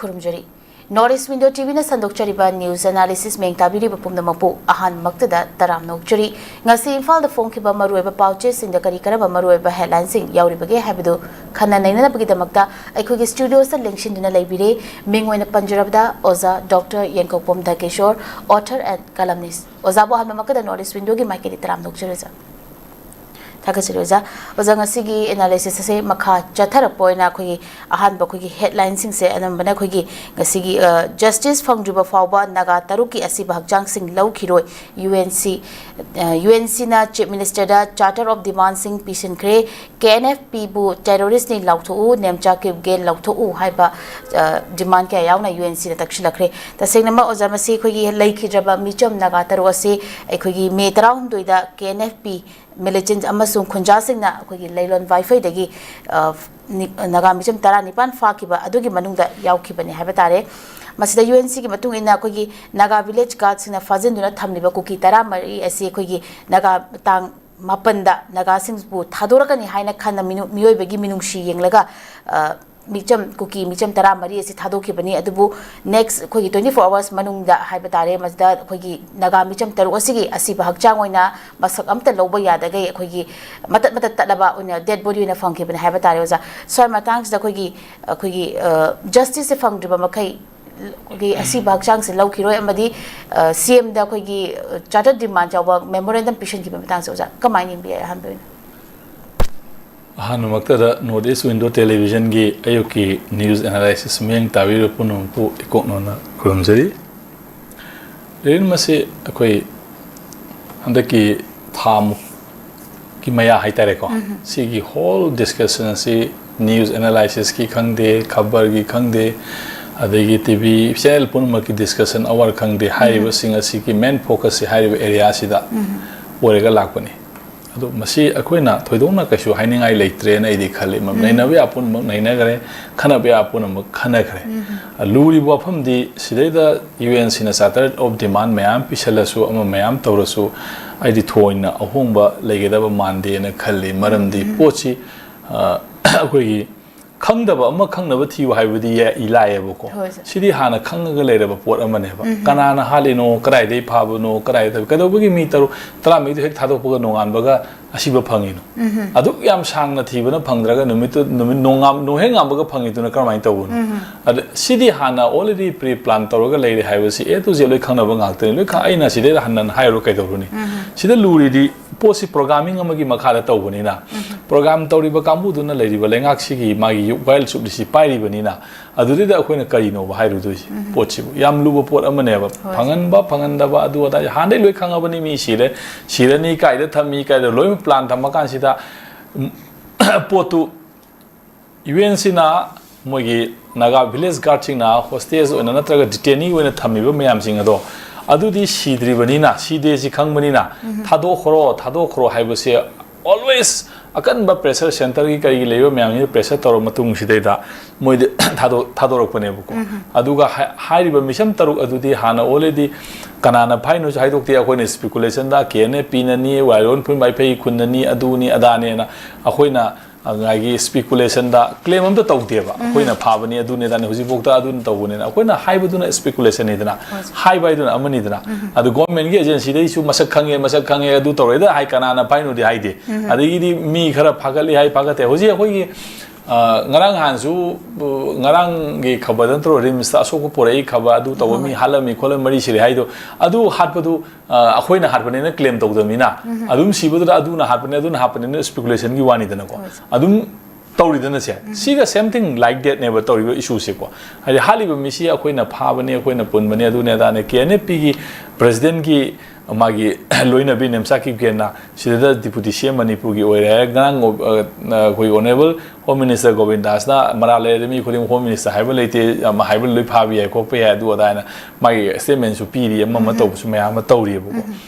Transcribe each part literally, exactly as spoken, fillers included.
ꯈꯨꯔꯨꯝꯖꯔꯤ꯫ North East Window ꯇꯤꯚꯤꯅ ꯁꯟꯗꯣꯛꯆꯔꯤꯕ news analysis ꯃꯤꯌꯦꯡ ꯇꯥꯕꯤꯔꯤꯕ ꯄꯨꯝꯅꯃꯛꯄꯨ ꯑꯍꯥꯟꯕꯃꯛꯇꯗ ꯇꯔꯥꯝꯅ ꯑꯣꯛꯆꯔꯤ꯫ ꯉꯁꯤ ꯏꯝꯐꯥꯜꯗ ꯐꯣꯡꯈꯤꯕ ꯃꯔꯨꯑꯣꯏꯕ ꯄꯥꯎꯆꯦꯁꯤꯡꯗ ꯀꯔꯤ ꯀꯔꯝꯕ ꯃꯔꯨꯑꯣꯏꯕ headlineꯁꯤꯡ ꯌꯥꯎꯔꯤꯕꯒꯦ ꯍꯥꯏꯕꯗꯨ ꯈꯟꯅ ꯅꯩꯅꯅꯕꯒꯤꯗꯃꯛꯇ ꯑꯩꯈꯣꯏꯒꯤ studioꯗ ꯂꯦꯡꯁꯤꯟꯗꯨꯅ ꯂꯩꯕꯤꯔꯦ꯫ ꯃꯤꯡ ꯑꯣꯏꯅ ꯄꯟꯖꯔꯕꯗ ꯑꯣꯖꯥ doctor Yengkokpam Dhakeshor, author and columnist꯫ ꯑꯣꯖꯥꯕꯨ ꯑꯍꯥꯟꯕꯃꯛꯇꯗ North East Windowꯒꯤ ꯃꯥꯏꯀꯩꯗꯒꯤ ꯇꯔꯥꯝꯅ ꯑꯣꯛꯆꯔꯤ ꯑꯣꯖꯥ꯫ ꯊꯥꯒꯠꯆꯔꯤ ꯑꯣꯖꯥ꯫ ꯑꯣꯖꯥ, ꯉꯁꯤꯒꯤ analysis ꯑꯁꯦ ꯃꯈꯥ ꯆꯠꯊꯔꯛꯄ ꯑꯣꯏꯅ ꯑꯩꯈꯣꯏꯒꯤ ꯑꯍꯥꯟꯕ ꯑꯩꯈꯣꯏꯒꯤ headlineꯁꯤꯡꯁꯦ ꯑꯅꯝꯕꯅ ꯑꯩꯈꯣꯏꯒꯤ ꯉꯁꯤꯒꯤ, ꯑ, justice ꯐꯪꯗ꯭ꯔꯤꯕ ꯐꯥꯎꯕ ꯅꯥꯒꯥ ꯇꯔꯨꯛꯀꯤ ꯑꯁꯤꯕ ꯍꯛꯆꯥꯡꯁꯤꯡ ꯂꯧꯈꯤꯔꯣꯏ, UNC, ꯑ, UNCꯅ Chief Ministerꯗ charter of demandꯁꯤꯡ ꯄꯤꯁꯤꯟꯈ꯭ꯔꯦ꯫ KNFPꯕꯨ terroristꯅꯤ ꯂꯥꯎꯊꯣꯛꯎ, ꯅꯦꯝꯆꯥ ꯀꯤꯞꯒꯦ ꯂꯧꯊꯣꯛꯎ ꯍꯥꯏꯕ, ꯑ, demand ꯀꯌꯥ ꯌꯥꯎꯅ UNCꯗ ꯇꯛꯁꯤꯜꯂꯛꯈ꯭ꯔꯦ꯫ ꯇꯁꯦꯡꯅꯃꯛ ꯑꯣꯖꯥ, ꯃꯁꯤ ꯑꯩꯈꯣꯏꯒꯤ ꯂꯩꯈꯤꯗ꯭ꯔꯕ ꯃꯤꯆꯝ ꯅꯥꯒꯥ ꯇꯔꯨꯛ ꯑꯁꯤ ꯑꯩꯈꯣꯏꯒꯤ ꯃꯦ ꯇꯔꯥꯍꯨꯝꯗꯣꯏꯗ KNFP militant ꯑꯃꯁꯨꯡ ꯈꯨꯟꯖꯥꯁꯤꯡꯅ ꯑꯩꯈꯣꯏꯒꯤ ꯂꯩꯂꯣꯟ ꯋꯥꯏꯐꯩꯗꯒꯤ, ꯑ, ꯅꯤ-, ꯅꯥꯒꯥ ꯃꯤꯆꯝ ꯇꯔꯥꯅꯤꯄꯥꯟ ꯐꯥꯈꯤꯕ ꯑꯗꯨꯒꯤ ꯃꯅꯨꯡꯗ ꯌꯥꯎꯈꯤꯕꯅꯤ ꯍꯥꯏꯕ ꯇꯥꯔꯦ꯫ ꯃꯁꯤꯗ UNCꯒꯤ ꯃꯇꯨꯡ ꯏꯟꯅ ꯑꯩꯈꯣꯏꯒꯤ ꯅꯥꯒꯥ village guardꯁꯤꯡꯅ ꯐꯥꯖꯤꯟꯗꯨꯅ ꯊꯝꯂꯤꯕ ꯀꯨꯀꯤ ꯇꯔꯥꯃꯔꯤ ꯑꯁꯤ ꯑꯩꯈꯣꯏꯒꯤ ꯅꯥꯒꯥ ꯇꯥꯡ ꯃꯥꯄꯟꯗ ꯅꯥꯒꯥꯁꯤꯡꯕꯨ ꯊꯥꯗꯣꯔꯛꯀꯅꯤ ꯍꯥꯏꯅ ꯈꯟꯅ ꯃꯤꯅꯨ-, ꯃꯤꯑꯣꯏꯕꯒꯤ ꯃꯤꯅꯨꯡꯁꯤ ꯌꯦꯡꯂꯒ, ꯑ, ꯃꯤꯆꯝ, ꯀꯨꯀꯤ ꯃꯤꯆꯝ ꯇꯔꯥꯃꯔꯤ ꯑꯁꯤ ꯊꯥꯗꯣꯛꯈꯤꯕꯅꯤ꯫ ꯑꯗꯨꯕꯨ next ꯑꯩꯈꯣꯏꯒꯤ twenty four hours ꯃꯅꯨꯡꯗ ꯍꯥꯏꯕ ꯇꯥꯔꯦ, ꯃꯁꯤꯗ ꯑꯩꯈꯣꯏꯒꯤ ꯅꯥꯒꯥ ꯃꯤꯆꯝ ꯇꯔꯨꯛ ꯑꯁꯤꯒꯤ ꯑꯁꯤꯕ ꯍꯛꯆꯥꯡ ꯑꯣꯏꯅ ꯃꯁꯛ ꯑꯝꯇ ꯂꯧꯕ ꯌꯥꯗꯈꯩ ꯑꯩꯈꯣꯏꯒꯤ ꯃꯇꯠ ꯃꯇꯠ ꯇꯠꯂꯕ ꯑꯣꯏꯅ dead body ꯑꯣꯏꯅ ꯐꯪꯈꯤꯕꯅꯤ ꯍꯥꯏꯕ ꯇꯥꯔꯦ ꯑꯣꯖꯥ꯫ ꯁ꯭ꯋꯥꯏ ꯃꯇꯥꯡꯁꯤꯗ ꯑꯩꯈꯣꯏꯒꯤ, ꯑꯩꯈꯣꯏꯒꯤ, ꯑ, justiceꯁꯦ ꯐꯪꯗ꯭ꯔꯤꯕ ꯃꯈꯩ ꯑꯩꯈꯣꯏꯒꯤ ꯑꯁꯤꯕ ꯍꯛꯆꯥꯡꯁꯦ ꯂꯧꯈꯤꯔꯣꯏ ꯑꯃꯗꯤ, ꯑ, CMꯗ ꯑꯩꯈꯣꯏꯒꯤ, ꯑ, charter demand ꯌꯥꯎꯕ memorandum ꯄꯤꯁꯤꯟꯈꯤꯕ ꯃꯇꯥꯡꯁꯦ ꯑꯣꯖꯥ ꯀꯃꯥꯏꯅ ꯌꯦꯡꯕꯤ ꯌꯥꯏ ꯑꯍꯥꯟꯕ ꯑꯣꯏꯅ? ꯑꯍꯥꯟꯕꯃꯛꯇꯗ North East Window Televisionꯒꯤ ꯑꯌꯨꯛꯀꯤ news analysis ꯃꯤꯠꯌꯦꯡ ꯇꯥꯕꯤꯔꯤꯕ ꯄꯨꯝꯅꯃꯛꯄꯨ ꯏꯀꯣꯛꯅꯅ ꯈꯨꯔꯨꯝꯖꯔꯤ꯫ ꯂꯩꯔꯤꯕ ꯃꯁꯤ ꯑꯩꯈꯣꯏ ꯍꯟꯗꯛꯀꯤ ꯊꯥ ꯃꯨꯛꯀꯤ ꯃꯌꯥ ꯍꯥꯏꯇꯥꯔꯦꯀꯣ, ꯎꯝ꯫ ꯁꯤꯒꯤ whole discussion ꯑꯁꯤ news analysisꯀꯤ ꯈꯪꯗꯦ, ꯈꯕꯔꯒꯤ ꯈꯪꯗꯦ, ꯑꯗꯒꯤ TV channel ꯄꯨꯝꯅꯃꯛꯀꯤ discussion hour ꯈꯪꯗꯦ, ꯎꯝ꯫ ꯍꯥꯏꯔꯤꯕꯁꯤꯡ ꯑꯁꯤꯒꯤ main focusꯁꯤ ꯍꯥꯏꯔꯤꯕ areaꯁꯤꯗ ꯎꯝ꯫ ꯑꯣꯏꯔꯒ ꯂꯥꯛꯄꯅꯤ꯫ ꯑꯗꯣ ꯃꯁꯤ ꯑꯩꯈꯣꯏꯅ ꯊꯣꯏꯗꯣꯛꯅ ꯀꯩꯁꯨ ꯍꯥꯏꯅꯤꯡꯉꯥꯏ ꯂꯩꯇ꯭ꯔꯦꯅ ꯑꯩꯗꯤ ꯈꯜꯂꯤ꯫ ꯃ-, ꯎꯝ꯫ ꯅꯩꯅꯕ ꯌꯥꯕ ꯄꯨꯝꯅꯃꯛ ꯅꯩꯅꯈ꯭ꯔꯦ, ꯈꯟꯅꯕ ꯌꯥꯕ ꯄꯨꯝꯅꯃꯛ ꯈꯟꯅꯈ꯭ꯔꯦ꯫ ꯎꯝ꯫ ꯂꯨꯔꯤꯕ ꯋꯥꯐꯝꯗꯤ ꯁꯤꯗꯩꯗ UNCꯅ charter of demand ꯃꯌꯥꯝ ꯄꯤꯁꯜꯂꯁꯨ, ꯑꯃ ꯃꯌꯥꯝ ꯇꯧꯔꯁꯨ, ꯑꯩꯗꯤ ꯊꯣꯏꯅ ꯑꯍꯣꯡꯕ ꯂꯩꯒꯗꯕ ꯃꯥꯟꯗꯦꯅ ꯈꯜꯂꯤ꯫ ꯃꯔꯝꯗꯤ ꯎꯝ꯫ ꯄꯣꯠꯁꯤ, ꯑ, ꯑꯩꯈꯣꯏꯒꯤ ꯈꯪꯗꯕ ꯑꯃ ꯈꯪꯅꯕ ꯊꯤꯌꯨ ꯍꯥꯏꯕꯗꯤ ꯌꯥ- ꯏ ꯂꯥꯏꯌꯦꯕꯀꯣ꯫ ꯍꯣꯏ, ꯁꯥꯔ꯫ ꯁꯤꯗꯤ ꯍꯥꯟꯅ ꯈꯪꯉꯒ ꯂꯩꯔꯕ ꯄꯣꯠ ꯑꯃꯅꯦꯕ꯫ ꯀꯅꯥꯅ ꯍꯥꯠꯂꯤꯅꯣ, ꯀꯗꯥꯏꯗꯩ ꯐꯥꯕꯅꯣ, ꯀꯗꯥꯏꯗ ꯀꯩꯗꯧꯕꯒꯤ ꯃꯤ ꯇꯔꯨꯛ ꯇꯔꯥꯃꯔꯤꯗꯨ ꯍꯦꯛ ꯊꯥꯗꯣꯛꯄꯒ ꯅꯣꯡꯉꯥꯟꯕꯒ ꯑꯁꯤꯕ ꯐꯪꯉꯤꯅꯣ? ꯑꯗꯨꯛ ꯌꯥꯝ ꯁꯥꯡꯅ ꯊꯤꯕꯅ ꯐꯪꯗ꯭ꯔꯒ ꯅꯨꯃꯤꯠꯇꯨ ꯅꯨꯃꯤꯠ ꯅꯣꯡꯉꯥꯝ ꯅꯣꯡꯍꯦꯛ ꯉꯥꯟꯕꯒ ꯐꯪꯉꯤꯗꯨꯅ ꯀꯔꯝꯍꯥꯏꯅ ꯇꯧꯕꯅꯣ? ꯑꯗ ꯁꯤꯗꯤ ꯍꯥꯟꯅ already pre plan ꯇꯧꯔꯒ ꯂꯩꯔꯦ ꯍꯥꯏꯕꯁꯤ A to Z ꯂꯣꯏ ꯈꯪꯅꯕ ꯉꯥꯛꯇꯅꯤ꯫ ꯂꯣꯏ ꯈꯪ ꯑꯩꯅ ꯁꯤꯗꯩꯗ ꯍꯟꯅ ꯍꯥꯏꯔꯨ ꯀꯩꯗꯧꯔꯨꯅꯤ? ꯁꯤꯗ ꯂꯨꯔꯤꯗꯤ ꯄꯣꯠꯁꯤ programming ꯑꯃꯒꯤ ꯃꯈꯥꯗ ꯇꯧꯕꯅꯤꯅ꯫ Program ꯇꯧꯔꯤꯕ ꯀꯥꯡꯕꯨꯗꯨꯅ ꯂꯩꯔꯤꯕ ꯂꯩꯉꯥꯛꯁꯤꯒꯤ ꯃꯥꯒꯤ ꯋꯥꯌꯦꯜ ꯆꯨꯞꯂꯤꯁꯤ ꯄꯥꯏꯔꯤꯕꯅꯤꯅ꯫ ꯑꯗꯨꯗꯩꯗ ꯑꯩꯈꯣꯏꯅ ꯀꯔꯤꯅꯣꯕ ꯍꯥꯏꯔꯨꯗꯣꯏꯁꯦ? ꯄꯣꯠꯁꯤꯕꯨ ꯌꯥꯝ ꯂꯨꯕ ꯄꯣꯠ ꯑꯃꯅꯦꯕ꯫ ꯐꯪꯍꯟꯕ ꯐꯪꯍꯟꯗꯕ ꯑꯗꯨ ꯑꯗꯥ ꯍꯥꯟꯅꯗꯩ ꯂꯣꯏ ꯈꯪꯉꯕꯅꯤ꯫ ꯃꯤ ꯁꯤꯔꯦ, ꯁꯤꯔꯅꯤ, ꯀꯥꯏꯗ ꯊꯝꯃꯤ, ꯀꯥꯏꯗ ꯂꯣꯏꯅꯃꯛ plan ꯊꯝꯃꯀꯥꯟꯁꯤꯗ, ꯎꯝ, ꯄꯣꯠꯇꯨ UN ꯁꯤꯅ ꯃꯣꯏꯒꯤ ꯅꯥꯒꯥ village guard ꯁꯤꯡꯅ hostage ꯑꯣꯏꯅ ꯅꯠꯇ꯭ꯔꯒ detainee ꯑꯣꯏꯅ ꯊꯝꯃꯤꯕ ꯃꯌꯥꯝꯁꯤꯡ ꯑꯗꯣ, ꯑꯗꯨꯗꯤ ꯁꯤꯗ꯭ꯔꯤꯕꯅꯤꯅ, ꯁꯤꯗꯦ ꯁꯤ ꯈꯪꯕꯅꯤꯅ, ꯊꯥꯗꯣꯛꯈ꯭ꯔꯣ, ꯊꯥꯗꯣꯛꯈ꯭ꯔꯣ ꯍꯥꯏꯕꯁꯦ always ꯑꯀꯟꯕ pressure centre ꯒꯤ ꯀꯔꯤꯒꯤ ꯂꯩꯕ ꯃꯌꯥꯝꯁꯤꯅ pressure ꯇꯧꯔ ꯃꯇꯨꯡꯁꯤꯗꯩꯗ ꯃꯣꯏꯗꯤ ꯊꯥꯗꯣꯛ ꯊꯥꯗꯣꯔꯛꯄꯅꯦꯕꯀꯣ꯫ ꯑꯗꯨꯒ ꯍꯥꯏ- ꯍꯥꯏꯔꯤꯕ mission ꯇꯔꯨꯛ ꯑꯗꯨꯗꯤ ꯍꯥꯟꯅ already ꯀꯅꯥꯅ ꯐꯥꯏꯅꯣꯁꯨ ꯍꯥꯏꯗꯣꯛꯇꯦ꯫ ꯑꯩꯈꯣꯏꯅ speculation ꯗ KNFP ꯅꯅꯤ, ꯋꯥꯏꯔꯣꯟ ꯐꯨꯟ ꯃꯥꯏꯐꯩ ꯈꯨꯟꯅꯅꯤ, ꯑꯗꯨꯅꯤ ꯑꯗꯥꯅꯦꯅ ꯑꯩꯈꯣꯏꯅ ꯉꯥꯏꯒꯤ speculation ꯗ claim ꯑꯝꯇ ꯇꯧꯗꯦꯕ꯫ ꯑꯩꯈꯣꯏꯅ ꯐꯥꯕꯅꯤ, ꯑꯗꯨꯅꯤ ꯑꯗꯥꯅꯤ, ꯍꯧꯖꯤꯛꯐꯥꯎꯗ ꯑꯗꯨꯅ ꯇꯧꯕꯅꯤꯅ꯫ ꯑꯩꯈꯣꯏꯅ ꯍꯥꯏꯕꯗꯨꯅ speculation ꯅꯤꯗꯅ, ꯍꯥꯏꯕ ꯍꯥꯏꯗꯨꯅ ꯑꯃꯅꯤꯗꯅ꯫ ꯑꯗꯨ government ꯀꯤ agency ꯗꯩꯁꯨ ꯃꯁꯛ ꯈꯪꯉꯦ, ꯃꯁꯛ ꯈꯪꯉꯦ, ꯑꯗꯨ ꯇꯧꯔꯦꯗ ꯍꯥꯏ, ꯀꯅꯥꯅ ꯐꯥꯏꯅꯣꯗꯤ ꯍꯥꯏꯗꯦ꯫ ꯑꯗꯒꯤꯗꯤ ꯃꯤ ꯈꯔ ꯐꯥꯒꯠꯂꯤ ꯍꯥꯏ, ꯐꯥꯒꯠꯇꯦ꯫ ꯍꯧꯖꯤꯛ ꯑꯩꯈꯣꯏꯒꯤ, ꯑ, ꯉꯔꯥꯡ ꯅꯍꯥꯟꯁꯨ, ꯑ, ꯉꯔꯥꯡꯒꯤ ꯈꯕꯔꯗ ꯅꯠꯇ꯭ꯔꯣ, RIMS ꯇ ꯑꯁꯣꯛꯄ ꯄꯣꯔꯛꯏ ꯈꯕꯔ, ꯑꯗꯨ ꯇꯧꯕ ꯃꯤ ꯍꯥꯠꯂꯝꯃꯤ ꯈꯣꯠꯂꯝꯃꯤ ꯃꯔꯤ ꯁꯤꯔꯦ ꯍꯥꯏꯗꯣ, ꯑꯗꯨ ꯍꯥꯠꯄꯗꯨ, ꯑ, ꯑꯩꯈꯣꯏꯅ ꯍꯥꯠꯄꯅꯦꯅ claim ꯇꯧꯗꯕꯅꯤꯅ, ꯑꯗꯨꯝ ꯁꯤꯕꯗꯨꯗ ꯑꯗꯨꯅ ꯍꯥꯠꯄꯅꯦ, ꯑꯗꯨꯅ ꯍꯥꯠꯄꯅꯦꯅ speculation ꯒꯤ ꯋꯥꯅꯤꯗꯅꯀꯣ꯫ ꯑꯗꯨꯝ ꯇꯧꯔꯤꯗꯅ ꯁꯦ꯫ ꯁꯤꯒ same thing like that ꯅꯦꯕ ꯇꯧꯔꯤꯕ issue ꯁꯦꯀꯣ꯫ ꯍꯥꯏꯗꯤ ꯍꯥꯠꯂꯤꯕ ꯃꯤꯁꯤ ꯑꯩꯈꯣꯏꯅ ꯐꯥꯕꯅꯤ, ꯑꯩꯈꯣꯏꯅ ꯄꯨꯟꯕꯅꯤ, ꯑꯗꯨꯅꯦ ꯑꯗꯥꯅꯦ꯫ KNFP ꯒꯤ president ꯀꯤ ꯃꯥꯒꯤ ꯂꯣꯏꯅꯕꯤ ꯅꯦꯝꯆꯥ ꯀꯤꯞꯒꯦꯟꯅ ꯁꯤꯗ deputy CM ꯃꯅꯤꯄꯨꯔꯒꯤ ꯑꯣꯏꯔꯦ ꯍꯥꯏꯔꯦ꯫ ꯉꯔꯥꯡ, ꯑ, ꯑꯩꯈꯣꯏ honourable Home Minister ꯒꯣꯕꯤꯟꯗꯥꯁꯅ ꯃꯔꯥꯜ ꯂꯩꯔꯗꯤ ꯃꯤ ꯈꯨꯗꯤꯡꯃꯛ Home Minister ꯍꯥꯏꯕ ꯂꯩꯇꯦ, ꯑꯃ ꯍꯥꯏꯕ ꯂꯣꯏ ꯐꯥꯕ ꯌꯥꯏ, ꯈꯣꯠꯄ ꯌꯥꯏ, ꯑꯗꯨ ꯑꯗꯥ ꯍꯥꯏꯅ ꯃꯥꯒꯤ statement ꯁꯨ ꯄꯤꯔꯤ, ꯑꯃ ꯑꯃ ꯇꯧꯕꯁꯨ ꯃꯌꯥꯝ ꯑꯃ ꯇꯧꯔꯤꯑꯕꯀꯣ꯫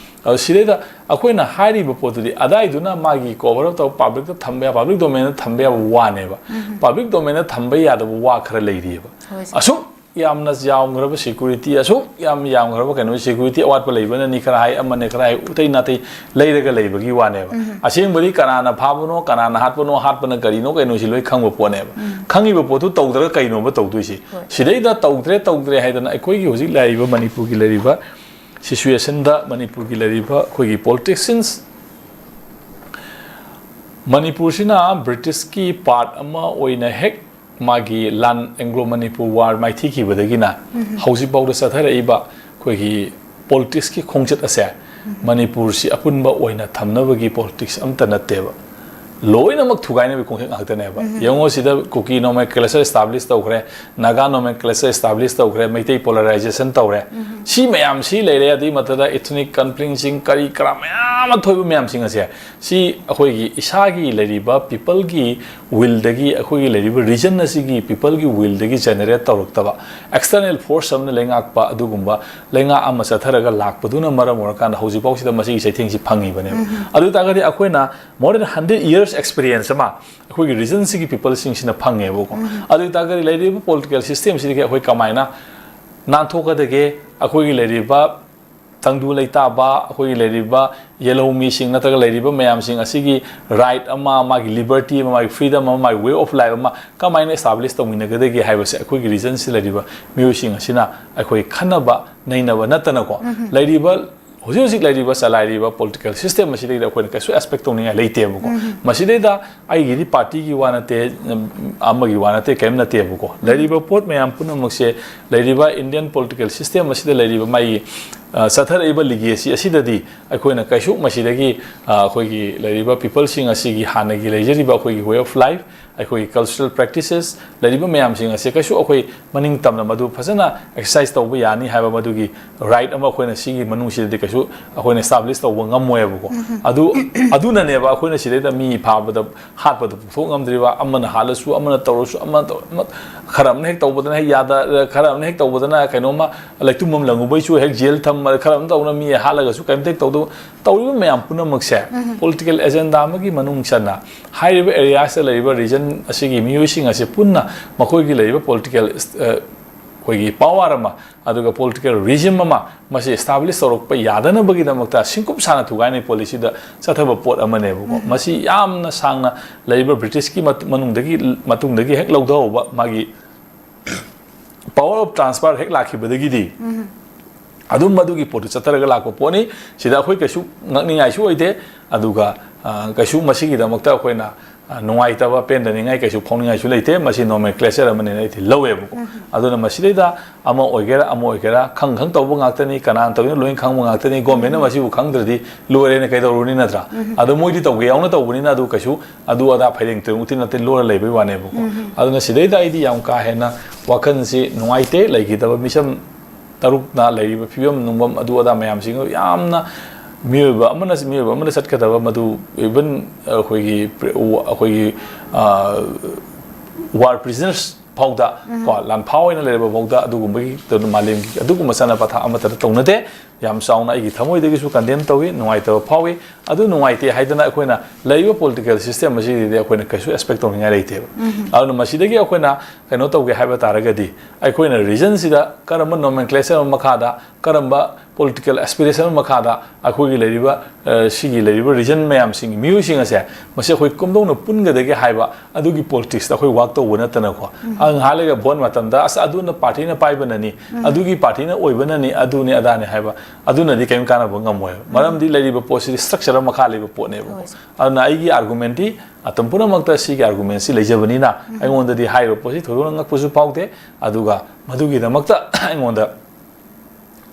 ꯑꯗꯣ ꯁꯤꯗꯩꯗ ꯑꯩꯈꯣꯏꯅ ꯍꯥꯏꯔꯤꯕ ꯄꯣꯠꯇꯨꯗꯤ ꯑꯗꯥꯏꯗꯨꯅ ꯃꯥꯒꯤ cover up ꯇꯧ, public ꯇ ꯊꯝꯕ ꯌꯥ, public domain ꯗ ꯊꯝꯕ ꯌꯥꯕ ꯋꯥꯅꯦꯕ꯫ Public domain ꯗ ꯊꯝꯕ ꯌꯥꯗꯕ ꯋꯥ ꯈꯔ ꯂꯩꯔꯤꯑꯕ꯫ ꯑꯁꯨꯛ ꯌꯥꯝꯅ ꯌꯥꯝꯈ꯭ꯔꯕ ꯁꯦꯀ꯭ꯌꯨꯔꯤꯇꯤ, ꯑꯁꯨꯛ ꯌꯥꯝ ꯌꯥꯝꯈ꯭ꯔꯕ ꯀꯩꯅꯣ, ꯁꯦꯀ꯭ꯌꯨꯔꯤꯇꯤ ꯑꯋꯥꯠꯄ ꯂꯩꯕꯅꯅꯤ, ꯈꯔ ꯍꯥꯏ, ꯑꯃꯅ ꯈꯔ ꯍꯥꯏ, ꯎꯇꯩ ꯅꯥꯇꯩ ꯂꯩꯔꯒ ꯂꯩꯕꯒꯤ ꯋꯥꯅꯦꯕ꯫ ꯑꯁꯦꯡꯕꯗꯤ ꯀꯅꯥꯅ ꯐꯥꯕꯅꯣ, ꯀꯅꯥꯅ ꯍꯥꯠꯄꯅꯣ, ꯍꯥꯠꯄꯅ ꯀꯔꯤꯅꯣ, ꯀꯩꯅꯣꯁꯤ ꯂꯣꯏ ꯈꯪꯕ ꯄꯣꯠꯅꯦꯕ꯫ ꯈꯪꯉꯤꯕ ꯄꯣꯠꯇꯨ ꯇꯧꯗ꯭ꯔꯒ ꯀꯩꯅꯣꯕ ꯇꯧꯗꯣꯏꯁꯤ? ꯍꯣꯏ꯫ ꯁꯤꯗꯩꯗ ꯇꯧꯗ꯭ꯔꯦ, ꯇꯧꯗ꯭ꯔꯦ ꯍꯥꯏꯗꯅ ꯑꯩꯈꯣꯏꯒꯤ ꯍꯧꯖꯤꯛ ꯂꯩꯔꯤꯕ ꯃꯅꯤꯄꯨꯔꯒꯤ ꯂꯩꯔꯤꯕ ꯁꯤꯆꯨꯋꯦꯁꯟꯗ, ꯃꯅꯤꯄꯨꯔꯒꯤ ꯂꯩꯔꯤꯕ ꯑꯩꯈꯣꯏꯒꯤ ꯄꯣꯂꯤꯇꯤꯁꯤꯌꯟꯁ, ꯃꯅꯤꯄꯨꯔꯁꯤꯅ ꯕ꯭ꯔꯤꯇꯤꯁꯀꯤ ꯄꯥꯔꯠ ꯑꯃ ꯑꯣꯏꯅ ꯍꯦꯛ ꯃꯥꯒꯤ ꯂꯥꯟ, ꯑꯦꯡꯒ꯭ꯂꯣ ꯃꯅꯤꯄꯨꯔ ꯋꯥꯔ ꯃꯥꯏꯊꯤꯈꯤꯕꯗꯒꯤꯅ ꯍꯧꯖꯤꯛꯐꯥꯎꯗ ꯆꯠꯊꯔꯛꯏꯕ ꯑꯩꯈꯣꯏꯒꯤ ꯄꯣꯂꯤꯇꯤꯛꯁꯀꯤ ꯈꯣꯡꯆꯠ ꯑꯁꯦ ꯃꯅꯤꯄꯨꯔꯁꯤ ꯑꯄꯨꯟꯕ ꯑꯣꯏꯅ ꯊꯝꯅꯕꯒꯤ ꯄꯣꯂꯤꯇꯤꯛꯁ ꯑꯝꯇ ꯅꯠꯇꯦꯕ꯫ ꯂꯣꯏꯅꯃꯛ ꯊꯨꯒꯥꯏꯅꯕꯒꯤ ꯈꯣꯡꯆꯠ ꯉꯥꯛꯇꯅꯦꯕ꯫ ꯌꯦꯡꯉꯣ, ꯁꯤꯗ ꯀꯨꯀꯤ nomenclature establish ꯇꯧꯈ꯭ꯔꯦ, ꯅꯥꯒꯥ nomenclature establish ꯇꯧꯈ꯭ꯔꯦ, ꯃꯩꯇꯩ polarization ꯇꯧꯔꯦ꯫ ꯁꯤ ꯃꯌꯥꯝꯁꯤ ꯂꯩꯔꯦ, ꯑꯗꯨꯒꯤ ꯃꯊꯛꯇ ethnic conflictꯁꯤꯡ ꯀꯔꯤ ꯀꯔꯥ ꯃꯌꯥꯝ ꯑꯃ ꯊꯣꯛꯏꯕ ꯃꯌꯥꯝꯁꯤꯡ ꯑꯁꯦ, ꯁꯤ ꯑꯩꯈꯣꯏꯒꯤ ꯏꯁꯥꯒꯤ ꯂꯩꯔꯤꯕ peopleꯒꯤ willꯗꯒꯤ, ꯑꯩꯈꯣꯏꯒꯤ ꯂꯩꯔꯤꯕ region ꯑꯁꯤꯒꯤ peopleꯒꯤ willꯗꯒꯤ generate ꯇꯧꯔꯛꯇꯕ, external force ꯑꯃꯅ ꯂꯩꯉꯥꯛꯄ ꯑꯗꯨꯒꯨꯝꯕ ꯂꯩꯉꯥꯛ ꯑꯃ ꯆꯠꯊꯔꯒ ꯂꯥꯛꯄꯗꯨꯅ ꯃꯔꯝ ꯑꯣꯏꯔꯀꯥꯟꯗ ꯍꯧꯖꯤꯛꯐꯥꯎꯁꯤꯗ ꯃꯁꯤꯒꯤ ꯆꯩꯊꯦꯡꯁꯤ ꯐꯪꯉꯤꯕꯅꯦꯕ꯫ ꯑꯗꯨ ꯑꯣꯏ ꯇꯥꯔꯒꯗꯤ ꯑꯩꯈꯣꯏꯅ more than hundred years experience ꯑꯃ ꯑꯩꯈꯣꯏꯒꯤ regionꯁꯤꯒꯤ peopleꯁꯤꯡꯁꯤꯅ ꯐꯪꯉꯦꯕꯀꯣ꯫ ꯑꯗꯨ ꯑꯣꯏ ꯇꯥꯔꯒꯗꯤ ꯂꯩꯔꯤꯕ political systemꯁꯤꯗꯒꯤ ꯑꯩꯈꯣꯏ ꯀꯃꯥꯏꯅ ꯅꯥꯟꯊꯣꯛꯀꯗꯒꯦ? ꯑꯩꯈꯣꯏꯒꯤ ꯂꯩꯔꯤꯕ ꯇꯪꯗꯨ ꯂꯩꯇꯥꯕ, ꯑꯩꯈꯣꯏꯒꯤ ꯂꯩꯔꯤꯕ ꯌꯦꯜꯍꯧꯃꯤꯁꯤꯡ ꯅꯠꯇ꯭ꯔꯒ ꯂꯩꯔꯤꯕ ꯃꯌꯥꯝꯁꯤꯡ ꯑꯁꯤꯒꯤ right ꯑꯃ, ꯃꯥꯒꯤ liberty ꯑꯃ, ꯃꯥꯒꯤ freedom ꯑꯃ, ꯃꯥꯒꯤ way of life ꯑꯃ ꯀꯃꯥꯏꯅ establish ꯇꯧꯃꯤꯟꯅꯒꯗꯒꯦ ꯍꯥꯏꯕꯁꯦ ꯑꯩꯈꯣꯏꯒꯤ regionꯁꯤ ꯂꯩꯔꯤꯕ ꯃꯤꯑꯣꯏꯁꯤꯡ ꯑꯁꯤꯅ ꯑꯩꯈꯣꯏ ꯈꯟꯅꯕ ꯅꯩꯅꯕ ꯅꯠꯇꯅꯀꯣ, ꯂꯩꯔꯤꯕ, ꯍꯧꯖꯤꯛ ꯍꯧꯖꯤꯛ ꯂꯩꯔꯤꯕ ꯆꯂꯥꯏꯔꯤꯕ political system ꯑꯁꯤꯗꯒꯤꯗꯤ ꯑꯩꯈꯣꯏꯅ ꯀꯩꯁꯨ expect ꯇꯧꯅꯤꯡꯉꯥꯏ ꯂꯩꯇꯦꯕꯀꯣ꯫ ꯃꯁꯤꯗꯩꯗ ꯑꯩꯒꯤꯗꯤ partyꯒꯤ ꯋꯥ ꯅꯠꯇꯦ, ꯑꯃꯒꯤ ꯋꯥ ꯅꯠꯇꯦ, ꯀꯔꯤꯝ ꯅꯠꯇꯦꯕꯀꯣ꯫ ꯂꯩꯔꯤꯕ ꯄꯣꯠ ꯃꯌꯥꯝ ꯄꯨꯝꯅꯃꯛꯁꯦ, ꯂꯩꯔꯤꯕ Indian political system ꯑꯁꯤꯗ ꯂꯩꯔꯤꯕ ꯃꯥꯒꯤ, ꯑ, ꯆꯠꯊꯔꯛꯏꯕ legacy ꯑꯁꯤꯗꯗꯤ ꯑꯩꯈꯣꯏꯅ ꯀꯩꯁꯨ ꯃꯁꯤꯗꯒꯤ, ꯑ, ꯑꯩꯈꯣꯏꯒꯤ ꯂꯩꯔꯤꯕ peopleꯁꯤꯡ ꯑꯁꯤꯒꯤ ꯍꯥꯟꯅꯒꯤ ꯂꯩꯖꯔꯤꯕ ꯑꯩꯈꯣꯏꯒꯤ way of life, ꯑꯩꯈꯣꯏꯒꯤ cultural practices, ꯂꯩꯔꯤꯕ ꯃꯌꯥꯝꯁꯤꯡ ꯑꯁꯦ ꯀꯩꯁꯨ ꯑꯩꯈꯣꯏ ꯃꯅꯤꯡ ꯇꯝꯅ ꯃꯗꯨ ꯐꯖꯅ exercise ꯇꯧꯕ ꯌꯥꯅꯤ ꯍꯥꯏꯕ ꯃꯗꯨꯒꯤ right ꯑꯃ ꯑꯩꯈꯣꯏꯅ ꯁꯤꯒꯤ ꯃꯅꯨꯡꯁꯤꯗꯗꯤ ꯀꯩꯁꯨ ꯑꯩꯈꯣꯏꯅ establish ꯇꯧꯕ ꯉꯝꯃꯣꯏꯕꯀꯣ꯫ ꯑꯗꯨ, ꯑꯗꯨꯅꯅꯦꯕ ꯑꯩꯈꯣꯏꯅ ꯁꯤꯗꯩꯗ ꯃꯤ ꯐꯥꯕꯗ, ꯍꯥꯠꯄꯗ ꯄꯨꯊꯣꯛ ꯉꯝꯗ꯭ꯔꯤꯕ, ꯑꯃꯅ ꯍꯥꯠꯂꯁꯨ, ꯑꯃꯅ ꯇꯧꯔꯁꯨ, ꯑꯃꯅ ꯇꯧ-, ꯑꯃ, ꯈꯔ ꯑꯃꯅ ꯍꯦꯛ ꯇꯧꯕꯗꯅ ꯍꯦꯛ ꯌꯥꯗ, ꯈꯔ ꯑꯃꯅ ꯍꯦꯛ ꯇꯧꯕꯗꯅ ꯀꯩꯅꯣꯝꯃ ꯂꯩꯇꯨꯝ ꯑꯃ ꯂꯪꯉꯨꯕꯩꯁꯨ ꯍꯦꯛ ꯖꯦꯜ ꯊꯝꯕ, ꯈꯔ ꯑꯃꯅ ꯇꯧꯕꯅ ꯃꯤ ꯍꯥꯠꯂꯒꯁꯨ ꯀꯔꯤꯝꯇ ꯍꯦꯛ ꯇꯧꯗꯕ, ꯇꯧꯔꯤꯕ ꯃꯌꯥꯝ ꯄꯨꯝꯅꯃꯛꯁꯦ political agenda ꯑꯃꯒꯤ ꯃꯅꯨꯡ ꯆꯟꯅ ꯍꯥꯏꯔꯤꯕ areasꯇ ꯂꯩꯔꯤꯕ region ꯑꯁꯤꯒꯤ ꯃꯤꯑꯣꯏꯁꯤꯡ ꯑꯁꯤ ꯄꯨꯟꯅ ꯃꯈꯣꯏꯒꯤ ꯂꯩꯔꯤꯕ political, ꯑ, ꯑꯩꯈꯣꯏꯒꯤ ꯄꯋꯥꯔ ꯑꯃ, ꯑꯗꯨꯒ ꯄꯣꯂꯤꯇꯤꯀꯦꯜ ꯔꯤꯖꯤꯝ ꯑꯃ, ꯃꯁꯤ ꯑꯦꯁꯇꯥꯕ꯭ꯂꯤꯁ ꯇꯧꯔꯛꯄ ꯌꯥꯗꯅꯕꯒꯤꯗꯃꯛꯇ ꯁꯤꯡꯀꯨꯞ ꯁꯥꯅ ꯊꯨꯒꯥꯏꯅꯩ ꯄꯣꯂꯤꯁꯤꯗ ꯆꯠꯊꯕ ꯄꯣꯠ ꯑꯃꯅꯦꯕꯀꯣ꯫ ꯃꯁꯤ ꯌꯥꯝꯅ ꯁꯥꯡꯅ ꯂꯩꯔꯤꯕ ꯕ꯭ꯔꯤꯇꯤꯁꯀꯤ ꯃꯇꯨꯡꯗꯒꯤ, ꯃꯇꯨꯡꯗꯒꯤ ꯍꯦꯛ ꯂꯧꯊꯍꯧꯕ ꯃꯥꯒꯤ ꯄꯋꯥꯔ ꯑꯣꯐ ꯇ꯭ꯔꯥꯟꯁꯐꯔ ꯍꯦꯛ ꯂꯥꯛꯈꯤꯕꯗꯒꯤꯗꯤ ꯑꯗꯨꯝ ꯃꯗꯨꯒꯤ ꯄꯣꯠꯇꯨ ꯆꯠꯊꯔꯒ ꯂꯥꯛꯄ ꯄꯣꯠꯅꯤ꯫ ꯁꯤꯗ ꯑꯩꯈꯣꯏ ꯀꯩꯁꯨ ꯉꯛꯅꯤꯡꯉꯥꯏꯁꯨ ꯑꯣꯏꯗꯦ, ꯑꯗꯨꯒ ꯀꯩꯁꯨ ꯃꯁꯤꯒꯤꯗꯃꯛꯇ ꯑꯩꯈꯣꯏꯅ ꯅꯨꯡꯉꯥꯏꯇꯕ, ꯄꯦꯟꯗꯅꯤꯡꯉꯥꯏ ꯀꯩꯁꯨ ꯐꯥꯎꯅꯤꯡꯉꯥꯏꯁꯨ ꯂꯩꯇꯦ꯫ ꯃꯁꯤ ꯅꯣꯃꯦꯟꯀ꯭ꯂꯦꯆꯔ ꯑꯃꯅꯦꯅ ꯑꯩꯗꯤ ꯂꯧꯋꯦꯕꯀꯣ꯫ ꯑꯗꯨꯅ ꯃꯁꯤꯗꯩꯗ ꯑꯃ ꯑꯣꯏꯒꯦꯔꯥ ꯑꯃ ꯑꯣꯏꯒꯦꯔꯥ ꯈꯪ ꯈꯪ ꯇꯧꯕ ꯉꯥꯛꯇꯅꯤ, ꯀꯅꯥꯅ ꯇꯧꯔꯤꯅꯣ ꯂꯣꯏꯅ ꯈꯪꯕ ꯉꯥꯛꯇꯅꯤ꯫ ꯒꯣꯔꯃꯦꯟꯅ ꯃꯁꯤꯕꯨ ꯈꯪꯗ꯭ꯔꯗꯤ ꯂꯣꯏꯔꯦꯅ ꯀꯩꯗꯧꯔꯨꯅꯤ, ꯅꯠꯇ꯭ꯔꯥ? ꯑꯗꯣ ꯃꯣꯏꯗꯤ ꯇꯧꯒꯦ ꯌꯥꯎꯅ ꯇꯧꯕꯅꯤꯅ ꯑꯗꯨ ꯀꯩꯁꯨ ꯑꯗꯨ ꯑꯗꯥ ꯐꯩꯔꯦꯡ ꯇꯨꯔꯦꯡ ꯎꯇꯤꯟ ꯅꯥꯇꯤꯟ ꯂꯣꯔ ꯂꯩꯕꯒꯤ ꯋꯥꯅꯦꯕꯀꯣ꯫ ꯑꯗꯨꯅ ꯁꯤꯗꯩꯗ ꯑꯩꯗꯤ ꯌꯥꯝ ꯀꯥ ꯍꯦꯟꯅ ꯋꯥꯈꯜꯁꯤ ꯅꯨꯡꯉꯥꯏꯇꯦ꯫ ꯂꯩꯈꯤꯗꯕ ꯃꯤꯁꯝ ꯇꯔꯨꯛꯅ ꯂꯩꯔꯤꯕ ꯐꯤꯕꯝ ꯅꯨꯡꯕꯝ ꯑꯗꯨ ꯑꯗꯥ ꯃꯌꯥꯝꯁꯤꯡꯗꯣ ꯌꯥꯝꯅ ꯃꯤꯑꯣꯏꯕ ꯑꯃꯅ, ꯃꯤꯑꯣꯏꯕ ꯑꯃꯅ ꯆꯠꯀꯗꯕ ꯃꯗꯨ, ꯏꯚꯟ ꯑꯩꯈꯣꯏꯒꯤ, ꯑꯩꯈꯣꯏꯒꯤ ꯋꯥꯔ ꯄ꯭ꯔꯤꯖꯅꯔꯁ ꯐꯥꯎꯗ, ꯀꯣ, ꯂꯥꯟꯐꯥ ꯑꯣꯏꯅ ꯂꯩꯔꯕ ꯐꯥꯎꯗ ꯑꯗꯨꯒꯨꯝꯕꯒꯤ, ꯃꯥꯂꯦꯝꯒꯤ ꯑꯗꯨꯒꯨꯝꯕ ꯆꯠꯅ ꯄꯊꯥꯞ ꯑꯃꯠꯇꯗ ꯇꯧꯅꯗꯦ꯫ ꯌꯥꯝ ꯆꯥꯎꯅ ꯑꯩꯒꯤ ꯊꯃꯣꯏꯗꯒꯤꯁꯨ ꯀꯟꯗꯦꯝ ꯇꯧꯏ, ꯅꯨꯡꯉꯥꯏꯇꯕ ꯐꯥꯎꯏ꯫ ꯑꯗꯨ ꯅꯨꯡꯉꯥꯏꯇꯦ ꯍꯥꯏꯗꯅ ꯑꯩꯈꯣꯏꯅ ꯂꯩꯔꯤꯕ ꯄꯣꯂꯤꯇꯤꯀꯦꯜ ꯁꯤꯁꯇꯦꯝ ꯑꯁꯤꯗꯗꯤ ꯑꯩꯈꯣꯏꯅ ꯀꯩꯁꯨ ꯑꯦꯛꯁꯄꯦꯛ ꯇꯧꯅꯤꯡꯉꯥꯏ ꯂꯩꯇꯦꯕ꯫ ꯑꯗꯨꯅ ꯃꯁꯤꯗꯒꯤ ꯑꯩꯈꯣꯏꯅ ꯀꯩꯅꯣ ꯇꯧꯒꯦ ꯍꯥꯏꯕ ꯇꯥꯔꯒꯗꯤ, ꯑꯩꯈꯣꯏꯅ ꯔꯤꯖꯟꯁꯤꯗ ꯀꯔꯝꯕ ꯅꯣꯃꯦꯟꯀ꯭ꯂꯦꯆꯔ ꯑꯃ ꯃꯈꯥꯗ, ꯀꯔꯝꯕ ꯄꯣꯂꯤꯇꯤꯀꯦꯜ ꯑꯦꯁꯄꯤꯔꯦꯁꯟ ꯑꯃ ꯃꯈꯥꯗ ꯑꯩꯈꯣꯏꯒꯤ ꯂꯩꯔꯤꯕ, ꯑ, ꯁꯤꯒꯤ ꯂꯩꯔꯤꯕ ꯔꯤꯖꯟ ꯃꯌꯥꯝꯁꯤꯡꯒꯤ ꯃꯤꯑꯣꯏꯁꯤꯡ ꯑꯁꯦ, ꯃꯁꯤ ꯑꯩꯈꯣꯏ ꯀꯝꯗꯧꯅ ꯄꯨꯟꯒꯗꯒꯦ ꯍꯥꯏꯕ ꯑꯗꯨꯒꯤ ꯄꯣꯂꯤꯇꯤꯛꯁꯇ ꯑꯩꯈꯣꯏ ꯋꯥꯛ ꯇꯧꯕ ꯅꯠꯇꯅꯀꯣ, ꯑ, ꯉꯥꯏꯍꯥꯛ ꯂꯩꯔꯒ ꯚꯣꯠ ꯃꯇꯝꯗ, "ꯑꯁ, ꯑꯗꯨꯅ ꯄꯥꯔꯇꯤꯅ ꯄꯥꯏꯕꯅꯅꯤ, ꯑꯗꯨꯒꯤ ꯄꯥꯔꯇꯤꯅ ꯑꯣꯏꯕꯅꯅꯤ, ꯑꯗꯨꯅꯤ ꯑꯗꯥꯅꯤ" ꯍꯥꯏꯕ, ꯑꯗꯨꯅꯗꯤ ꯀꯔꯤꯝ ꯀꯥꯟꯅꯕ ꯉꯝꯃꯣꯏꯕ꯫ ꯃꯔꯝꯗꯤ ꯂꯩꯔꯤꯕ ꯄꯣꯠꯁꯤꯗꯤ ꯁ꯭ꯇ꯭ꯔꯛꯆꯔ ꯑꯃ ꯃꯈꯥ ꯂꯩꯕ ꯄꯣꯠꯅꯦꯕꯀꯣ꯫ ꯑꯗꯨꯅ ꯑꯩꯒꯤ ꯑꯥꯔꯒꯨꯃꯦꯟꯗꯤ ꯑꯇꯝ ꯄꯨꯝꯅꯃꯛꯇ ꯁꯤꯒꯤ ꯑꯥꯔꯒꯨꯃꯦꯟꯁꯤ ꯂꯩꯖꯕꯅꯤꯅ, ꯑꯩꯉꯣꯟꯗꯗꯤ ꯍꯥꯏꯔꯤꯕ ꯄꯣꯠꯁꯤ ꯊꯣꯏꯗꯣꯛꯅ ꯉꯛꯄꯁꯨ ꯐꯥꯎꯗꯦ꯫ ꯑꯗꯨꯒ ꯃꯗꯨꯒꯤꯗꯃꯛꯇ ꯑꯩꯉꯣꯟꯗ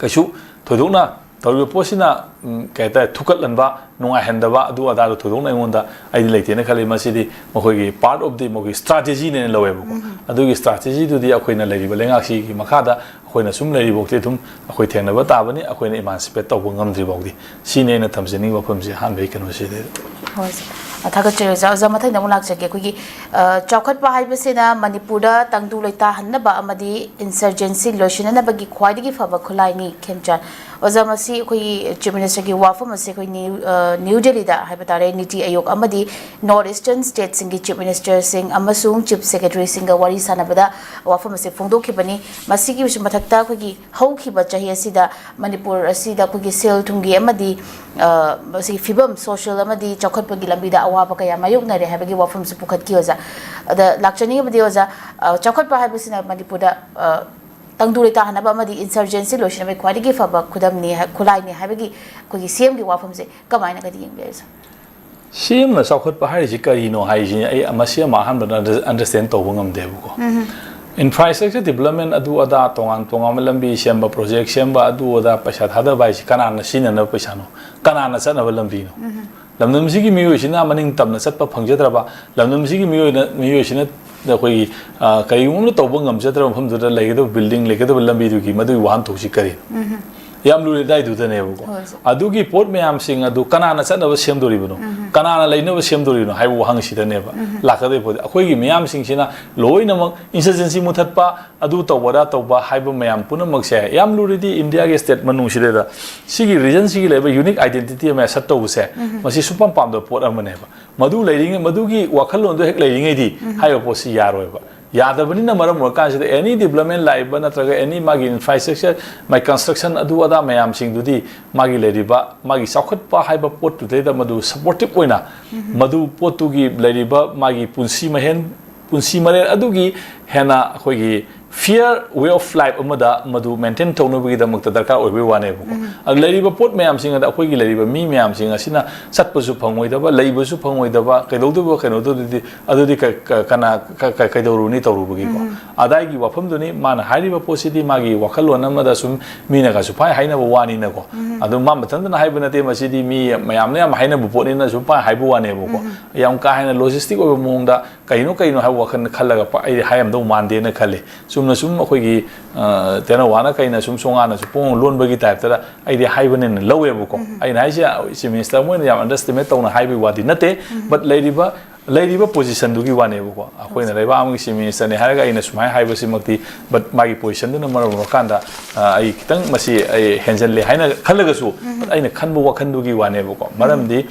ꯀꯩꯁꯨ ꯊꯣꯏꯗꯣꯛꯅ ꯇꯧꯔꯤꯕ ꯄꯣꯠꯁꯤꯅ, ꯎꯝ, ꯀꯩ ꯍꯥꯏꯇꯥꯔꯦ, ꯊꯨꯀꯠꯍꯟꯕ, ꯅꯨꯡꯉꯥꯏꯍꯟꯗꯕ, ꯑꯗꯨ ꯑꯗꯥꯗꯣ ꯊꯣꯏꯗꯣꯛꯅ ꯑꯩꯉꯣꯟꯗ, ꯑꯩꯗꯤ ꯂꯩꯇꯦꯅ ꯈꯜꯂꯤ꯫ ꯃꯁꯤꯗꯤ ꯃꯈꯣꯏꯒꯤ ꯄꯥꯔꯠ ꯑꯣꯐ ꯗꯤ ꯃꯈꯣꯏꯒꯤ ꯁ꯭ꯇ꯭ꯔꯥꯇꯦꯖꯤꯅꯦꯅ ꯂꯧꯋꯦꯕꯀꯣ꯫ ꯑꯗꯨꯒꯤ ꯁ꯭ꯇ꯭ꯔꯥꯇꯦꯖꯤꯗꯨꯗꯤ ꯑꯩꯈꯣꯏꯅ ꯂꯩꯔꯤꯕ ꯂꯩꯉꯥꯛꯁꯤꯒꯤ ꯃꯈꯥꯗ ꯑꯩꯈꯣꯏꯅ ꯁꯨꯝ ꯂꯩꯔꯤꯐꯥꯎꯗꯤ ꯑꯗꯨꯝ ꯑꯩꯈꯣꯏ ꯊꯦꯡꯅꯕ ꯇꯥꯕꯅꯤ, ꯑꯩꯈꯣꯏꯅ ꯏꯃꯥꯟꯁꯤꯄꯦꯠ ꯇꯧꯕ ꯉꯝꯗ꯭ꯔꯤ ꯐꯥꯎꯗꯤ꯫ ꯁꯤꯅꯤ ꯑꯩꯅ ꯊꯝꯖꯅꯤꯡꯕ ꯋꯥꯐꯝꯁꯦ ꯑꯍꯥꯟꯕꯒꯤ ꯀꯩꯅꯣꯁꯤꯗꯤ꯫ ꯍꯣꯏ, sir꯫ ꯑ, ꯊꯥꯒꯠꯆꯔꯤ ꯑꯣꯖꯥ꯫ ꯑꯣꯖꯥ, ꯃꯊꯪꯗ ꯑꯃꯨꯛ ꯂꯥꯛꯆꯒꯦ꯫ ꯑꯩꯈꯣꯏꯒꯤ, ꯑ, ꯆꯥꯎꯈꯠꯄ ꯍꯥꯏꯕꯁꯤꯅ ꯃꯅꯤꯄꯨꯔꯗ ꯇꯪꯗꯨ ꯂꯩꯇꯥꯍꯟꯅꯕ ꯑꯃꯗꯤ ꯏꯟꯁꯔꯖꯦꯟꯁꯤ ꯂꯣꯏꯁꯤꯟꯅꯅꯕꯒꯤ ꯈ꯭ꯋꯥꯏꯗꯒꯤ ꯐꯕ ꯈꯨꯠꯂꯥꯏꯅꯤ, ꯈꯦꯝꯆꯥꯟ꯫ ꯑꯣꯖꯥ, ꯃꯁꯤ ꯑꯩꯈꯣꯏꯒꯤ Chief Minister ꯒꯤ ꯋꯥꯐꯝ ꯑꯁꯤ ꯑꯩꯈꯣꯏ ꯅ꯭ꯌꯨ, ꯑ, ꯅ꯭ꯌꯨ ꯗꯦꯜꯂꯤꯗ ꯍꯥꯏꯕ ꯇꯥꯔꯦ, ꯅꯤꯇꯤ ꯑꯥꯌꯣꯒ ꯑꯃꯗꯤ North Eastern state ꯁꯤꯡꯒꯤ Chief Minister ꯁꯤꯡ ꯑꯃꯁꯨꯡ Chief Secretary ꯁꯤꯡꯒ ꯋꯥꯔꯤ ꯁꯥꯟꯅꯕꯗ ꯋꯥꯐꯝ ꯑꯁꯤ ꯐꯣꯡꯗꯣꯛꯈꯤꯕꯅꯤ꯫ ꯃꯁꯤꯒꯤ ꯃꯊꯛꯇ ꯑꯩꯈꯣꯏꯒꯤ ꯍꯧꯈꯤꯕ ꯆꯍꯤ ꯑꯁꯤꯗ ꯃꯅꯤꯄꯨꯔ ꯑꯁꯤꯗ ꯑꯩꯈꯣꯏꯒꯤ ꯁꯦꯜ ꯊꯨꯝꯒꯤ ꯑꯃꯗꯤ, ꯑ, ꯃꯁꯤꯒꯤ ꯐꯤꯕꯝ, social ꯑꯃꯗꯤ ꯆꯥꯎꯈꯠꯄꯒꯤ ꯂꯝꯕꯤꯗ ꯑꯋꯥꯕ ꯀꯌꯥ ꯃꯥꯌꯣꯛꯅꯔꯦ ꯍꯥꯏꯕꯒꯤ ꯋꯥꯐꯝꯁꯨ ꯄꯨꯈꯠꯈꯤ ꯑꯣꯖꯥ꯫ ꯑꯗ ꯂꯥꯛꯆꯅꯤꯡꯉꯤꯕꯗꯤ ꯑꯣꯖꯥ, ꯑ, ꯆꯥꯎꯈꯠꯄ ꯍꯥꯏꯕꯁꯤꯅ ꯃꯅꯤꯄꯨꯔꯗ, ꯑ, ꯇꯪꯗꯨ ꯂꯩꯇꯥꯍꯟꯅꯕ ꯑꯃꯗꯤ insurgency ꯂꯣꯏꯁꯤꯟꯅꯕꯒꯤ ꯈ꯭ꯋꯥꯏꯗꯒꯤ ꯐꯕ ꯈꯨꯗꯝꯅꯤ ꯍꯥꯏ-, ꯈꯨꯠꯂꯥꯏꯅꯤ ꯍꯥꯏꯕꯒꯤ ꯑꯩꯈꯣꯏꯒꯤ C M ꯒꯤ ꯋꯥꯐꯝꯁꯦ ꯀꯃꯥꯏꯅꯒꯗꯤ ꯌꯦꯡꯕꯤꯔꯤ ꯁꯥꯔ? C M ꯅ ꯆꯥꯎꯈꯠꯄ ꯍꯥꯏꯔꯤꯁꯤ ꯀꯔꯤꯅꯣ ꯍꯥꯏꯁꯤ ꯑꯩ ꯃꯁꯤ ꯑꯃ ꯑꯍꯥꯟꯕꯗ under-, understand ꯇꯧꯕ ꯉꯝꯗꯦꯕꯀꯣ꯫ Infrastructure development ꯑꯗꯨ ꯑꯗꯥ, ꯇꯣꯉꯥꯟ ꯇꯣꯉꯥꯟꯕ ꯂꯝꯕꯤ ꯁꯦꯝꯕ, project ꯁꯦꯝꯕ, ꯑꯗꯨ ꯑꯗꯥ ꯄꯩꯁꯥ ꯊꯥꯗꯕ ꯍꯥꯏꯁꯤ ꯀꯅꯥꯅ ꯁꯤꯖꯤꯟꯅꯅꯕ ꯄꯩꯁꯥꯅꯣ? ꯀꯅꯥꯅ ꯆꯠꯅꯕ ꯂꯝꯕꯤꯅꯣ? ꯂꯝꯗꯝꯁꯤꯒꯤ ꯃꯤꯑꯣꯏꯁꯤꯅ ꯃꯅꯤꯡ ꯇꯝꯅ ꯆꯠꯄ ꯐꯪꯖꯗ꯭ꯔꯕ, ꯂꯝꯗꯝꯁꯤꯒꯤ ꯃꯤꯑꯣꯏꯅ, ꯃꯤꯑꯣꯏꯁꯤꯅ ꯑꯩꯈꯣꯏꯒꯤ, ꯑ, ꯀꯔꯤꯒꯨꯝꯕ ꯑꯃ ꯇꯧꯕ ꯉꯝꯖꯗ꯭ꯔꯕ ꯃꯐꯝꯗꯨꯗ ꯂꯩꯒꯗꯕ building, ꯂꯩꯒꯗꯕ ꯂꯝꯕꯤꯗꯨꯒꯤ ꯃꯗꯨꯒꯤ ꯋꯥꯍꯟꯊꯣꯛꯁꯤ ꯀꯔꯤꯅꯣ? ꯌꯥꯝ ꯂꯨꯔꯤꯗꯥꯏꯗꯨꯗꯅꯦꯕꯀꯣ꯫ ꯍꯣꯏ, ꯁꯥꯔ꯫ ꯑꯗꯨꯒꯤ ꯄꯣꯠ ꯃꯌꯥꯝꯁꯤꯡ ꯑꯗꯨ ꯀꯅꯥꯅ ꯆꯠꯅꯕ ꯁꯦꯝꯗꯣꯔꯤꯕꯅꯣ? ꯀꯅꯥꯅ ꯂꯩꯅꯕ ꯁꯦꯝꯗꯣꯔꯤꯕꯅꯣ ꯍꯥꯏꯕ ꯋꯥꯍꯪꯁꯤꯗꯅꯦꯕ ꯂꯥꯛꯀꯗꯣꯏ ꯄꯣꯠ꯫ ꯑꯩꯈꯣꯏꯒꯤ ꯃꯤꯌꯥꯝꯁꯤꯡꯁꯤꯅ ꯂꯣꯏꯅꯃꯛ insurgency ꯃꯨꯊꯠꯄ, ꯑꯗꯨ ꯇꯧꯕ ꯑꯗꯥ ꯇꯧꯕ ꯍꯥꯏꯕ ꯃꯌꯥꯝ ꯄꯨꯝꯅꯃꯛꯁꯦ ꯌꯥꯝ ꯂꯨꯔꯤꯗꯤ India ꯒꯤ state ꯃꯅꯨꯡꯁꯤꯗ ꯁꯤꯒꯤ region ꯁꯤꯒꯤ ꯂꯩꯕ unique identity ꯑꯃ asset ꯇꯧꯕꯁꯦ, ꯃꯁꯤ ꯁꯨꯡꯄꯥꯝ ꯄꯥꯝꯗꯕ ꯄꯣꯠ ꯑꯃꯅꯦꯕ꯫ ꯃꯗꯨ ꯂꯩꯔꯤꯉꯩ, ꯃꯗꯨꯒꯤ ꯋꯥꯈꯜꯂꯣꯟꯗꯣ ꯍꯦꯛ ꯂꯩꯔꯤꯉꯩꯗꯤ ꯍꯥꯏꯔꯤꯕ ꯄꯣꯠꯁꯤ ꯌꯥꯔꯣꯏꯕ꯫ ꯌꯥꯗꯕꯅꯤꯅ ꯃꯔꯝ ꯑꯣꯏꯔꯀꯥꯟꯁꯤꯗ any development ꯂꯥꯛꯏꯕ ꯅꯠꯇ꯭ꯔꯒ any ꯃꯥꯒꯤ infrastructure, ꯃꯥꯒꯤ construction ꯑꯗꯨ ꯑꯗꯥ ꯃꯌꯥꯝꯁꯤꯡꯗꯨꯗꯤ ꯃꯥꯒꯤ ꯂꯩꯔꯤꯕ ꯃꯥꯒꯤ ꯆꯥꯎꯈꯠꯄ ꯍꯥꯏꯕ ꯄꯣꯠꯇꯨꯗꯩꯗ ꯃꯗꯨ supportive ꯑꯣꯏꯅ ꯃꯗꯨ ꯄꯣꯠꯇꯨꯒꯤ ꯂꯩꯔꯤꯕ ꯃꯥꯒꯤ ꯄꯨꯟꯁꯤ ꯃꯍꯦꯟ, ꯄꯨꯟꯁꯤ ꯃꯔꯦꯜ ꯑꯗꯨꯒꯤ ꯍꯦꯟꯅ ꯑꯩꯈꯣꯏꯒꯤ fair way of life ꯑꯃꯗ ꯃꯗꯨ maintain ꯇꯧꯅꯕꯒꯤꯗꯃꯛꯇ ꯗꯔꯀꯥꯔ ꯑꯣꯏꯕꯒꯤ ꯋꯥꯅꯦꯕꯀꯣ꯫ ꯑꯗꯨ ꯂꯩꯔꯤꯕ ꯄꯣꯠ ꯃꯌꯥꯝꯁꯤꯡ ꯑꯗ ꯑꯩꯈꯣꯏꯒꯤ ꯂꯩꯔꯤꯕ ꯃꯤ ꯃꯌꯥꯝꯁꯤꯡ ꯑꯁꯤꯅ ꯆꯠꯄꯁꯨ ꯐꯪꯉꯣꯏꯗꯕ, ꯂꯩꯕꯁꯨ ꯐꯪꯉꯣꯏꯗꯕ, ꯀꯩꯗꯧꯗꯣꯏꯕ, ꯀꯩꯅꯣ ꯇꯧꯗꯣꯏꯗꯤ, ꯑꯗꯨꯗꯤ ꯀ-, ꯀ-, ꯀꯅꯥ, ꯀ-, ꯀ-, ꯀꯩꯗꯧꯔꯨꯅꯤ ꯇꯧꯔꯨꯕꯒꯤꯀꯣ? ꯑꯗꯥꯏꯒꯤ ꯋꯥꯐꯝꯗꯨꯅꯤ ꯃꯥꯅ ꯍꯥꯏꯔꯤꯕ ꯄꯣꯠꯁꯤꯗꯤ ꯃꯥꯒꯤ ꯋꯥꯈꯜꯂꯣꯟ ꯑꯃꯗ ꯁꯨꯝ ꯃꯤꯅꯒꯁꯨ ꯄꯥꯏ ꯍꯥꯏꯅꯕ ꯋꯥꯅꯤꯅꯀꯣ꯫ ꯑꯗꯨ ꯃꯥ ꯃꯊꯟꯇꯅ ꯍꯥꯏꯕ ꯅꯠꯇꯦ, ꯃꯁꯤꯗꯤ ꯃꯤ ꯃꯌꯥꯝꯅ ꯌꯥꯝ ꯍꯥꯏꯅꯕ ꯄꯣꯠꯅꯤꯅ ꯁꯨꯝ ꯄꯥꯏ ꯍꯥꯏꯕ ꯋꯥꯅꯦꯕꯀꯣ꯫ ꯌꯥꯝ ꯀꯥ ꯍꯦꯟꯅ logistic ꯑꯣꯏꯕ ꯃꯑꯣꯡꯗ ꯀꯩꯅꯣ ꯀꯩꯅꯣ ꯍꯥꯏꯕ ꯋꯥꯈꯜ ꯈꯜꯂꯒ ꯄ-, ꯑꯩꯗꯤ ꯍꯥꯏꯔꯝꯗꯧ ꯃꯥꯟꯗꯦꯅ ꯈꯜꯂꯤ꯫ ꯆꯨꯝꯅ ꯁꯨꯝ ꯑꯩꯈꯣꯏꯒꯤ, ꯑ, ꯇꯦꯅꯋꯥꯅ ꯀꯩꯅ ꯁꯨꯝ ꯁꯣꯉꯥꯅ ꯁꯨꯝ ꯄꯣꯡ ꯂꯣꯟꯕꯒꯤ type ꯇ ꯑꯩꯗꯤ ꯍꯥꯏꯕꯅꯦꯅ ꯂꯧꯋꯦꯕꯀꯣ꯫ ꯑꯩꯅ ꯍꯥꯏꯁꯦ Chief Minister ꯃꯣꯏꯅ ꯌꯥꯝ underestimate ꯇꯧꯅ ꯍꯥꯏꯕꯒꯤ ꯋꯥꯗꯤ ꯅꯠꯇꯦ꯫ But ꯂꯩꯔꯤꯕ ꯂꯩꯔꯤꯕ positionꯗꯨꯒꯤ ꯋꯥꯅꯦꯕꯀꯣ꯫ ꯑꯩꯈꯣꯏꯅ ꯂꯩꯕꯥꯛ ꯑꯃꯒꯤ chief ministerꯅꯦ ꯍꯥꯏꯔꯒ ꯑꯩꯅ ꯁꯨꯃꯥꯏꯅ ꯍꯥꯏꯕꯁꯤꯃꯛꯇꯤ, but ꯃꯥꯒꯤ positionꯗꯨꯅ ꯃꯔꯝ ꯑꯣꯏꯔꯀꯥꯟꯗ, ꯑ, ꯑꯩ ꯈꯤꯇꯪ ꯃꯁꯤ ꯑꯩ ꯍꯦꯟꯖꯜꯂꯦ ꯍꯥꯏꯅ ꯈꯜꯂꯒꯁꯨ, but ꯑꯩꯅ ꯈꯟꯕ ꯋꯥꯈꯜꯗꯨꯒꯤ ꯋꯥꯅꯦꯕꯀꯣ꯫ ꯃꯔꯝꯗꯤ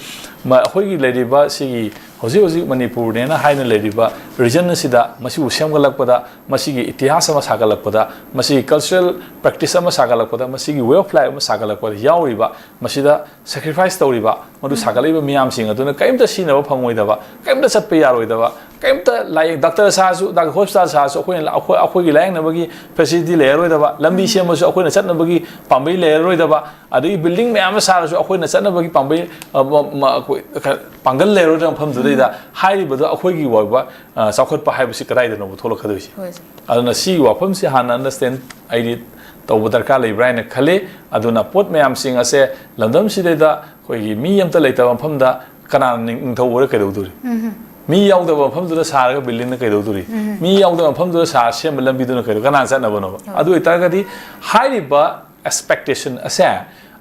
ꯃ-, ꯑꯩꯈꯣꯏꯒꯤ ꯂꯩꯔꯤꯕ ꯁꯤꯒꯤ ꯍꯧꯖꯤꯛ ꯍꯧꯖꯤꯛ ꯃꯅꯤꯄꯨꯔꯅꯦꯅ ꯍꯥꯏꯅ ꯂꯩꯔꯤꯕ region ꯑꯁꯤꯗ, ꯃꯁꯤꯕꯨ ꯁꯦꯝꯒꯠꯂꯛꯄꯗ, ꯃꯁꯤꯒꯤ ꯏꯇꯤꯍꯥꯁ ꯑꯃ ꯁꯥꯒꯠꯂꯛꯄꯗ, ꯃꯁꯤꯒꯤ cultural practice ꯑꯃ ꯁꯥꯒꯠꯂꯛꯄꯗ, ꯃꯁꯤꯒꯤ way of life ꯑꯃ ꯁꯥꯒꯠꯂꯛꯄꯗ ꯌꯥꯎꯔꯤꯕ, ꯃꯁꯤꯗ sacrifice ꯇꯧꯔꯤꯕ, ꯃꯗꯨ ꯁꯥꯒꯠꯂꯛꯏꯕ ꯃꯤꯌꯥꯝꯁꯤꯡ ꯑꯗꯨꯅ ꯀꯔꯤꯝꯇ ꯁꯤꯖꯤꯟꯅꯕ ꯐꯪꯉꯣꯏꯗꯕ, ꯀꯔꯤꯝꯇ ꯆꯠꯄ ꯌꯥꯔꯣꯏꯗꯕ, ꯀꯔꯤꯝꯇ ꯂꯥꯏꯌꯦꯡ, doctor ꯁꯥꯔꯁꯨ, doctor hospital ꯁꯥꯔꯁꯨ, ꯑꯩꯈꯣꯏꯅ, ꯑꯩꯈꯣꯏ, ꯑꯩꯈꯣꯏꯒꯤ ꯂꯥꯏꯌꯦꯡꯅꯕꯒꯤ facility ꯂꯩꯔꯔꯣꯏꯗꯕ, ꯂꯝꯕꯤ ꯁꯦꯝꯕꯁꯨ ꯑꯩꯈꯣꯏꯅ ꯆꯠꯅꯕꯒꯤ ꯄꯥꯝꯕꯩ ꯂꯩꯔꯔꯣꯏꯗꯕ, ꯑꯗꯒꯤ building ꯃꯌꯥꯝ ꯑꯃ ꯁꯥꯔꯁꯨ ꯑꯩꯈꯣꯏꯅ ꯆꯠꯅꯕꯒꯤ ꯄꯥꯝꯕꯩ, ꯑ, ꯃ-, ꯃ-, ꯑꯩꯈꯣꯏ ꯈ-, ꯄꯥꯡꯒꯜ ꯂꯩꯔꯔꯣꯏꯗꯕ ꯃꯐꯝꯗꯨꯗꯩꯗ ꯍꯥꯏꯔꯤꯕꯗꯣ ꯑꯩꯈꯣꯏꯒꯤ ꯑꯣꯏꯕ, ꯑ, ꯆꯥꯎꯈꯠꯄ ꯍꯥꯏꯕꯁꯤ ꯀꯗꯥꯏꯗꯅꯣꯕ ꯊꯣꯛꯂꯛꯀꯗꯣꯏꯁꯦ? ꯍꯣꯏ, ꯁꯦ꯫ ꯑꯗꯨꯅ ꯁꯤꯒꯤ ꯋꯥꯐꯝꯁꯤ ꯍꯥꯟꯅ understand ꯑꯩꯗꯤ ꯇꯧꯕ ꯗꯔꯀꯥꯔ ꯂꯩꯕ꯭ꯔꯥ ꯍꯥꯏꯅ ꯈꯜꯂꯤ꯫ ꯑꯗꯨꯅ ꯄꯣꯠ ꯃꯌꯥꯝꯁꯤꯡ ꯑꯁꯦ ꯂꯝꯗꯝꯁꯤꯗꯩꯗ ꯑꯩꯈꯣꯏꯒꯤ ꯃꯤ ꯑꯝꯇ ꯂꯩꯇꯕ ꯃꯐꯝꯗ ꯀꯅꯥꯅ ꯅꯤꯡ-, ꯅꯤꯡꯊꯧ ꯑꯣꯏꯔ ꯀꯩꯗꯧꯗꯣꯔꯤ? ꯃꯤ ꯌꯥꯎꯗꯕ ꯃꯐꯝꯗꯨꯗ ꯁꯥꯔꯒ buildingꯅ ꯀꯩꯗꯧꯗꯣꯔꯤ? ꯃꯤ ꯌꯥꯎꯗꯕ ꯃꯐꯝꯗꯨꯗ ꯁꯥꯔ ꯁꯦꯝꯕ ꯂꯝꯕꯤꯗꯨꯅ ꯀꯩꯗꯧ-, ꯀꯅꯥꯅ ꯆꯠꯅꯕꯅꯣꯕ? ꯍꯣꯏ꯫ ꯑꯗꯨ ꯑꯣꯏꯇꯥꯔꯒꯗꯤ ꯍꯥꯏꯔꯤꯕ expectation ꯑꯁꯦ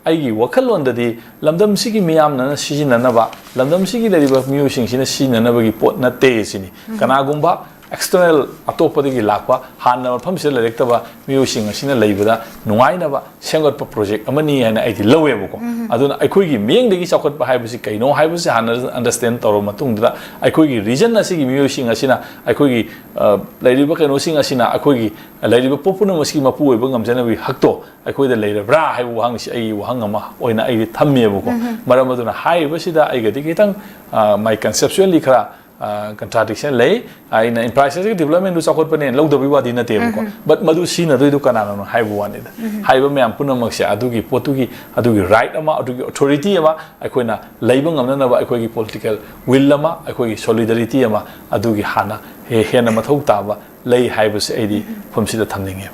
ꯑꯩꯒꯤ ꯋꯥꯈꯜꯂꯣꯟꯗꯗꯤ ꯂꯝꯗꯝꯁꯤꯒꯤ ꯃꯤꯌꯥꯝꯅ ꯁꯤꯖꯤꯟꯅꯅꯕ, ꯂꯝꯗꯝꯁꯤꯒꯤ ꯂꯩꯔꯤꯕ ꯃꯤꯑꯣꯏꯁꯤꯡꯁꯤꯅ ꯁꯤꯖꯤꯟꯅꯅꯕꯒꯤ ꯄꯣꯠ ꯅꯠꯇꯦ ꯁꯤꯅꯤ꯫ ꯀꯅꯥꯒꯨꯝꯕ external ꯑꯇꯣꯞꯄꯗꯒꯤ ꯂꯥꯛꯄ, ꯍꯥꯟꯅ ꯃꯐꯝꯁꯤꯗ ꯂꯩꯔꯛꯇꯕ ꯃꯤꯑꯣꯏꯁꯤꯡ ꯑꯁꯤꯅ ꯂꯩꯕꯗ ꯅꯨꯡꯉꯥꯏꯅꯕ ꯁꯦꯝꯒꯠꯄ project ꯑꯃꯅꯤ ꯍꯥꯏꯅ ꯑꯩꯗꯤ ꯂꯧꯋꯦꯕꯀꯣ꯫ ꯑꯗꯨꯅ ꯑꯩꯈꯣꯏꯒꯤ ꯃꯤꯠꯌꯦꯡꯗꯒꯤ ꯆꯥꯎꯈꯠꯄ ꯍꯥꯏꯕꯁꯤ ꯀꯩꯅꯣ ꯍꯥꯏꯕꯁꯤ ꯍꯥꯟꯅ understand ꯇꯧꯔꯕ ꯃꯇꯨꯡꯗꯨꯗ, ꯑꯩꯈꯣꯏꯒꯤ region ꯑꯁꯤꯒꯤ ꯃꯤꯑꯣꯏꯁꯤꯡ ꯑꯁꯤꯅ, ꯑꯩꯈꯣꯏꯒꯤ, ꯑ, ꯂꯩꯔꯤꯕ ꯀꯩꯅꯣꯁꯤꯡ ꯑꯁꯤꯅ ꯑꯩꯈꯣꯏꯒꯤ ꯂꯩꯔꯤꯕ ꯄꯣꯠ ꯄꯨꯝꯅꯃꯛꯁꯤꯒꯤ ꯃꯄꯨ ꯑꯣꯏꯕ ꯉꯝꯖꯅꯕꯒꯤ ꯍꯛꯇꯣ ꯑꯩꯈꯣꯏꯗ ꯂꯩꯔꯕ꯭ꯔꯥ ꯍꯥꯏꯕ ꯋꯥꯍꯪꯁꯤ ꯑꯩꯒꯤ ꯋꯥꯍꯪ ꯑꯃ ꯑꯣꯏꯅ ꯑꯩꯗꯤ ꯊꯝꯃꯦꯕꯀꯣ꯫ ꯃꯔꯝ ꯑꯗꯨꯅ ꯍꯥꯏꯔꯤꯕꯁꯤꯗ ꯑꯩꯒꯗꯤ ꯈꯤꯇꯪ, ꯑ, my conceptually ꯈꯔ, ꯑ, contradiction ꯂꯩ꯫ ꯑꯩꯅ infrastructure development ꯗꯨ ꯆꯥꯎꯈꯠꯄꯅꯦꯅ ꯂꯧꯗꯕꯒꯤ ꯋꯥꯗꯤ ꯅꯠꯇꯦꯕꯀꯣ꯫ But ꯃꯗꯨ ꯁꯤꯖꯤꯟꯅꯗꯣꯏꯗꯨ ꯀꯅꯥꯅꯣ ꯍꯥꯏꯕ ꯋꯥꯅꯤꯗ꯫ ꯍꯥꯏꯔꯤꯕ ꯃꯌꯥꯝ ꯄꯨꯝꯅꯃꯛꯁꯦ ꯑꯗꯨꯒꯤ ꯄꯣꯠꯇꯨꯒꯤ, ꯑꯗꯨꯒꯤ right ꯑꯃ, ꯑꯗꯨꯒꯤ authority ꯑꯃ ꯑꯩꯈꯣꯏꯅ ꯂꯩꯕ ꯉꯝꯅꯅꯕ ꯑꯩꯈꯣꯏꯒꯤ political will ꯑꯃ, ꯑꯩꯈꯣꯏꯒꯤ solidarity ꯑꯃ, ꯑꯗꯨꯒꯤ ꯍꯥꯟꯅ ꯍꯦ-, ꯍꯦꯟꯅ ꯃꯊꯧ ꯇꯥꯕ ꯂꯩ ꯍꯥꯏꯕꯁꯦ ꯑꯩꯗꯤ ꯃꯐꯝꯁꯤꯗ ꯊꯝꯅꯤꯡꯉꯦ꯫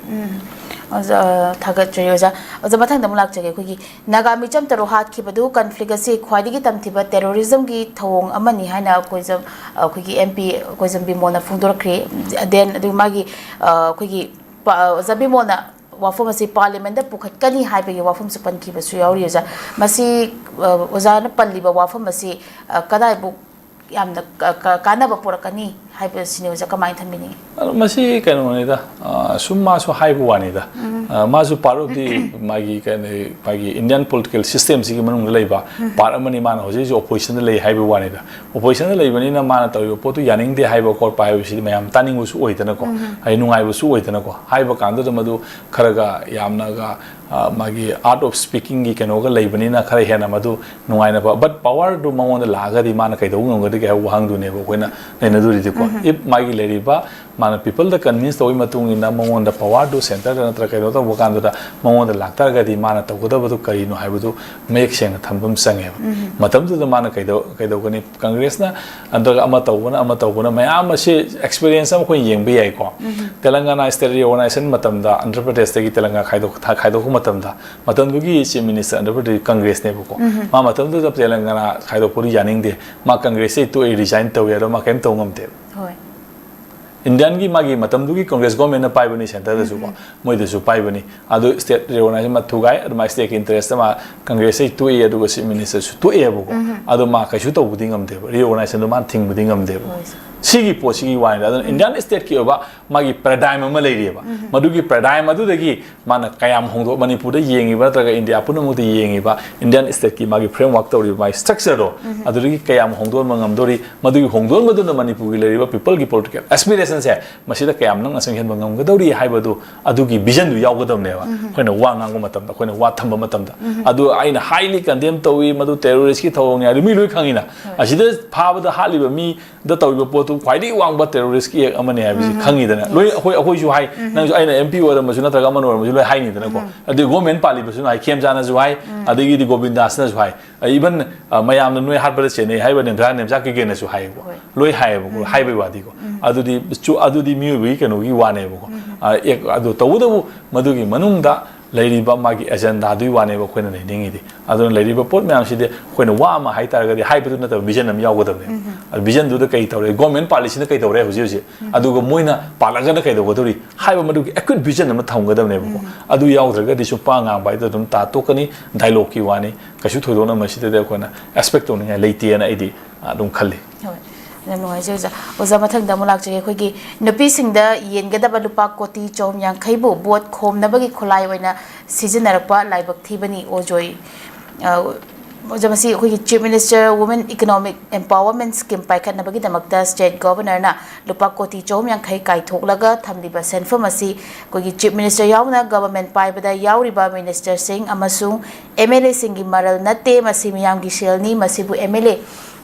ꯑꯣꯖꯥ, ꯊꯥꯒꯠꯆꯔꯤ ꯑꯣꯖꯥ꯫ ꯑꯣꯖꯥ, ꯃꯊꯪꯗ ꯑꯃꯨꯛ ꯂꯥꯛꯆꯒꯦ꯫ ꯑꯩꯈꯣꯏꯒꯤ ꯅꯥꯒꯥ ꯃꯤꯆꯝ ꯇꯔꯨꯛ ꯍꯥꯠꯈꯤꯕꯗꯨ conflict ꯑꯁꯤ ꯈ꯭ꯋꯥꯏꯗꯒꯤ ꯇꯝꯊꯤꯕ terrorism ꯒꯤ ꯊꯧꯑꯣꯡ ꯑꯃꯅꯤ ꯍꯥꯏꯅ ꯀꯣꯏꯖꯝ, ꯑꯩꯈꯣꯏꯒꯤ M P ꯀꯣꯏꯖꯝ ꯕꯤꯃꯣꯜꯅ ꯐꯣꯡꯗꯣꯔꯛꯈ꯭ꯔꯦ꯫ Then ꯑꯗꯨ ꯃꯥꯒꯤ, ꯑ, ꯑꯩꯈꯣꯏꯒꯤ ꯄ-, ꯑꯣꯖꯥ ꯕꯤꯃꯣꯜꯅ ꯋꯥꯐꯝ ꯑꯁꯤ parliament ꯇ ꯄꯨꯈꯠꯀꯅꯤ ꯍꯥꯏꯕꯒꯤ ꯋꯥꯐꯝꯁꯨ ꯄꯟꯈꯤꯕꯁꯨ ꯌꯥꯎꯔꯤ ꯑꯣꯖꯥ꯫ ꯃꯁꯤ, ꯑ, ꯑꯣꯖꯥꯅ ꯄꯜꯂꯤꯕ ꯋꯥꯐꯝ ꯑꯁꯤ, ꯑ, ꯀꯗꯥꯏꯕꯨ ꯌꯥꯝꯅ ꯀ- ꯀ- ꯀꯥꯟꯅꯕ ꯄꯨꯔꯛꯀꯅꯤ ꯍꯥꯏꯕꯁꯤꯅꯤ ꯑꯣꯖꯥ, ꯀꯃꯥꯏꯅ ꯊꯝꯕꯤꯅꯤꯡꯉꯤ? ꯑꯗꯣ ꯃꯁꯤ ꯀꯩꯅꯣꯅꯤꯗ, ꯑ, ꯁꯨꯝ ꯃꯥꯁꯨ ꯍꯥꯏꯕ ꯋꯥꯅꯤꯗ. ꯑ, ꯃꯥꯁꯨ part of the ꯃꯥꯒꯤ ꯀꯩꯅꯣ, ꯃꯥꯒꯤ Indian political system ꯁꯤꯒꯤ ꯃꯅꯨꯡꯗ ꯂꯩꯕ part ꯑꯃꯅꯤ. ꯃꯥꯅ ꯍꯧꯖꯤꯛ ꯍꯧꯖꯤꯛ opposition ꯗ ꯂꯩ ꯍꯥꯏꯕ ꯋꯥꯅꯤꯗ. Opposition ꯗ ꯂꯩꯕꯅꯤꯅ ꯃꯥꯅ ꯇꯧꯔꯤꯕ ꯄꯣꯠꯇꯨ ꯌꯥꯅꯤꯡꯗꯦ ꯍꯥꯏꯕ ꯈꯣꯠꯄ ꯍꯥꯏꯕꯁꯤꯗꯤ ꯃꯌꯥꯝ ꯇꯥꯅꯤꯡꯕꯁꯨ ꯑꯣꯏꯗꯅꯀꯣ, ꯍꯥꯏꯗꯤ ꯅꯨꯡꯉꯥꯏꯕꯁꯨ ꯑꯣꯏꯗꯅꯀꯣ. ꯍꯥꯏꯕ ꯀꯥꯟꯗꯨꯗ ꯃꯗꯨ ꯈꯔꯒ ꯌꯥꯝꯅꯒ, ꯑ, ꯃꯥꯒꯤ art of speaking ꯒꯤ ꯀꯩꯅꯣꯒ ꯂꯩꯕꯅꯤꯅ ꯈꯔ ꯍꯦꯟꯅ ꯃꯗꯨ ꯅꯨꯡꯉꯥꯏꯅꯕ. But power ꯗꯨ ꯃꯉꯣꯟꯗ ꯂꯥꯛꯑꯒꯗꯤ ꯃꯥꯅ ꯀꯩꯗꯧꯕ ꯉꯝꯒꯗꯒꯦ ꯍꯥꯏꯕ ꯋꯥꯍꯪꯗꯨꯅꯦꯕ ꯑꯩꯈꯣꯏꯅ ꯅꯩꯅꯗꯣꯔꯤꯗꯤꯀꯣ. If ꯃꯥꯒꯤ ꯂꯩꯔꯤꯕ, ꯃꯥꯅ people ꯗ convince ꯇꯧꯕꯒꯤ ꯃꯇꯨꯡ ꯏꯟꯅ ꯃꯉꯣꯟꯗ power ꯗꯨ centre ꯗ ꯅꯠꯇ꯭ꯔꯒ ꯀꯩꯅꯣ ꯇꯧꯕ ꯀꯥꯟꯗꯨꯗ ꯃꯉꯣꯟꯗ ꯂꯥꯛꯇꯥꯔꯒꯗꯤ ꯃꯥꯅ ꯇꯧꯒꯗꯕꯗꯨ ꯀꯔꯤꯅꯣ ꯍꯥꯏꯕꯗꯨ ꯃꯌꯦꯛ ꯁꯦꯡꯅ ꯊꯝꯕ ꯑꯃ ꯆꯪꯉꯦꯕ. ꯃꯇꯝꯗꯨꯗ ꯃꯥꯅ ꯀꯩꯗꯧ ꯀꯩꯗꯧꯒꯅꯤ? ꯀꯪꯒ꯭ꯔꯦꯁꯅ ꯅꯠꯇ꯭ꯔꯒ ꯑꯃ ꯇꯧꯕꯅ, ꯑꯃ ꯇꯧꯕꯅ, ꯃꯌꯥꯝ ꯑꯁꯤ experience ꯑꯃ ꯑꯩꯈꯣꯏꯅ ꯌꯦꯡꯕ ꯌꯥꯏꯀꯣ. ꯇꯦꯂꯪꯒꯥꯅꯥ state reorganization ꯃꯇꯝꯗ ꯑꯟꯙ꯭ꯔ ꯄ꯭ꯔꯗꯦꯁꯇꯒꯤ ꯇꯦꯂꯪꯒꯥꯅꯥ ꯈꯥꯏꯗꯣꯛ ꯈꯥꯏꯗꯣꯛꯄ ꯃꯇꯝꯗ, ꯃꯇꯝꯗꯨꯒꯤ chief minister ꯑꯟꯙ꯭ꯔ ꯄ꯭ꯔꯗꯦꯁ ꯀꯪꯒ꯭ꯔꯦꯁꯅꯦꯕꯀꯣ. ꯃꯥ ꯃꯇꯝꯗꯨꯗ ꯇꯦꯂꯪꯒꯥꯅꯥ ꯈꯥꯏꯗꯣꯛꯄꯗꯨ ꯌꯥꯅꯤꯡꯗꯦ, ꯃꯥ ꯀꯪꯒ꯭ꯔꯦꯁꯇꯩ ꯇꯣꯛꯑꯦ, resign ꯇꯧꯋꯦ, ꯑꯗꯣ ꯃꯥ ꯀꯩꯝ ꯇꯧ ꯉꯝꯗꯦꯕ. ꯍꯣꯏ. Indian ꯒꯤ ꯃꯥꯒꯤ ꯃꯇꯝꯗꯨꯒꯤ ꯀꯪꯒ꯭ꯔꯦꯁ government ꯅ ꯄꯥꯏꯕꯅꯤ, centre ꯗꯁꯨꯀꯣ, ꯃꯣꯏꯗꯁꯨ ꯄꯥꯏꯕꯅꯤ. ꯑꯗꯨ state reorganization ꯃꯥ ꯊꯨꯒꯥꯏ, ꯑꯗꯨꯃꯥꯏꯅ state ꯀꯤ interest ꯇ ꯃꯥ ꯀꯪꯒ꯭ꯔꯦꯁꯇꯩ ꯇꯣꯛꯏ, ꯑꯗꯨꯒ chief minister ꯁꯨ ꯇꯣꯛꯑꯦꯕꯀꯣ. ꯑꯗꯣ ꯃꯥ ꯀꯩꯁꯨ ꯇꯧꯕꯗꯤ ꯉꯝꯗꯦꯕ, reorganization ꯗꯣ ꯃꯥꯅ ꯊꯤꯡꯕꯗꯤ ꯉꯝꯗꯦꯕ. ꯍꯣꯏ꯫ ꯁꯤꯒꯤ ꯄꯣꯠꯁꯤꯒꯤ ꯋꯥꯅꯤꯗ. ꯑꯗꯨꯅ Indian state ꯀꯤ ꯑꯣꯏꯕ ꯃꯥꯒꯤ paradigm ꯑꯃ ꯂꯩꯔꯤꯑꯕ. ꯃꯗꯨꯒꯤ paradigm ꯑꯗꯨꯗꯒꯤ ꯃꯥꯅ ꯀꯌꯥꯝ ꯍꯣꯡꯗꯣꯛ, ꯃꯅꯤꯄꯨꯔꯗ ꯌꯦꯡꯉꯤꯕ ꯅꯠꯇ꯭ꯔꯒ ꯏꯟꯗꯤꯌꯥ ꯄꯨꯝꯅꯃꯛꯇ ꯌꯦꯡꯉꯤꯕ Indian state ꯀꯤ ꯃꯥꯒꯤ framework ꯇꯧꯔꯤꯕ ꯃꯥꯒꯤ structure ꯗꯣ, ꯑꯗꯨꯗꯒꯤ ꯀꯌꯥꯝ ꯍꯣꯡꯗꯣꯛꯍꯟꯕ ꯉꯝꯗꯣꯔꯤ, ꯃꯗꯨꯒꯤ ꯍꯣꯡꯗꯣꯛꯍꯟꯕꯗꯨꯅ ꯃꯅꯤꯄꯨꯔꯒꯤ ꯂꯩꯔꯤꯕ people ꯒꯤ political aspiration ꯁꯦ ꯃꯁꯤꯗ ꯀꯌꯥꯝ ꯅꯪꯅ ꯆꯪꯁꯤꯟꯕ ꯉꯝꯒꯗꯧꯔꯤ ꯍꯥꯏꯕꯗꯨ, ꯑꯗꯨꯒꯤ vision ꯗꯨ ꯌꯥꯎꯒꯗꯕꯅꯦꯕ꯫ ꯑꯩꯈꯣꯏꯅ ꯋꯥ ꯉꯥꯡꯕ ꯃꯇꯝꯗ, ꯑꯩꯈꯣꯏꯅ ꯋꯥ ꯊꯝꯕ ꯃꯇꯝꯗ, ꯑꯗꯨ ꯑꯩꯅ highly condemn ꯇꯧꯏ, ꯃꯗꯨ terrorist ꯀꯤ ꯊꯧꯑꯣꯡꯅꯤ ꯍꯥꯏꯗꯨ ꯃꯤ ꯂꯣꯏ ꯈꯪꯉꯤꯅ꯫ ꯑꯁꯤꯗ ꯐꯥꯕꯗ ꯍꯥꯠꯂꯤꯕ ꯃꯤ ꯗ ꯇꯧꯔꯤꯕ ꯄꯣꯠꯇꯨ ꯈ꯭ꯋꯥꯏꯗꯒꯤ ꯋꯥꯡꯕ terrorist ꯀꯤ act ꯑꯃꯅꯤ ꯍꯥꯏꯕꯁꯤ ꯈꯪꯉꯤꯗꯅ꯫ ꯂꯣꯏ, ꯑꯩꯈꯣꯏ, ꯑꯩꯈꯣꯏꯁꯨ ꯍꯥꯏ, ꯅꯪꯁꯨ, ꯑꯩꯅ M P ꯑꯣꯏꯔꯝꯕꯁꯨ ꯅꯠꯇ꯭ꯔꯒ ꯑꯃꯅ ꯑꯣꯏꯔꯝꯕꯁꯨ ꯂꯣꯏ ꯍꯥꯏꯅꯤꯗꯅꯀꯣ꯫ ꯑꯗꯨ government ꯄꯥꯜꯂꯤꯕꯁꯨ ꯍꯥꯏ, ꯈꯦꯝꯆꯥꯅꯁꯨ ꯍꯥꯏ, ꯑꯗꯒꯤꯗꯤ ꯒꯣꯕꯤꯟꯗꯥꯁꯅꯁꯨ ꯍꯥꯏ, even, ꯑ, ꯃꯌꯥꯝꯅ ꯅꯣꯏ ꯍꯥꯠꯄꯗ ꯆꯦꯟꯅꯩ ꯍꯥꯏꯕ ꯅꯦꯝꯆꯥ, ꯅꯦꯝꯆꯥ ꯀꯤꯒꯦꯟꯅꯁꯨ ꯍꯥꯏꯌꯦꯕꯀꯣ꯫ ꯂꯣꯏ ꯍꯥꯏꯌꯦꯕꯀꯣ, ꯍꯥꯏꯕꯩ ꯋꯥꯗꯤꯀꯣ꯫ ꯑꯗꯨꯗꯤ ꯆꯨ-, ꯑꯗꯨꯗꯤ ꯃꯤꯑꯣꯏꯕꯒꯤ ꯀꯩꯅꯣꯒꯤ ꯋꯥꯅꯦꯕꯀꯣ꯫ ꯑ, ꯑꯦꯛ-, ꯑꯗꯨ ꯇꯧꯕꯇꯕꯨ ꯃꯗꯨꯒꯤ ꯃꯅꯨꯡꯗ ꯂꯩꯔꯤꯕ ꯃꯥꯒꯤ agenda ꯗꯨꯒꯤ ꯋꯥꯅꯦꯕ ꯑꯩꯈꯣꯏꯅ ꯅꯩꯅꯤꯡꯉꯤꯗꯤ꯫ ꯑꯗꯨꯅ ꯂꯩꯔꯤꯕ ꯄꯣꯠ ꯃꯌꯥꯝꯁꯤꯗꯤ ꯑꯩꯈꯣꯏꯅ ꯋꯥ ꯑꯃ ꯍꯥꯏ ꯇꯥꯔꯒꯗꯤ ꯍꯥꯏꯕꯗꯨ ꯅꯠꯇꯕ vision ꯑꯃ ꯌꯥꯎꯒꯗꯕꯅꯦ꯫ ꯑꯗꯨ vision ꯗꯨꯗ ꯀꯩ ꯇꯧꯔꯦ, government ꯄꯥꯜꯂꯤꯁꯤꯅ ꯀꯩ ꯇꯧꯔꯦ ꯍꯧꯖꯤꯛ ꯍꯧꯖꯤꯛ, ꯑꯗꯨꯒ ꯃꯣꯏꯅ ꯄꯥꯜꯂꯒꯅ ꯀꯩꯗꯧꯒꯗꯧꯔꯤ ꯍꯥꯏꯕ ꯃꯗꯨꯒꯤ accurate vision ꯑꯃ ꯊꯝꯒꯗꯕꯅꯦꯕꯀꯣ꯫ ꯑꯗꯨ ꯌꯥꯎꯗ꯭ꯔꯒꯗꯤ ꯁꯨꯝ ꯄꯥ ꯉꯥꯡꯕ ꯍꯥꯏꯗꯣ ꯑꯗꯨꯝ ꯇꯥ ꯇꯣꯛꯀꯅꯤ, dialogue ꯀꯤ ꯋꯥꯅꯤ, ꯀꯩꯁꯨ ꯊꯣꯏꯗꯣꯛꯅ ꯃꯁꯤꯗꯗꯤ ꯑꯩꯈꯣꯏꯅ expect ꯇꯧꯅꯤꯡꯉꯥꯏ ꯂꯩꯇꯦꯅ ꯑꯩꯗꯤ ꯑꯗꯨꯝ ꯈꯜꯂꯤ꯫ ꯍꯣꯏ, ꯌꯥꯝ ꯅꯨꯡꯉꯥꯏꯖꯩ ꯑꯣꯖꯥ꯫ ꯑꯣꯖꯥ, ꯃꯊꯪꯗ ꯑꯃꯨꯛ ꯂꯥꯛꯆꯒꯦ꯫ ꯑꯩꯈꯣꯏꯒꯤ ꯅꯨꯄꯤꯁꯤꯡꯗ ꯌꯦꯟꯒꯗꯕ ꯂꯨꯄꯥ ꯀꯣꯇꯤ ꯆꯍꯨꯝ ꯌꯥꯡꯈꯩꯕꯨ ꯚꯣꯠ ꯈꯣꯝꯅꯕꯒꯤ ꯈꯨꯠꯂꯥꯏ ꯑꯣꯏꯅ ꯁꯤꯖꯤꯟꯅꯔꯛꯄ ꯂꯥꯏꯕꯛ ꯊꯤꯕꯅꯤ꯫ ꯑꯣꯖꯣꯏ, ꯑ, ꯑꯣꯖꯥ, ꯃꯁꯤ ꯑꯩꯈꯣꯏꯒꯤ Chief Minister Women Economic Empowerment Scheme ꯄꯥꯏꯈꯠꯅꯕꯒꯤꯗꯃꯛꯇ state governorꯅ ꯂꯨꯄꯥ ꯀꯣꯇꯤ ꯆꯍꯨꯝ ꯌꯥꯡꯈꯩ ꯀꯥꯏꯊꯣꯛꯂꯒ ꯊꯝꯂꯤꯕ ꯁꯦꯟꯐꯝ ꯑꯁꯤ ꯑꯩꯈꯣꯏꯒꯤ Chief Minister ꯌꯥꯎꯅ government ꯄꯥꯏꯕꯗ ꯌꯥꯎꯔꯤꯕ ministerꯁꯤꯡ ꯑꯃꯁꯨꯡ MLAꯁꯤꯡꯒꯤ ꯃꯔꯜ ꯅꯠꯇꯦ꯫ ꯃꯁꯤ ꯃꯤꯌꯥꯝꯒꯤ ꯁꯦꯜꯅꯤ꯫ ꯃꯁꯤꯕꯨ MLA,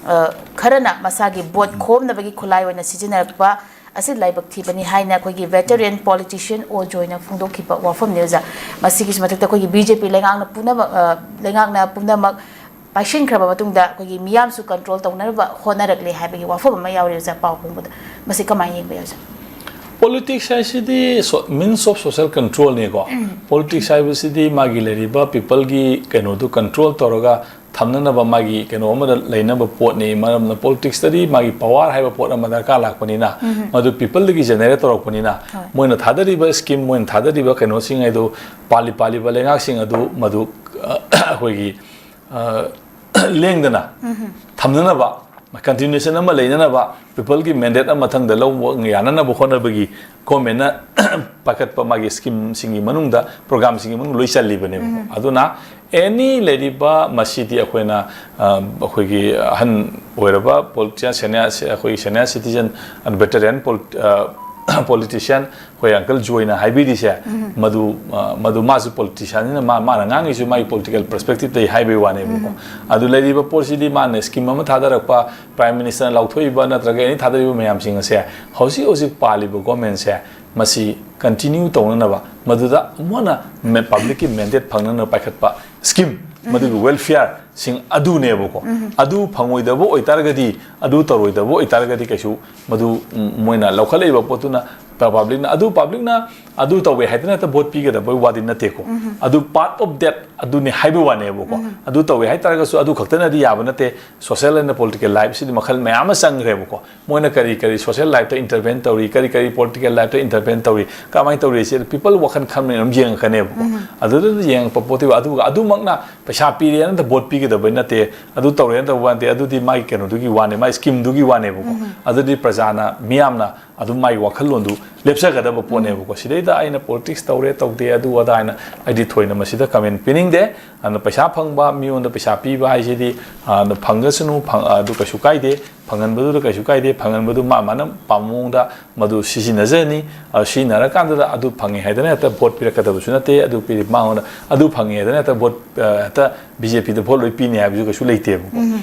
ꯑ, ꯈꯔꯅ ꯃꯁꯥꯒꯤ ꯚꯣꯠ ꯈꯣꯝꯅꯕꯒꯤ ꯈꯨꯠꯂꯥꯏ ꯑꯣꯏꯅ ꯁꯤꯖꯤꯟꯅꯔꯛꯄ ꯑꯁꯤ ꯂꯥꯏꯕꯛ ꯊꯤꯕꯅꯤ ꯍꯥꯏꯅ ꯑꯩꯈꯣꯏꯒꯤ veteran politician ꯑꯣ ꯖꯣꯏꯅ ꯐꯣꯡꯗꯣꯛꯈꯤꯕ ꯋꯥꯐꯝꯅꯤ ꯑꯣꯖꯥ꯫ ꯃꯁꯤꯒꯤꯁꯨ ꯃꯊꯛꯇ ꯑꯩꯈꯣꯏꯒꯤ BJP ꯂꯩꯉꯥꯛꯅ ꯄꯨꯝꯅꯃꯛ, ꯑ, ꯂꯩꯉꯥꯛꯅ ꯄꯨꯝꯅꯃꯛ ꯄꯥꯏꯁꯤꯟꯈ꯭ꯔꯕ ꯃꯇꯨꯡꯗ ꯑꯩꯈꯣꯏꯒꯤ ꯃꯤꯌꯥꯝꯁꯨ control ꯇꯧꯅꯅꯕ ꯍꯣꯠꯅꯔꯛꯂꯦ ꯍꯥꯏꯕꯒꯤ ꯋꯥꯐꯝ ꯑꯃ ꯌꯥꯎꯔꯤ ꯑꯣꯖꯥ, ꯄꯥꯎ ꯐꯣꯡꯕꯗ꯫ ꯃꯁꯤ ꯀꯃꯥꯏꯅ ꯌꯦꯡꯕ ꯌꯥꯏ ꯑꯣꯖꯥ? Politics ꯍꯥꯏꯁꯤꯗꯤ means of social controlꯅꯤꯀꯣ꯫ Politics ꯍꯥꯏꯕꯁꯤꯗꯤ ꯃꯥꯒꯤ ꯂꯩꯔꯤꯕ peopleꯒꯤ ꯀꯩꯅꯣꯗꯨ control ꯇꯧꯔꯒ ꯊꯝꯅꯅꯕ ꯃꯥꯒꯤ ꯀꯩꯅꯣ ꯑꯃꯗ ꯂꯩꯅꯕ ꯄꯣꯠꯅꯤ꯫ ꯃꯔꯝꯅ politicsꯇꯗꯤ ꯃꯥꯒꯤ power ꯍꯥꯏꯕ ꯄꯣꯠ ꯑꯃ ꯗꯔꯀꯥꯔ ꯂꯥꯛꯄꯅꯤꯅ, ꯃꯗꯨ peopleꯗꯒꯤ generate ꯇꯧꯔꯛꯄꯅꯤꯅ, ꯍꯣꯏ꯫ ꯃꯣꯏꯅ ꯊꯥꯗꯔꯤꯕ scheme, ꯃꯣꯏꯅ ꯊꯥꯗꯔꯤꯕ ꯀꯩꯅꯣꯁꯤꯡ ꯍꯥꯏꯗꯨ ꯄꯥꯜꯂꯤ ꯄꯥꯜꯂꯤꯕ ꯂꯩꯉꯥꯛꯁꯤꯡ ꯑꯗꯨ ꯃꯗꯨ, ꯑ, ꯑꯩꯈꯣꯏꯒꯤ, ꯑ, ꯂꯦꯡꯗꯅ ꯊꯝꯅꯅꯕ, continuation ꯑꯃ ꯂꯩꯅꯅꯕ, peopleꯒꯤ mandate ꯑꯃ ꯃꯊꯪꯗ ꯂꯧꯕ ꯌꯥꯅꯅꯕ ꯍꯣꯠꯅꯕꯒꯤ governmentꯅ ꯄꯥꯏꯈꯠꯄ ꯃꯥꯒꯤ schemeꯁꯤꯡꯒꯤ ꯃꯅꯨꯡꯗ, programmeꯁꯤꯡꯒꯤ ꯃꯅꯨꯡꯗ ꯂꯣꯏ ꯆꯜꯂꯤꯕꯅꯦꯕꯀꯣ꯫ ꯑꯗꯨꯅ any ꯂꯩꯔꯤꯕ, ꯃꯁꯤꯗꯤ ꯑꯩꯈꯣꯏꯅ, ꯑ, ꯑꯩꯈꯣꯏꯒꯤ ꯑꯍꯟ ꯑꯣꯏꯔꯕ politician, senior, ꯑꯩꯈꯣꯏꯒꯤ senior citizen, veteran polit-, ꯑ, politician ꯑꯩꯈꯣꯏ uncle ꯖꯣꯏꯅ ꯍꯥꯏꯕꯤꯔꯤꯁꯦ, ꯃꯗꯨ, ꯑ, ꯃꯗꯨ ꯃꯥꯁꯨ politicianꯅꯤꯅ ꯃꯥ-, ꯃꯥꯅ ꯉꯥꯡꯉꯤꯁꯨ ꯃꯥꯒꯤ political perspectiveꯇꯒꯤ ꯍꯥꯏꯕꯒꯤ ꯋꯥꯅꯦꯕꯀꯣ꯫ ꯑꯗꯨ ꯂꯩꯔꯤꯕ ꯄꯣꯠꯁꯤꯗꯤ ꯃꯥꯅ scheme ꯑꯃ ꯊꯥꯗꯔꯛꯄ, Prime Ministerꯅ ꯂꯥꯎꯊꯣꯛꯏꯕ ꯅꯠꯇ꯭ꯔꯒ any ꯊꯥꯗꯔꯤꯕ ꯃꯌꯥꯝꯁꯤꯡ ꯑꯁꯦ ꯍꯧꯖꯤꯛ ꯍꯧꯖꯤꯛ ꯄꯥꯜꯂꯤꯕ governmentꯁꯦ ꯃꯁꯤ continue ꯇꯧꯅꯅꯕ, ꯃꯗꯨꯗ ꯑꯃꯨꯛ ꯍꯟꯅ ꯃꯦ-, publicꯀꯤ mandate ꯐꯪꯅꯅꯕ ꯄꯥꯏꯈꯠꯄ scheme, ꯃꯗꯨꯒꯤ welfareꯁꯤꯡ ꯑꯗꯨꯅꯦꯕꯀꯣ꯫ ꯑꯗꯨ ꯐꯪꯉꯣꯏꯗꯕ ꯑꯣꯏꯇꯥꯔꯒꯗꯤ, ꯑꯗꯨ ꯇꯧꯔꯣꯏꯗꯕ ꯑꯣꯏꯇꯥꯔꯒꯗꯤ ꯀꯩꯁꯨ ꯃꯗꯨ, ꯎꯝ, ꯃꯣꯏꯅ ꯂꯧꯈꯠꯂꯛꯏꯕ ꯄꯣꯠꯇꯨꯅ ꯄꯕ꯭ꯂꯤꯛꯅ ꯑꯗꯨ ꯄꯕ꯭ꯂꯤꯛꯅ ꯑꯗꯨ ꯇꯧꯋꯦ ꯍꯥꯏꯗꯅ ꯍꯦꯛꯇ ꯚꯣꯠ ꯄꯤꯒꯗꯕꯒꯤ ꯋꯥꯗꯤ ꯅꯠꯇꯦꯀꯣ꯫ ꯑꯗꯨ ꯄꯥꯔꯠ ꯑꯣꯐ ꯗꯦꯠ ꯑꯗꯨꯅꯤ ꯍꯥꯏꯕ ꯋꯥꯅꯦꯕꯀꯣ꯫ ꯑꯗꯨ ꯇꯧꯋꯦ ꯍꯥꯏꯇꯥꯔꯒꯁꯨ ꯑꯗꯨ ꯈꯛꯇꯅꯗꯤ ꯌꯥꯕ ꯅꯠꯇꯦ꯫ ꯁꯣꯁꯦꯜ ꯑꯦꯟ ꯄꯣꯂꯤꯇꯤꯀꯦꯜ ꯂꯥꯏꯐꯁꯤꯗꯤ ꯃꯈꯜ ꯃꯌꯥꯝ ꯑꯃ ꯆꯪꯈ꯭ꯔꯦꯕꯀꯣ꯫ ꯃꯣꯏꯅ ꯀꯔꯤ ꯀꯔꯤ ꯁꯣꯁꯦꯜ ꯂꯥꯏꯐꯇ ꯏꯟꯇꯔꯚꯦꯟ ꯇꯧꯔꯤ, ꯀꯔꯤ ꯀꯔꯤ ꯄꯣꯂꯤꯇꯤꯀꯦꯜ ꯂꯥꯏꯐꯇ ꯏꯟꯇꯔꯚꯦꯟ ꯇꯧꯔꯤ, ꯀꯃꯥꯏꯅ ꯇꯧꯔꯤ, ꯁꯤ ꯄꯤꯄꯜ ꯋꯥꯈꯜ ꯈꯟꯕꯅ ꯑꯗꯨꯝ ꯌꯦꯡꯉꯛꯀꯅꯦꯕꯀꯣ꯫ ꯑꯗꯨꯗ ꯌꯦꯡꯉꯛꯄ ꯄꯣꯠꯇꯨ ꯑꯗꯨꯒ ꯑꯗꯨꯃꯛꯅ ꯄꯩꯁꯥ ꯄꯤꯔꯦꯅ ꯚꯣꯠ ꯄꯤꯒꯗꯕꯩ ꯅꯠꯇꯦ, ꯑꯗꯨ ꯇꯧꯔꯦꯅ ꯇꯧꯕ ꯅꯠꯇꯦ, ꯑꯗꯨꯗꯤ ꯃꯥꯒꯤ ꯀꯩꯅꯣꯗꯨꯒꯤ ꯋꯥꯅꯦ, ꯃꯥꯒꯤ ꯁ꯭ꯀꯤꯝꯗꯨꯒꯤ ꯋꯥꯅꯦꯕꯀꯣ꯫ ꯑꯗꯨꯗꯤ ꯄ꯭ꯔꯖꯥꯅ, ꯃꯤꯌꯥꯝꯅ ꯑꯗꯨꯝ ꯃꯥꯒꯤ ꯋꯥꯈꯜꯂꯣꯟꯗꯨ ꯂꯦꯞꯆꯒꯗꯕ ꯄꯣꯠꯅꯦꯕꯀꯣ꯫ ꯁꯤꯗꯩꯗ ꯑꯩꯅ ꯄꯣꯂꯤꯇꯤꯛꯁ ꯇꯧꯔꯦ ꯇꯧꯗꯦ ꯑꯗꯨ ꯑꯗꯥ ꯍꯥꯏꯅ ꯑꯩꯗꯤ ꯊꯣꯏꯅ ꯃꯁꯤꯗ ꯀꯃꯦꯟ ꯄꯤꯅꯤꯡꯗꯦ꯫ ꯑꯗꯨꯅ ꯄꯩꯁꯥ ꯐꯪꯕ ꯃꯤꯉꯣꯟꯗ ꯄꯩꯁꯥ ꯄꯤꯕ ꯍꯥꯏꯁꯤꯗꯤ, ꯑ, ꯐꯪꯒꯁꯅꯨ, ꯐꯪ-, ꯑꯗꯨ ꯀꯩꯁꯨ ꯀꯥꯏꯗꯦ, ꯐꯪꯍꯟꯕꯗꯨꯗ ꯀꯩꯁꯨ ꯀꯥꯏꯗꯦ, ꯐꯪꯍꯟꯕꯗꯨ ꯃꯥ ꯃꯥꯅ ꯄꯥꯝꯕ ꯃꯑꯣꯡꯗ ꯃꯗꯨ ꯁꯤꯖꯤꯟꯅꯖꯅꯤ꯫ ꯑꯗꯨ ꯁꯤꯖꯤꯟꯅꯔꯀꯥꯟꯗꯨꯗ ꯑꯗꯨ ꯐꯪꯉꯦ ꯍꯥꯏꯗꯅ ꯍꯦꯛꯇ ꯚꯣꯠ ꯄꯤꯔꯛꯀꯗꯕꯁꯨ ꯅꯠꯇꯦ꯫ ꯑꯗꯨ ꯄꯤꯔꯤ ꯃꯉꯣꯟꯗ ꯑꯗꯨ ꯐꯪꯉꯦ ꯍꯥꯏꯗꯅ ꯍꯦꯛꯇ ꯚꯣꯠ, ꯑ, ꯍꯦꯛꯇ ꯕꯤ ꯖꯦ ꯄꯤꯗ ꯚꯣꯠ ꯂꯣꯏ ꯄꯤꯅꯤ ꯍꯥꯏꯕꯁꯨ ꯀꯩꯁꯨ ꯂꯩꯇꯦꯕꯀꯣ꯫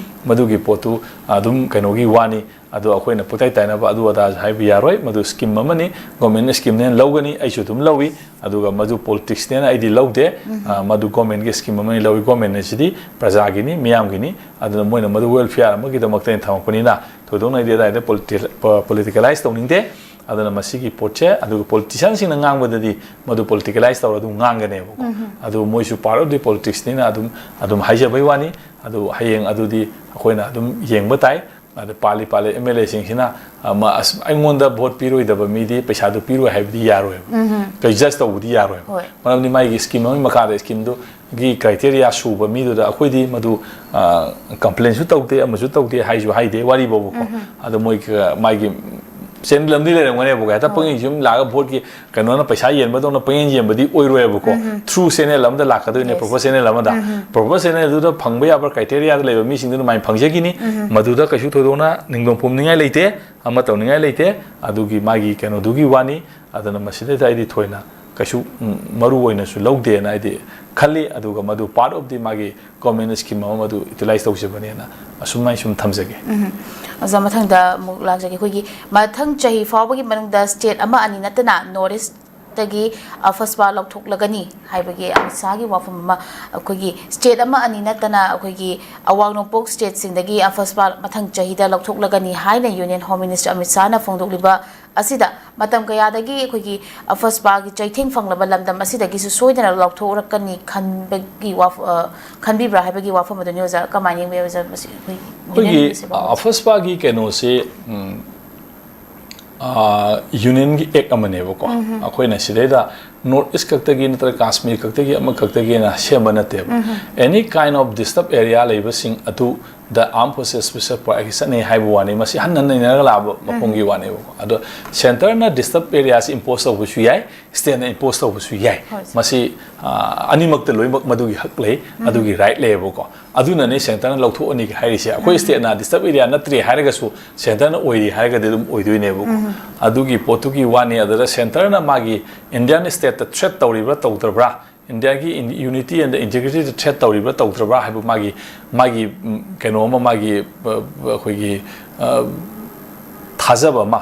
ꯃꯗꯨꯒꯤ ꯄꯣꯠꯇꯨ ꯑꯗꯨꯝ ꯀꯩꯅꯣꯒꯤ ꯋꯥꯅꯤ꯫ ꯑꯗꯣ ꯑꯩꯈꯣꯏꯅ ꯄꯨꯡꯇꯥꯏ ꯇꯥꯏꯅꯕ ꯑꯗꯨ ꯑꯗꯥ ꯍꯥꯏꯕ ꯌꯥꯔꯣꯏ꯫ ꯃꯗꯨ ꯁ꯭ꯀꯤꯝ ꯑꯃꯅꯤ, ꯒꯣꯔꯃꯦꯟꯅ ꯁ꯭ꯀꯤꯝꯅꯦꯅ ꯂꯧꯒꯅꯤ, ꯑꯩꯁꯨ ꯑꯗꯨꯝ ꯂꯧꯏ꯫ ꯑꯗꯨꯒ ꯃꯗꯨ ꯄꯣꯂꯤꯇꯤꯛꯁꯅꯦꯅ ꯑꯩꯗꯤ ꯂꯧꯗꯦ꯫ ꯑ, ꯃꯗꯨ ꯒꯣꯔꯃꯦꯟꯒꯤ ꯁ꯭ꯀꯤꯝ ꯑꯃꯅꯤ ꯂꯧꯏ꯫ ꯒꯣꯔꯃꯦꯟ ꯑꯁꯤꯗꯤ ꯄ꯭ꯔꯖꯥꯒꯤꯅꯤ, ꯃꯤꯌꯥꯝꯒꯤꯅꯤ꯫ ꯑꯗꯨꯅ ꯃꯣꯏꯅ ꯃꯗꯨ ꯋꯦꯜꯐꯤꯌꯥꯔ ꯑꯃꯒꯤꯗꯃꯛꯇ ꯑꯩꯅ ꯊꯝꯃꯛꯄꯅꯤꯅ ꯊꯣꯏꯗꯣꯛꯅ ꯑꯩꯗꯤ ꯑꯗꯥꯏꯗ ꯄꯣꯂꯤꯇꯤ-, ꯄ-, ꯄꯣꯂꯤꯇꯤꯀꯦꯂꯥꯏꯁ ꯇꯧꯅꯤꯡꯗꯦ꯫ ꯑꯗꯨꯅ ꯃꯁꯤꯒꯤ ꯄꯣꯠꯁꯦ, ꯑꯗꯨꯒ ꯄꯣꯂꯤꯇꯤꯁꯤꯌꯥꯟꯁꯤꯡꯅ ꯉꯥꯡꯕꯗꯗꯤ ꯃꯗꯨ ꯄꯣꯂꯤꯇꯤꯀꯦꯂꯥꯏꯁ ꯇꯧꯔ ꯑꯗꯨꯝ ꯉꯥꯡꯒꯅꯦꯕꯀꯣ꯫ ꯑꯗꯨ ꯃꯣꯏꯁꯨ ꯄꯥꯔꯠ ꯑꯣꯐ ꯗꯤ ꯄꯣꯂꯤꯇꯤꯛꯁꯅꯤꯅ ꯑꯗꯨꯝ, ꯑꯗꯨꯝ ꯍꯥꯏꯖꯕꯩ ꯋꯥꯅꯤ꯫ ꯑꯗꯨ ꯍꯌꯦꯡ ꯑꯗꯨꯗꯤ ꯑꯩꯈꯣꯏꯅ ꯑꯗꯨꯝ ꯌꯦꯡꯕ ꯇꯥꯏ꯫ ꯑꯗ ꯄꯥꯜꯂꯤ ꯄꯥꯜꯂꯤ ꯑꯦꯝ ꯑꯦꯜ ꯑꯦꯁꯤꯡꯁꯤꯅ, ꯑ, ꯃ-, ꯑꯁ, ꯑꯩꯉꯣꯟꯗ ꯚꯣꯠ ꯄꯤꯔꯣꯏꯗꯕ ꯃꯤꯗꯤ ꯄꯩꯁꯥꯗꯨ ꯄꯤꯔꯣꯏ ꯍꯥꯏꯕꯗꯤ ꯌꯥꯔꯣꯏꯕ꯫ ꯀꯩ ꯖꯁ ꯇꯧꯕꯗꯤ ꯌꯥꯔꯣꯏꯕ꯫ ꯍꯣꯏ꯫ ꯃꯔꯝꯗꯤ ꯃꯥꯒꯤ ꯁ꯭ꯀꯤꯝ ꯑꯃꯒꯤ ꯃꯈꯥꯗ ꯁ꯭ꯀꯤꯝꯗꯨꯒꯤ ꯀ꯭ꯔꯥꯏꯇꯦꯔꯤꯌꯥ ꯁꯨꯕ ꯃꯤꯗꯨꯗ ꯑꯩꯈꯣꯏꯗꯤ ꯃꯗꯨ, ꯑ, ꯀꯝꯄ꯭ꯂꯦꯟꯁꯨ ꯇꯧꯗꯦ, ꯑꯃꯁꯨ ꯇꯧꯗꯦ, ꯍꯥꯏꯁꯨ ꯍꯥꯏꯗꯦ, ꯋꯥꯔꯤ ꯐꯥꯎꯕꯀꯣ꯫ ꯑꯗꯣ ꯃꯣꯏ ꯀ-, ꯃꯥꯒꯤ ꯆꯦꯅꯦꯜ ꯑꯃꯗꯤ ꯂꯩꯔꯝꯒꯅꯦꯕꯀꯣ꯫ ꯍꯦꯛꯇ ꯍꯣꯏ꯫ ꯄꯪꯌꯦꯡ ꯁꯨꯝ ꯂꯥꯛꯑꯒ ꯚꯣꯠꯀꯤ ꯀꯩꯅꯣꯅ ꯄꯩꯁꯥ ꯌꯦꯟꯕꯗꯧꯅ ꯄꯪꯌꯦꯟ ꯌꯦꯟꯕꯗꯤ ꯑꯣꯏꯔꯣꯏꯕꯀꯣ꯫ Through channel ꯑꯃꯗ ꯂꯥꯛꯀꯗꯣꯏꯅꯦ, yes꯫ Proper channel ꯑꯃꯗ꯫ Proper channelꯗꯨꯗ ꯐꯪꯕ ꯌꯥꯕ criteria ꯂꯩꯕ ꯃꯤꯁꯤꯡꯗꯨꯅ ꯑꯗꯨꯃꯥꯏꯅ ꯐꯪꯖꯈꯤꯅꯤ꯫ ꯃꯗꯨꯗ ꯀꯩꯁꯨ ꯊꯣꯏꯗꯣꯛꯅ ꯅꯤꯡꯗꯣꯡ ꯄꯨꯝꯅꯤꯡꯉꯥꯏ ꯂꯩꯇꯦ, ꯑꯃ ꯇꯧꯅꯤꯡꯉꯥꯏ ꯂꯩꯇꯦ꯫ ꯑꯗꯨꯒꯤ ꯃꯥꯒꯤ ꯀꯩꯅꯣꯗꯨꯒꯤ ꯋꯥꯅꯤ꯫ ꯑꯗꯨꯅ ꯃꯁꯤꯗꯩꯗ ꯑꯩꯗꯤ ꯊꯣꯏꯅ ꯀꯩꯁꯨ, ꯎꯝ, ꯃꯔꯨ ꯑꯣꯏꯅꯁꯨ ꯂꯧꯗꯦꯅ ꯑꯩꯗꯤ ꯈꯜꯂꯤ꯫ ꯑꯗꯨꯒ ꯃꯗꯨ part of the ꯃꯥꯒꯤ government scheme ꯑꯃ ꯃꯗꯨ utilize ꯇꯧꯖꯕꯅꯦꯅ ꯑꯁꯨꯃꯥꯏꯅ ꯁꯨꯝ ꯊꯝꯖꯒꯦ꯫ ꯎꯝ꯫ ꯑꯣꯖꯥ, ꯃꯊꯪꯗ ꯑꯃꯨꯛ ꯂꯥꯛꯆꯒꯦ꯫ ꯑꯩꯈꯣꯏꯒꯤ ꯃꯊꯪ ꯆꯍꯤ ꯐꯥꯎꯕꯒꯤ ꯃꯅꯨꯡꯗ state ꯑꯃ ꯑꯅꯤ ꯅꯠꯇꯅ North East ꯇꯒꯤ ꯑꯐꯁꯄꯥ ꯂꯧꯊꯣꯛꯂꯒꯅꯤ ꯍꯥꯏꯕꯒꯤ ꯑꯃꯤꯠ ꯁꯥꯍꯒꯤ ꯋꯥꯐꯝ ꯑꯃ, ꯑꯩꯈꯣꯏꯒꯤ ꯁ꯭ꯇꯦꯠ ꯑꯃ ꯑꯅꯤ ꯅꯠꯇꯅ ꯑꯩꯈꯣꯏꯒꯤ ꯑꯋꯥꯡ ꯅꯣꯡꯄꯣꯛ ꯁ꯭ꯇꯦꯠꯁꯤꯡꯗꯒꯤ ꯑꯐꯁꯄꯥ ꯃꯊꯪ ꯆꯍꯤꯗ ꯂꯧꯊꯣꯛꯂꯒꯅꯤ ꯍꯥꯏꯅ ꯌꯨꯅꯤꯌꯟ ꯍꯣꯝ ꯃꯤꯅꯤꯁꯇꯔ ꯑꯃꯤꯠ ꯁꯥꯍꯅ ꯐꯣꯡꯗꯣꯛꯂꯤꯕ ꯑꯁꯤꯗ ꯃꯇꯝ ꯀꯌꯥꯗꯒꯤ ꯑꯩꯈꯣꯏꯒꯤ ꯑꯐꯁꯄꯥꯒꯤ ꯆꯩꯊꯦꯡ ꯐꯪꯂꯕ ꯂꯝꯗꯝ ꯑꯁꯤꯗꯒꯤꯁꯨ ꯁꯣꯏꯗꯅ ꯂꯧꯊꯣꯛꯂꯛꯀꯅꯤ ꯈꯟꯕꯒꯤ ꯋꯥꯐ-, ꯑ, ꯈꯟꯕꯤꯕ꯭ꯔꯥ ꯍꯥꯏꯕꯒꯤ ꯋꯥꯐꯝ ꯑꯗꯨꯅꯤ ꯑꯣꯖꯥ, ꯀꯃꯥꯏꯅ ꯌꯦꯡꯕꯤ ꯑꯣꯖꯥ? ꯃꯁꯤ ꯑꯩꯈꯣꯏ ꯑꯩꯈꯣꯏꯒꯤ ꯌꯨꯅꯤꯌꯟ ꯑꯁꯤꯐꯥꯎ ꯑꯐꯁꯄꯥꯒꯤ ꯀꯩꯅꯣꯁꯤ, ꯎꯝ, ꯑ, ꯌꯨꯅꯤꯌꯟꯒꯤ ꯑꯦꯛ ꯑꯃꯅꯦꯕꯀꯣ꯫ ꯑꯩꯈꯣꯏꯅ ꯁꯤꯗꯩꯗ ꯅꯣꯔꯠ ꯏꯁ ꯈꯛꯇꯒꯤ ꯅꯠꯇ꯭ꯔꯒ ꯀꯥꯁꯃꯤꯔ ꯈꯛꯇꯒꯤ ꯑꯃꯈꯛꯇꯒꯤꯅ ꯁꯦꯝꯕ ꯅꯠꯇꯦꯕ꯫ Any kind of disturb area ꯂꯩꯕꯁꯤꯡ ꯑꯗꯨꯗ armed forces special power ꯆꯠꯅꯩ ꯍꯥꯏꯕ ꯋꯥꯅꯤ꯫ ꯃꯁꯤ ꯍꯟꯅ ꯅꯩꯅꯔꯒ ꯂꯥꯛꯑꯕ ꯃꯐꯝꯒꯤ ꯋꯥꯅꯦꯕꯀꯣ꯫ ꯑꯗꯣ ꯁꯦꯟꯇꯔꯅ ꯗꯤꯁꯇꯔꯕ ꯑꯦꯔꯤꯌꯥꯁꯤ ꯏꯝꯄꯣꯁ ꯇꯧꯕꯁꯨ ꯌꯥꯏ, ꯁ꯭ꯇꯦꯠꯅ ꯏꯝꯄꯣꯁ ꯇꯧꯕꯁꯨ ꯌꯥꯏ꯫ ꯍꯣꯏ, ꯁꯥꯔ꯫ ꯃꯁꯤ, ꯑ, ꯑꯅꯤꯃꯛꯇ ꯂꯣꯏꯅꯃꯛ ꯃꯗꯨꯒꯤ ꯍꯛ ꯂꯩ, ꯑꯗꯨꯒꯤ ꯔꯥꯏꯠ ꯂꯩꯌꯦꯕꯀꯣ꯫ ꯑꯗꯨꯅꯅꯦ ꯁꯦꯟꯇꯔꯅ ꯂꯧꯊꯣꯛꯑꯅꯤ ꯍꯥꯏꯔꯤꯁꯦ꯫ ꯑꯩꯈꯣꯏ ꯁ꯭ꯇꯦꯠꯅ ꯗꯤꯁꯇꯔꯕ ꯑꯦꯔꯤꯌꯥ ꯅꯠꯇ꯭ꯔꯦ ꯍꯥꯏꯔꯒꯁꯨ ꯁꯦꯟꯇꯔꯅ ꯑꯣꯏꯔꯤ ꯍꯥꯏꯔꯒꯗꯤ ꯑꯗꯨꯝ ꯑꯣꯏꯗꯣꯏꯅꯦꯕꯀꯣ꯫ ꯑꯗꯨꯒꯤ ꯄꯣꯠꯇꯨꯒꯤ ꯋꯥꯅꯤ꯫ ꯑꯗꯨꯗ ꯁꯦꯟꯇꯔꯅ ꯃꯥꯒꯤ ꯏꯟꯗꯤꯌꯥꯟ ꯁ꯭ꯇꯦꯠꯇ ꯊ꯭ꯔꯦꯠ ꯇꯧꯔꯤꯕ꯭ꯔꯥ ꯇꯧꯗ꯭ꯔꯕ꯭ꯔꯥ, ꯏꯟꯗꯤꯌꯥꯒꯤ ꯏꯟ-, unity and integrityꯗ ꯊ꯭ꯔꯦꯠ ꯇꯧꯔꯤꯕ꯭ꯔꯥ ꯇꯧꯗ꯭ꯔꯕ꯭ꯔꯥ ꯍꯥꯏꯕ ꯃꯥꯒꯤ, ꯃꯥꯒꯤ, ꯎꯝ, ꯀꯩꯅꯣ ꯑꯃ, ꯃꯥꯒꯤ, ꯑ, ꯑꯩꯈꯣꯏꯒꯤ, ꯑ, ꯊꯥꯖꯕ ꯑꯃ,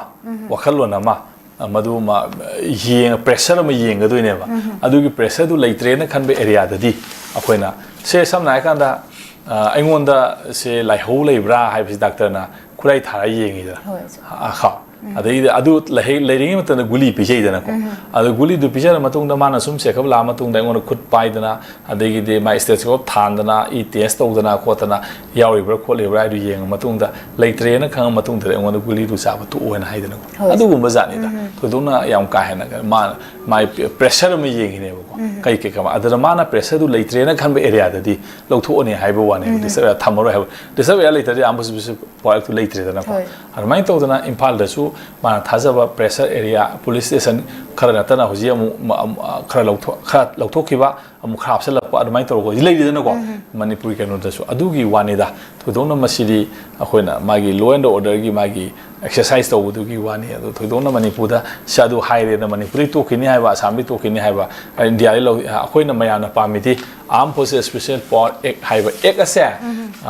ꯋꯥꯈꯜꯂꯣꯟ ꯑꯃ, ꯑ, ꯃꯗꯨ ꯑꯃ, ꯑ, ꯌꯦꯡ-, ꯄ꯭ꯔꯦꯁꯔ ꯑꯃ ꯌꯦꯡꯒꯗꯣꯏꯅꯦꯕ꯫ ꯑꯗꯨꯒꯤ ꯄ꯭ꯔꯦꯁꯔꯗꯨ ꯂꯩꯇ꯭ꯔꯦꯅ ꯈꯟꯕ ꯑꯦꯔꯤꯌꯥꯗꯗꯤ ꯑꯩꯈꯣꯏꯅ, ꯁꯦ, ꯁꯝꯅ ꯍꯥꯏꯔꯀꯥꯟꯗ, ꯑ, ꯑꯩꯉꯣꯟꯗ ꯁꯦ ꯂꯥꯏꯍꯧ ꯂꯩꯕ꯭ꯔꯥ ꯍꯥꯏꯕꯁꯤ ꯗꯥꯛꯇꯔꯅ ꯈꯨꯠꯂꯥꯏ ꯊꯥꯔ ꯌꯦꯡꯉꯤꯗꯅ꯫ ꯍꯣꯏ, ꯁꯥꯔ꯫ ꯑ, ꯈ-, ꯑꯗꯩꯗ ꯑꯗꯨ ꯂꯩꯍꯩ-, ꯂꯩꯔꯤꯉꯩ ꯃꯇꯝꯗ ꯒꯨꯂꯤ ꯄꯤꯖꯩꯗꯅꯀꯣ꯫ ꯑꯗꯨ ꯒꯨꯂꯤꯗꯨ ꯄꯤꯖꯔ ꯃꯇꯨꯡꯗ ꯃꯥꯅ ꯁꯨꯝ ꯆꯦꯛꯑꯞ ꯂꯥꯛꯑ ꯃꯇꯨꯡꯗ ꯑꯩꯉꯣꯟꯗ ꯈꯨꯠ ꯄꯥꯏꯗꯅ, ꯑꯗꯒꯤꯗꯤ ꯃꯥꯏ stethoscope ꯊꯥꯟꯗꯅ, ꯏ ꯇꯦꯁ ꯇꯧꯗꯅ ꯈꯣꯠꯇꯅ ꯌꯥꯎꯔꯤꯕ꯭ꯔꯥ ꯈꯣꯠꯂꯤꯕ꯭ꯔꯥ ꯍꯥꯏꯗꯨ ꯌꯦꯡꯉ ꯃꯇꯨꯡꯗ, ꯂꯩꯇ꯭ꯔꯦꯅ ꯈꯪꯉ ꯃꯇꯨꯡꯗ ꯑꯩꯉꯣꯟꯗ ꯒꯨꯂꯤꯗꯨ ꯆꯥꯕ ꯇꯣꯛꯑꯣꯅ ꯍꯥꯏꯗꯅꯀꯣ꯫ ꯍꯣꯏ꯫ ꯑꯗꯨꯒꯨꯝꯕ ꯖꯥꯠꯅꯤꯗ꯫ ꯊꯣꯏꯗꯣꯛꯅ ꯌꯥꯝ ꯀꯥ ꯍꯦꯟꯅ ꯃꯥ-, ꯃꯥꯏ ꯄ꯭ꯔꯦꯁꯔ ꯑꯃ ꯌꯦꯡꯉꯤꯅꯦꯕꯀꯣ꯫ ꯀꯩ ꯀꯩ ꯀꯃꯥꯏ-, ꯑꯗꯨꯗ ꯃꯥꯅ ꯄ꯭ꯔꯦꯁꯔꯗꯨ ꯂꯩꯇ꯭ꯔꯦꯅ ꯈꯟꯕ ꯑꯦꯔꯤꯌꯥꯗꯗꯤ ꯂꯧꯊꯣꯛꯑꯅꯤ ꯍꯥꯏꯕ ꯋꯥꯅꯦꯕ꯫ ꯗꯤꯁꯇꯔꯕ ꯑꯦꯔꯤꯌꯥ ꯊꯝꯃꯔꯣꯏ ꯍꯥꯏꯕ꯫ ꯗꯤꯁꯇꯔꯕ ꯑꯦꯔꯤꯌꯥ ꯂꯩꯇ꯭ꯔꯗꯤ ꯑꯥꯔꯝ ꯐꯣꯔꯁ ꯁ꯭ꯄꯦꯁꯦꯜ ꯄꯥꯋꯔ ꯑꯦꯛꯇꯨ ꯂꯩꯇ꯭ꯔꯦꯗꯅꯀꯣ꯫ ꯍꯣꯏ꯫ ꯑꯗꯨꯃꯥꯏꯅ ꯇꯧꯗꯅ ꯏꯝꯐꯥꯜꯗꯁꯨ ꯃꯥꯅ ꯊꯥꯖꯕ ꯄ꯭ꯔꯦꯁꯔ ꯑꯦꯔꯤꯌꯥ, ꯄꯨꯂꯤꯁ ꯁ꯭ꯇꯦꯁꯟ ꯈꯔ ꯅꯠꯇꯅ ꯍꯧꯖꯤꯛ ꯑꯃꯨꯛ ꯃ-, ꯑꯃ, ꯈꯔ ꯂꯧꯊꯣꯛ-, ꯈꯔ ꯂꯧꯊꯣꯛꯈꯤꯕ, ꯑꯃꯨꯛ ꯈꯔ ꯍꯥꯞꯆꯤꯜꯂꯛꯄ, ꯑꯗꯨꯃꯥꯏꯅ ꯇꯧꯔꯒ ꯍꯧꯖꯤꯛ ꯂꯩꯔꯤꯗꯅꯀꯣ꯫ ꯃꯅꯤꯄꯨꯔꯒꯤ ꯀꯩꯅꯣꯗꯁꯨ ꯑꯗꯨꯒꯤ ꯋꯥꯅꯤꯗ꯫ ꯊꯣꯏꯗꯣꯛꯅ ꯃꯁꯤꯗꯤ ꯑꯩꯈꯣꯏꯅ ꯃꯥꯒꯤ law and orderꯒꯤ ꯃꯥꯒꯤ ꯑꯦꯛꯁꯔꯁꯥꯏꯁ ꯇꯧꯕꯗꯨꯒꯤ ꯋꯥꯅꯤ꯫ ꯑꯗꯣ ꯊꯣꯏꯗꯣꯛꯅ ꯃꯅꯤꯄꯨꯔꯗ ꯁꯤ ꯑꯗꯨ ꯍꯥꯏꯔꯦꯅ ꯃꯅꯤꯄꯨꯔꯗꯩ ꯇꯣꯛꯈꯤꯅꯤ ꯍꯥꯏꯕ, ꯑꯁꯥꯝꯗꯩ ꯇꯣꯛꯈꯤꯅꯤ ꯍꯥꯏꯕ, ꯏꯟꯗꯤꯌꯥꯗꯩ ꯂꯧ-, ꯑꯩꯈꯣꯏꯅ ꯃꯌꯥꯝꯅ ꯄꯥꯝꯃꯤꯗꯤ Armed Forces Special Power Act ꯍꯥꯏꯕ ꯑꯦꯛ ꯑꯁꯦ, ꯑ,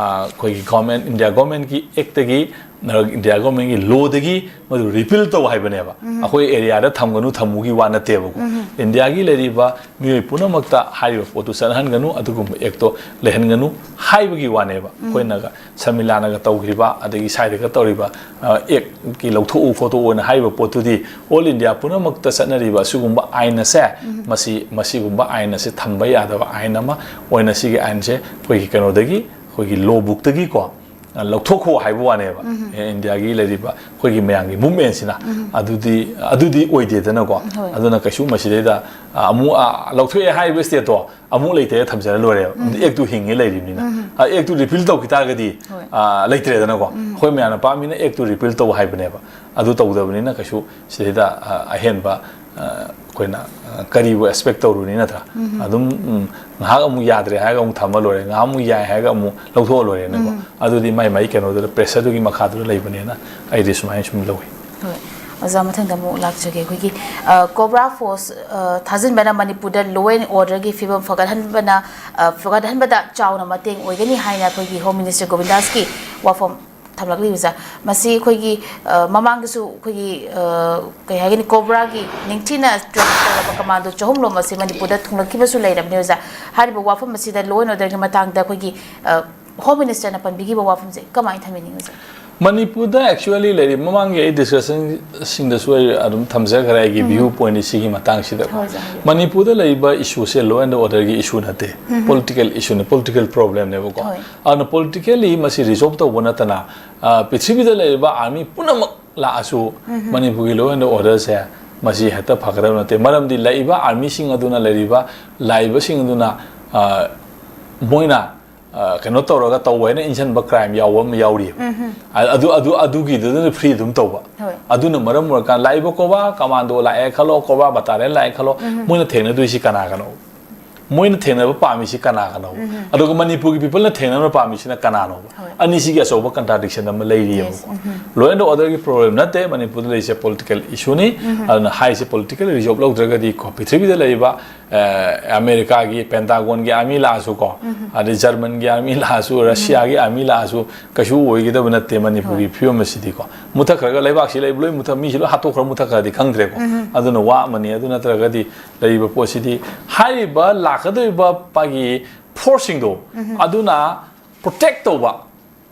ꯑꯩꯈꯣꯏꯒꯤ ꯒꯣꯔꯃꯦꯟ, ꯏꯟꯗꯤꯌꯥ ꯒꯣꯔꯃꯦꯟꯒꯤ ꯑꯦꯛꯇꯒꯤ ꯏꯟꯗꯤꯌꯥ ꯒꯣꯔꯃꯦꯟꯒꯤ ꯂꯣꯗꯒꯤ ꯃꯗꯨ ꯔꯤꯄꯤꯜ ꯇꯧ ꯍꯥꯏꯕꯅꯦꯕ꯫ ꯑꯩꯈꯣꯏ ꯑꯦꯔꯤꯌꯥꯗ ꯊꯝꯒꯅꯨ ꯊꯝꯃꯨꯒꯤ ꯋꯥ ꯅꯠꯇꯦꯕꯀꯣ꯫ ꯏꯟꯗꯤꯌꯥꯒꯤ ꯂꯩꯔꯤꯕ ꯃꯤꯑꯣꯏ ꯄꯨꯝꯅꯃꯛꯇ ꯍꯥꯏꯔꯤꯕ ꯄꯣꯠꯇꯨ ꯆꯠꯅꯍꯟꯒꯅꯨ, ꯑꯗꯨꯒꯨꯝꯕ ꯑꯦꯛꯇꯣ ꯂꯩꯍꯟꯒꯅꯨ ꯍꯥꯏꯕꯒꯤ ꯋꯥꯅꯦꯕ꯫ ꯑꯩꯈꯣꯏꯅꯒ ꯁꯔꯃꯤꯂꯥꯅꯒ ꯇꯧꯈ꯭ꯔꯤꯕ, ꯑꯗꯒꯤ ꯁꯥꯏꯗꯒ ꯇꯧꯔꯤꯕ, ꯑ, ꯑꯦꯛꯀꯤ ꯂꯧꯊꯣꯛꯎ ꯈꯣꯠꯇꯣꯛꯎꯅ ꯍꯥꯏꯔꯤꯕ ꯄꯣꯠꯇꯨꯗꯤ ꯑꯣꯜ ꯏꯟꯗꯤꯌꯥ ꯄꯨꯝꯅꯃꯛꯇ ꯆꯠꯅꯔꯤꯕ ꯑꯁꯤꯒꯨꯝꯕ ꯑꯥꯏꯟ ꯑꯁꯦ, ꯃꯁꯤ, ꯃꯁꯤꯒꯨꯝꯕ ꯑꯥꯏꯟ ꯑꯁꯦ ꯊꯝꯕ ꯌꯥꯗꯕ ꯑꯥꯏꯟ ꯑꯃ ꯑꯣꯏꯅ ꯁꯤꯒꯤ ꯑꯥꯏꯟꯁꯦ ꯑꯩꯈꯣꯏꯒꯤ ꯀꯩꯅꯣꯗꯒꯤ, ꯑꯩꯈꯣꯏꯒꯤ ꯂꯣ ꯕꯨꯛꯇꯒꯤꯀꯣ, ꯑ, ꯂꯧꯊꯣꯛꯈꯣ ꯍꯥꯏꯕ ꯋꯥꯅꯦꯕ꯫ ꯑꯦ, ꯏꯟꯗꯤꯌꯥꯒꯤ ꯂꯩꯔꯤꯕ ꯑꯩꯈꯣꯏꯒꯤ ꯃꯌꯥꯝꯒꯤ ꯃꯨꯞꯃꯦꯟꯁꯤꯅ ꯑꯗꯨꯗꯤ, ꯑꯗꯨꯗꯤ ꯑꯣꯏꯗꯦꯗꯅꯀꯣ꯫ ꯍꯣꯏ꯫ ꯑꯗꯨꯅ ꯀꯩꯁꯨ ꯃꯁꯤꯗꯩꯗ, ꯑ, ꯑꯃꯨꯛ, ꯑ, ꯂꯧꯊꯣꯛꯑꯦ ꯍꯥꯏꯔꯤꯕ ꯁ꯭ꯇꯦꯠꯇꯣ ꯑꯃꯨꯛ ꯂꯩꯇꯦ ꯊꯝꯖꯔ ꯂꯣꯏꯔꯦꯕ꯫ ꯑꯦꯛꯇꯨ ꯍꯤꯡꯉꯦ ꯂꯩꯔꯤꯕꯅꯤꯅ꯫ ꯑ, ꯑꯦꯛꯇꯨ ꯔꯤꯄꯤꯜ ꯇꯧꯈꯤ ꯇꯥꯔꯒꯗꯤ, ꯍꯣꯏ꯫ ꯑ, ꯂꯩꯇ꯭ꯔꯦꯗꯅꯀꯣ꯫ ꯑꯩꯈꯣꯏ ꯃꯌꯥꯝꯅ ꯄꯥꯝꯃꯤꯅ ꯑꯦꯛꯇꯨ ꯔꯤꯄꯤꯜ ꯇꯧ ꯍꯥꯏꯕꯅꯦꯕ꯫ ꯑꯗꯨ ꯇꯧꯗꯕꯅꯤꯅ ꯀꯩꯁꯨ ꯁꯤꯗꯩꯗ, ꯑ, ꯑꯍꯦꯟꯕ, ꯑ, ꯑꯩꯈꯣꯏꯅ, ꯑ, ꯀꯔꯤꯕꯨ ꯑꯦꯛꯁꯄꯦꯛ ꯇꯧꯔꯨꯅꯤ ꯅꯠꯇ꯭ꯔꯥ? ꯑꯗꯨꯝ, ꯎꯝ, ꯉꯥꯏꯍꯥꯛ ꯑꯃꯨꯛ ꯌꯥꯗ꯭ꯔꯦ ꯍꯥꯏꯔꯒ ꯑꯃꯨꯛ ꯊꯝꯃ ꯂꯣꯏꯔꯦ, ꯉꯥꯏꯍꯥꯛ ꯑꯃꯨꯛ ꯌꯥꯏ ꯍꯥꯏꯔꯒ ꯑꯃꯨꯛ ꯂꯧꯊꯣꯛꯑ ꯂꯣꯏꯔꯦꯅꯀꯣ꯫ ꯑꯗꯨꯗꯤ ꯃꯥꯏ ꯃꯥꯏ ꯀꯩꯅꯣꯗꯨꯗ, ꯄ꯭ꯔꯦꯁꯔꯗꯨꯒꯤ ꯃꯈꯥꯗꯨꯗ ꯂꯩꯕꯅꯦꯅ ꯑꯩꯗꯤ ꯁꯨꯃꯥꯏꯅ ꯁꯨꯝ ꯂꯧꯏ꯫ ꯍꯣꯏ꯫ ꯑꯣꯖꯥ, ꯃꯊꯪꯗ ꯑꯃꯨꯛ ꯂꯥꯛꯆꯒꯦ꯫ ꯑꯩꯈꯣꯏꯒꯤ, ꯑ, ꯀꯣꯕ꯭ꯔꯥ ꯐꯣꯔꯁ, ꯑ, ꯊꯥꯖꯤꯟꯕꯅ ꯃꯅꯤꯄꯨꯔꯗ ꯂꯣ ꯑꯦꯟ ꯑꯣꯔꯗꯔꯒꯤ ꯐꯤꯕꯝ ꯐꯒꯠꯍꯟꯕꯅ, ꯑ, ꯐꯒꯠꯍꯟꯕꯗ ꯆꯥꯎꯅ ꯃꯇꯦꯡ ꯑꯣꯏꯒꯅꯤ ꯍꯥꯏꯅ ꯑꯩꯈꯣꯏꯒꯤ ꯍꯣꯝ ꯃꯤꯅꯤꯁꯇꯔ ꯒꯣꯕꯤꯟꯗꯥꯁꯀꯤ ꯋꯥꯐꯝ ꯊꯝꯂꯛꯂꯤ ꯑꯣꯖꯥ꯫ ꯃꯁꯤ ꯑꯩꯈꯣꯏꯒꯤ, ꯑ, ꯃꯃꯥꯡꯗꯁꯨ ꯑꯩꯈꯣꯏꯒꯤ, ꯑ, ꯀꯩ ꯍꯥꯏꯒꯅꯤ, ꯀꯣꯕ꯭ꯔꯥꯒꯤ ꯅꯤꯡꯊꯤꯅ ꯇ꯭ꯔꯦꯟ ꯇꯧꯔꯕ ꯀꯃꯥꯟꯗꯣ ꯆꯍꯨꯝ ꯂꯣꯝ ꯑꯁꯤ ꯃꯅꯤꯄꯨꯔꯗ ꯊꯨꯡꯂꯛꯈꯤꯕꯁꯨ ꯂꯩꯔꯕꯅꯤ ꯑꯣꯖꯥ꯫ ꯍꯥꯏꯔꯤꯕ ꯋꯥꯐꯝ ꯑꯁꯤꯗ ꯂꯣ ꯑꯦꯟ ꯑꯣꯔꯗꯔꯒꯤ ꯃꯇꯥꯡꯗ ꯑꯩꯈꯣꯏꯒꯤ, ꯑ, ꯍꯣꯝ ꯃꯤꯅꯤꯁꯇꯔꯅ ꯄꯟꯕꯤꯈꯤꯕ ꯋꯥꯐꯝꯁꯦ ꯀꯃꯥꯏꯅ ꯊꯝꯕꯤꯅꯤꯡꯉꯤ ꯑꯣꯖꯥ? ꯃꯅꯤꯄꯨꯔꯗ actually ꯂꯩꯔꯤꯕ, ꯃꯃꯥꯡꯒꯤ ꯑꯩ ꯗꯤꯁꯀꯁꯟꯁꯤꯡꯗꯁꯨ ꯑꯩ ꯑꯗꯨꯝ ꯊꯝꯖꯈ꯭ꯔꯦ ꯑꯩꯒꯤ ꯚ꯭ꯌꯨ ꯄꯣꯏꯟꯠ ꯁꯤꯒꯤ ꯃꯇꯥꯡꯁꯤꯗ꯫ ꯍꯣꯏ, ꯍꯣꯏ꯫ ꯃꯅꯤꯄꯨꯔꯗ ꯂꯩꯔꯤꯕ ꯏꯁꯨꯁꯦ ꯂꯣ ꯑꯦꯟ ꯑꯣꯔꯗꯔꯒꯤ ꯏꯁꯨ ꯅꯠꯇꯦ, ꯄꯣꯂꯤꯇꯤꯀꯦꯜ ꯏꯁꯨꯅꯤ, ꯄꯣꯂꯤꯇꯤꯀꯦꯜ ꯄ꯭ꯔꯣꯕ꯭ꯂꯦꯝꯅꯦꯕꯀꯣ꯫ ꯍꯣꯏ꯫ ꯑꯗꯨꯅ ꯄꯣꯂꯤꯇꯤꯀꯦꯜꯂꯤ ꯃꯁꯤ ꯔꯤꯖꯣꯜꯕ ꯇꯧꯕ ꯅꯠꯇꯅ, ꯑ, ꯄ꯭ꯔꯤꯊꯤꯕꯤꯗ ꯂꯩꯔꯤꯕ ꯑꯥꯔꯃꯤ ꯄꯨꯝꯅꯃꯛ ꯂꯥꯛꯑꯁꯨ ꯃꯅꯤꯄꯨꯔꯒꯤ ꯂꯣ ꯑꯦꯟ ꯑꯣꯔꯗꯔꯁꯦ ꯃꯁꯤ ꯍꯦꯛꯇ ꯐꯒꯗꯕ ꯅꯠꯇꯦ꯫ ꯃꯔꯝꯗꯤ ꯂꯩꯔꯤꯕ ꯑꯥꯔꯃꯤꯁꯤꯡ ꯑꯗꯨꯅ, ꯂꯩꯔꯤꯕ ꯂꯥꯛꯏꯕꯁꯤꯡ ꯑꯗꯨꯅ, ꯑ, ꯃꯣꯏꯅ ꯑ, ꯀꯩꯅꯣ ꯇꯧꯔꯒ ꯇꯧꯕ ꯍꯥꯏꯅ ꯏꯟꯁꯤꯟꯕ ꯀ꯭ꯔꯥꯏꯝ ꯌꯥꯎꯕ ꯑꯃ ꯌꯥꯎꯔꯤꯑꯕ꯫ ꯑ-, ꯑꯗꯨ, ꯑꯗꯨ, ꯑꯗꯨꯒꯤꯗꯨꯗꯅ ꯐ꯭ꯔꯤ ꯑꯗꯨꯝ ꯇꯧꯕ꯫ ꯍꯣꯏ꯫ ꯑꯗꯨꯅ ꯃꯔꯝ ꯑꯣꯏꯔꯀꯥꯟꯗ ꯂꯥꯛꯏꯕ ꯀꯣꯕ꯭ꯔꯥ ꯀꯃꯥꯟꯗꯣ ꯂꯥꯛꯑꯦ ꯈꯜꯂꯣ, ꯀꯣꯕ꯭ꯔꯥ ꯕꯇꯥꯂꯤꯌꯟ ꯂꯥꯛꯑꯦ ꯈꯜꯂꯣ, ꯃꯣꯏꯅ ꯊꯦꯡꯅꯗꯣꯏꯁꯤ ꯀꯅꯥꯒꯅꯣ? ꯃꯣꯏꯅ ꯊꯦꯡꯅꯕ ꯄꯥꯝꯃꯤꯁꯤ ꯀꯅꯥ ꯀꯅꯥꯅꯣ? ꯎꯝ꯫ ꯑꯗꯨꯒ ꯃꯅꯤꯄꯨꯔꯒꯤ ꯄꯤꯄꯜꯅ ꯊꯦꯡꯅꯕ ꯄꯥꯝꯃꯤꯁꯤꯅ ꯀꯅꯥꯅꯣꯕ? ꯍꯣꯏ꯫ ꯑꯅꯤꯁꯤꯒꯤ ꯑꯆꯧꯕ ꯀꯟꯇ꯭ꯔꯥꯗꯤꯛꯁꯟ ꯑꯃ ꯂꯩꯔꯤꯑꯕꯀꯣ꯫ Yes. ꯎꯝ꯫ Law and orderꯒꯤ ꯄ꯭ꯔꯣꯕ꯭ꯂꯦꯝ ꯅꯠꯇꯦ ꯃꯅꯤꯄꯨꯔꯗ ꯂꯩꯔꯤꯁꯦ, ꯄꯣꯂꯤꯇꯤꯀꯦꯜ ꯏꯁꯨꯅꯤ꯫ ꯎꯝ꯫ ꯑꯗꯨꯅ ꯍꯥꯏꯔꯤꯁꯦ ꯄꯣꯂꯤꯇꯤꯀꯦꯜ ꯔꯤꯖꯣꯜꯕ ꯂꯧꯗ꯭ꯔꯒꯗꯤ ꯀꯣ, ꯄ꯭ꯔꯤꯊꯤꯕꯤꯗ ꯂꯩꯔꯤꯕ, ꯑ, ꯑꯃꯦꯔꯤꯀꯥꯒꯤ ꯄꯦꯟꯇꯥꯒꯣꯟꯒꯤ ꯑꯥꯔꯃꯤ ꯂꯥꯛꯑꯁꯨ ꯀꯣ, ꯎꯝ꯫ ꯑꯗꯩ ꯖꯔꯃꯟꯒꯤ ꯑꯥꯔꯃꯤ ꯂꯥꯛꯑꯁꯨ, ꯔꯁꯤꯌꯥꯒꯤ ꯑꯥꯔꯃꯤ ꯂꯥꯛꯑꯁꯨ ꯀꯩꯁꯨ ꯑꯣꯏꯒꯗꯕ ꯅꯠꯇꯦ ꯃꯅꯤꯄꯨꯔꯒꯤ ꯍꯣꯏ꯫ ꯐꯤꯕꯝ ꯑꯁꯤꯗꯤꯀꯣ꯫ ꯃꯨꯊꯠꯈ꯭ꯔꯒ ꯂꯩꯕꯥꯛꯁꯤ ꯂꯩꯕ ꯂꯣꯏ ꯃꯨꯊꯠ-, ꯃꯤꯁꯤ ꯂꯣꯏ ꯍꯥꯠꯇꯣꯛꯈ꯭ꯔ ꯃꯨꯊꯠꯈ꯭ꯔꯗꯤ ꯈꯪꯗ꯭ꯔꯦꯀꯣ꯫ ꯎꯝ꯫ ꯑꯗꯨꯅ ꯋꯥ ꯑꯃꯅꯤ꯫ ꯑꯗꯨ ꯅꯠꯇ꯭ꯔꯒꯗꯤ ꯂꯩꯔꯤꯕ ꯄꯣꯠꯁꯤꯗꯤ ꯍꯥꯏꯔꯤꯕ ꯂꯥꯛꯀꯗꯧꯔꯤꯕ ꯃꯥꯒꯤ ꯐꯣꯔꯁꯁꯤꯡꯗꯣ ꯎꯝ꯫ ꯑꯗꯨꯅ ꯄ꯭ꯔꯣꯇꯦꯛ ꯇꯧꯕ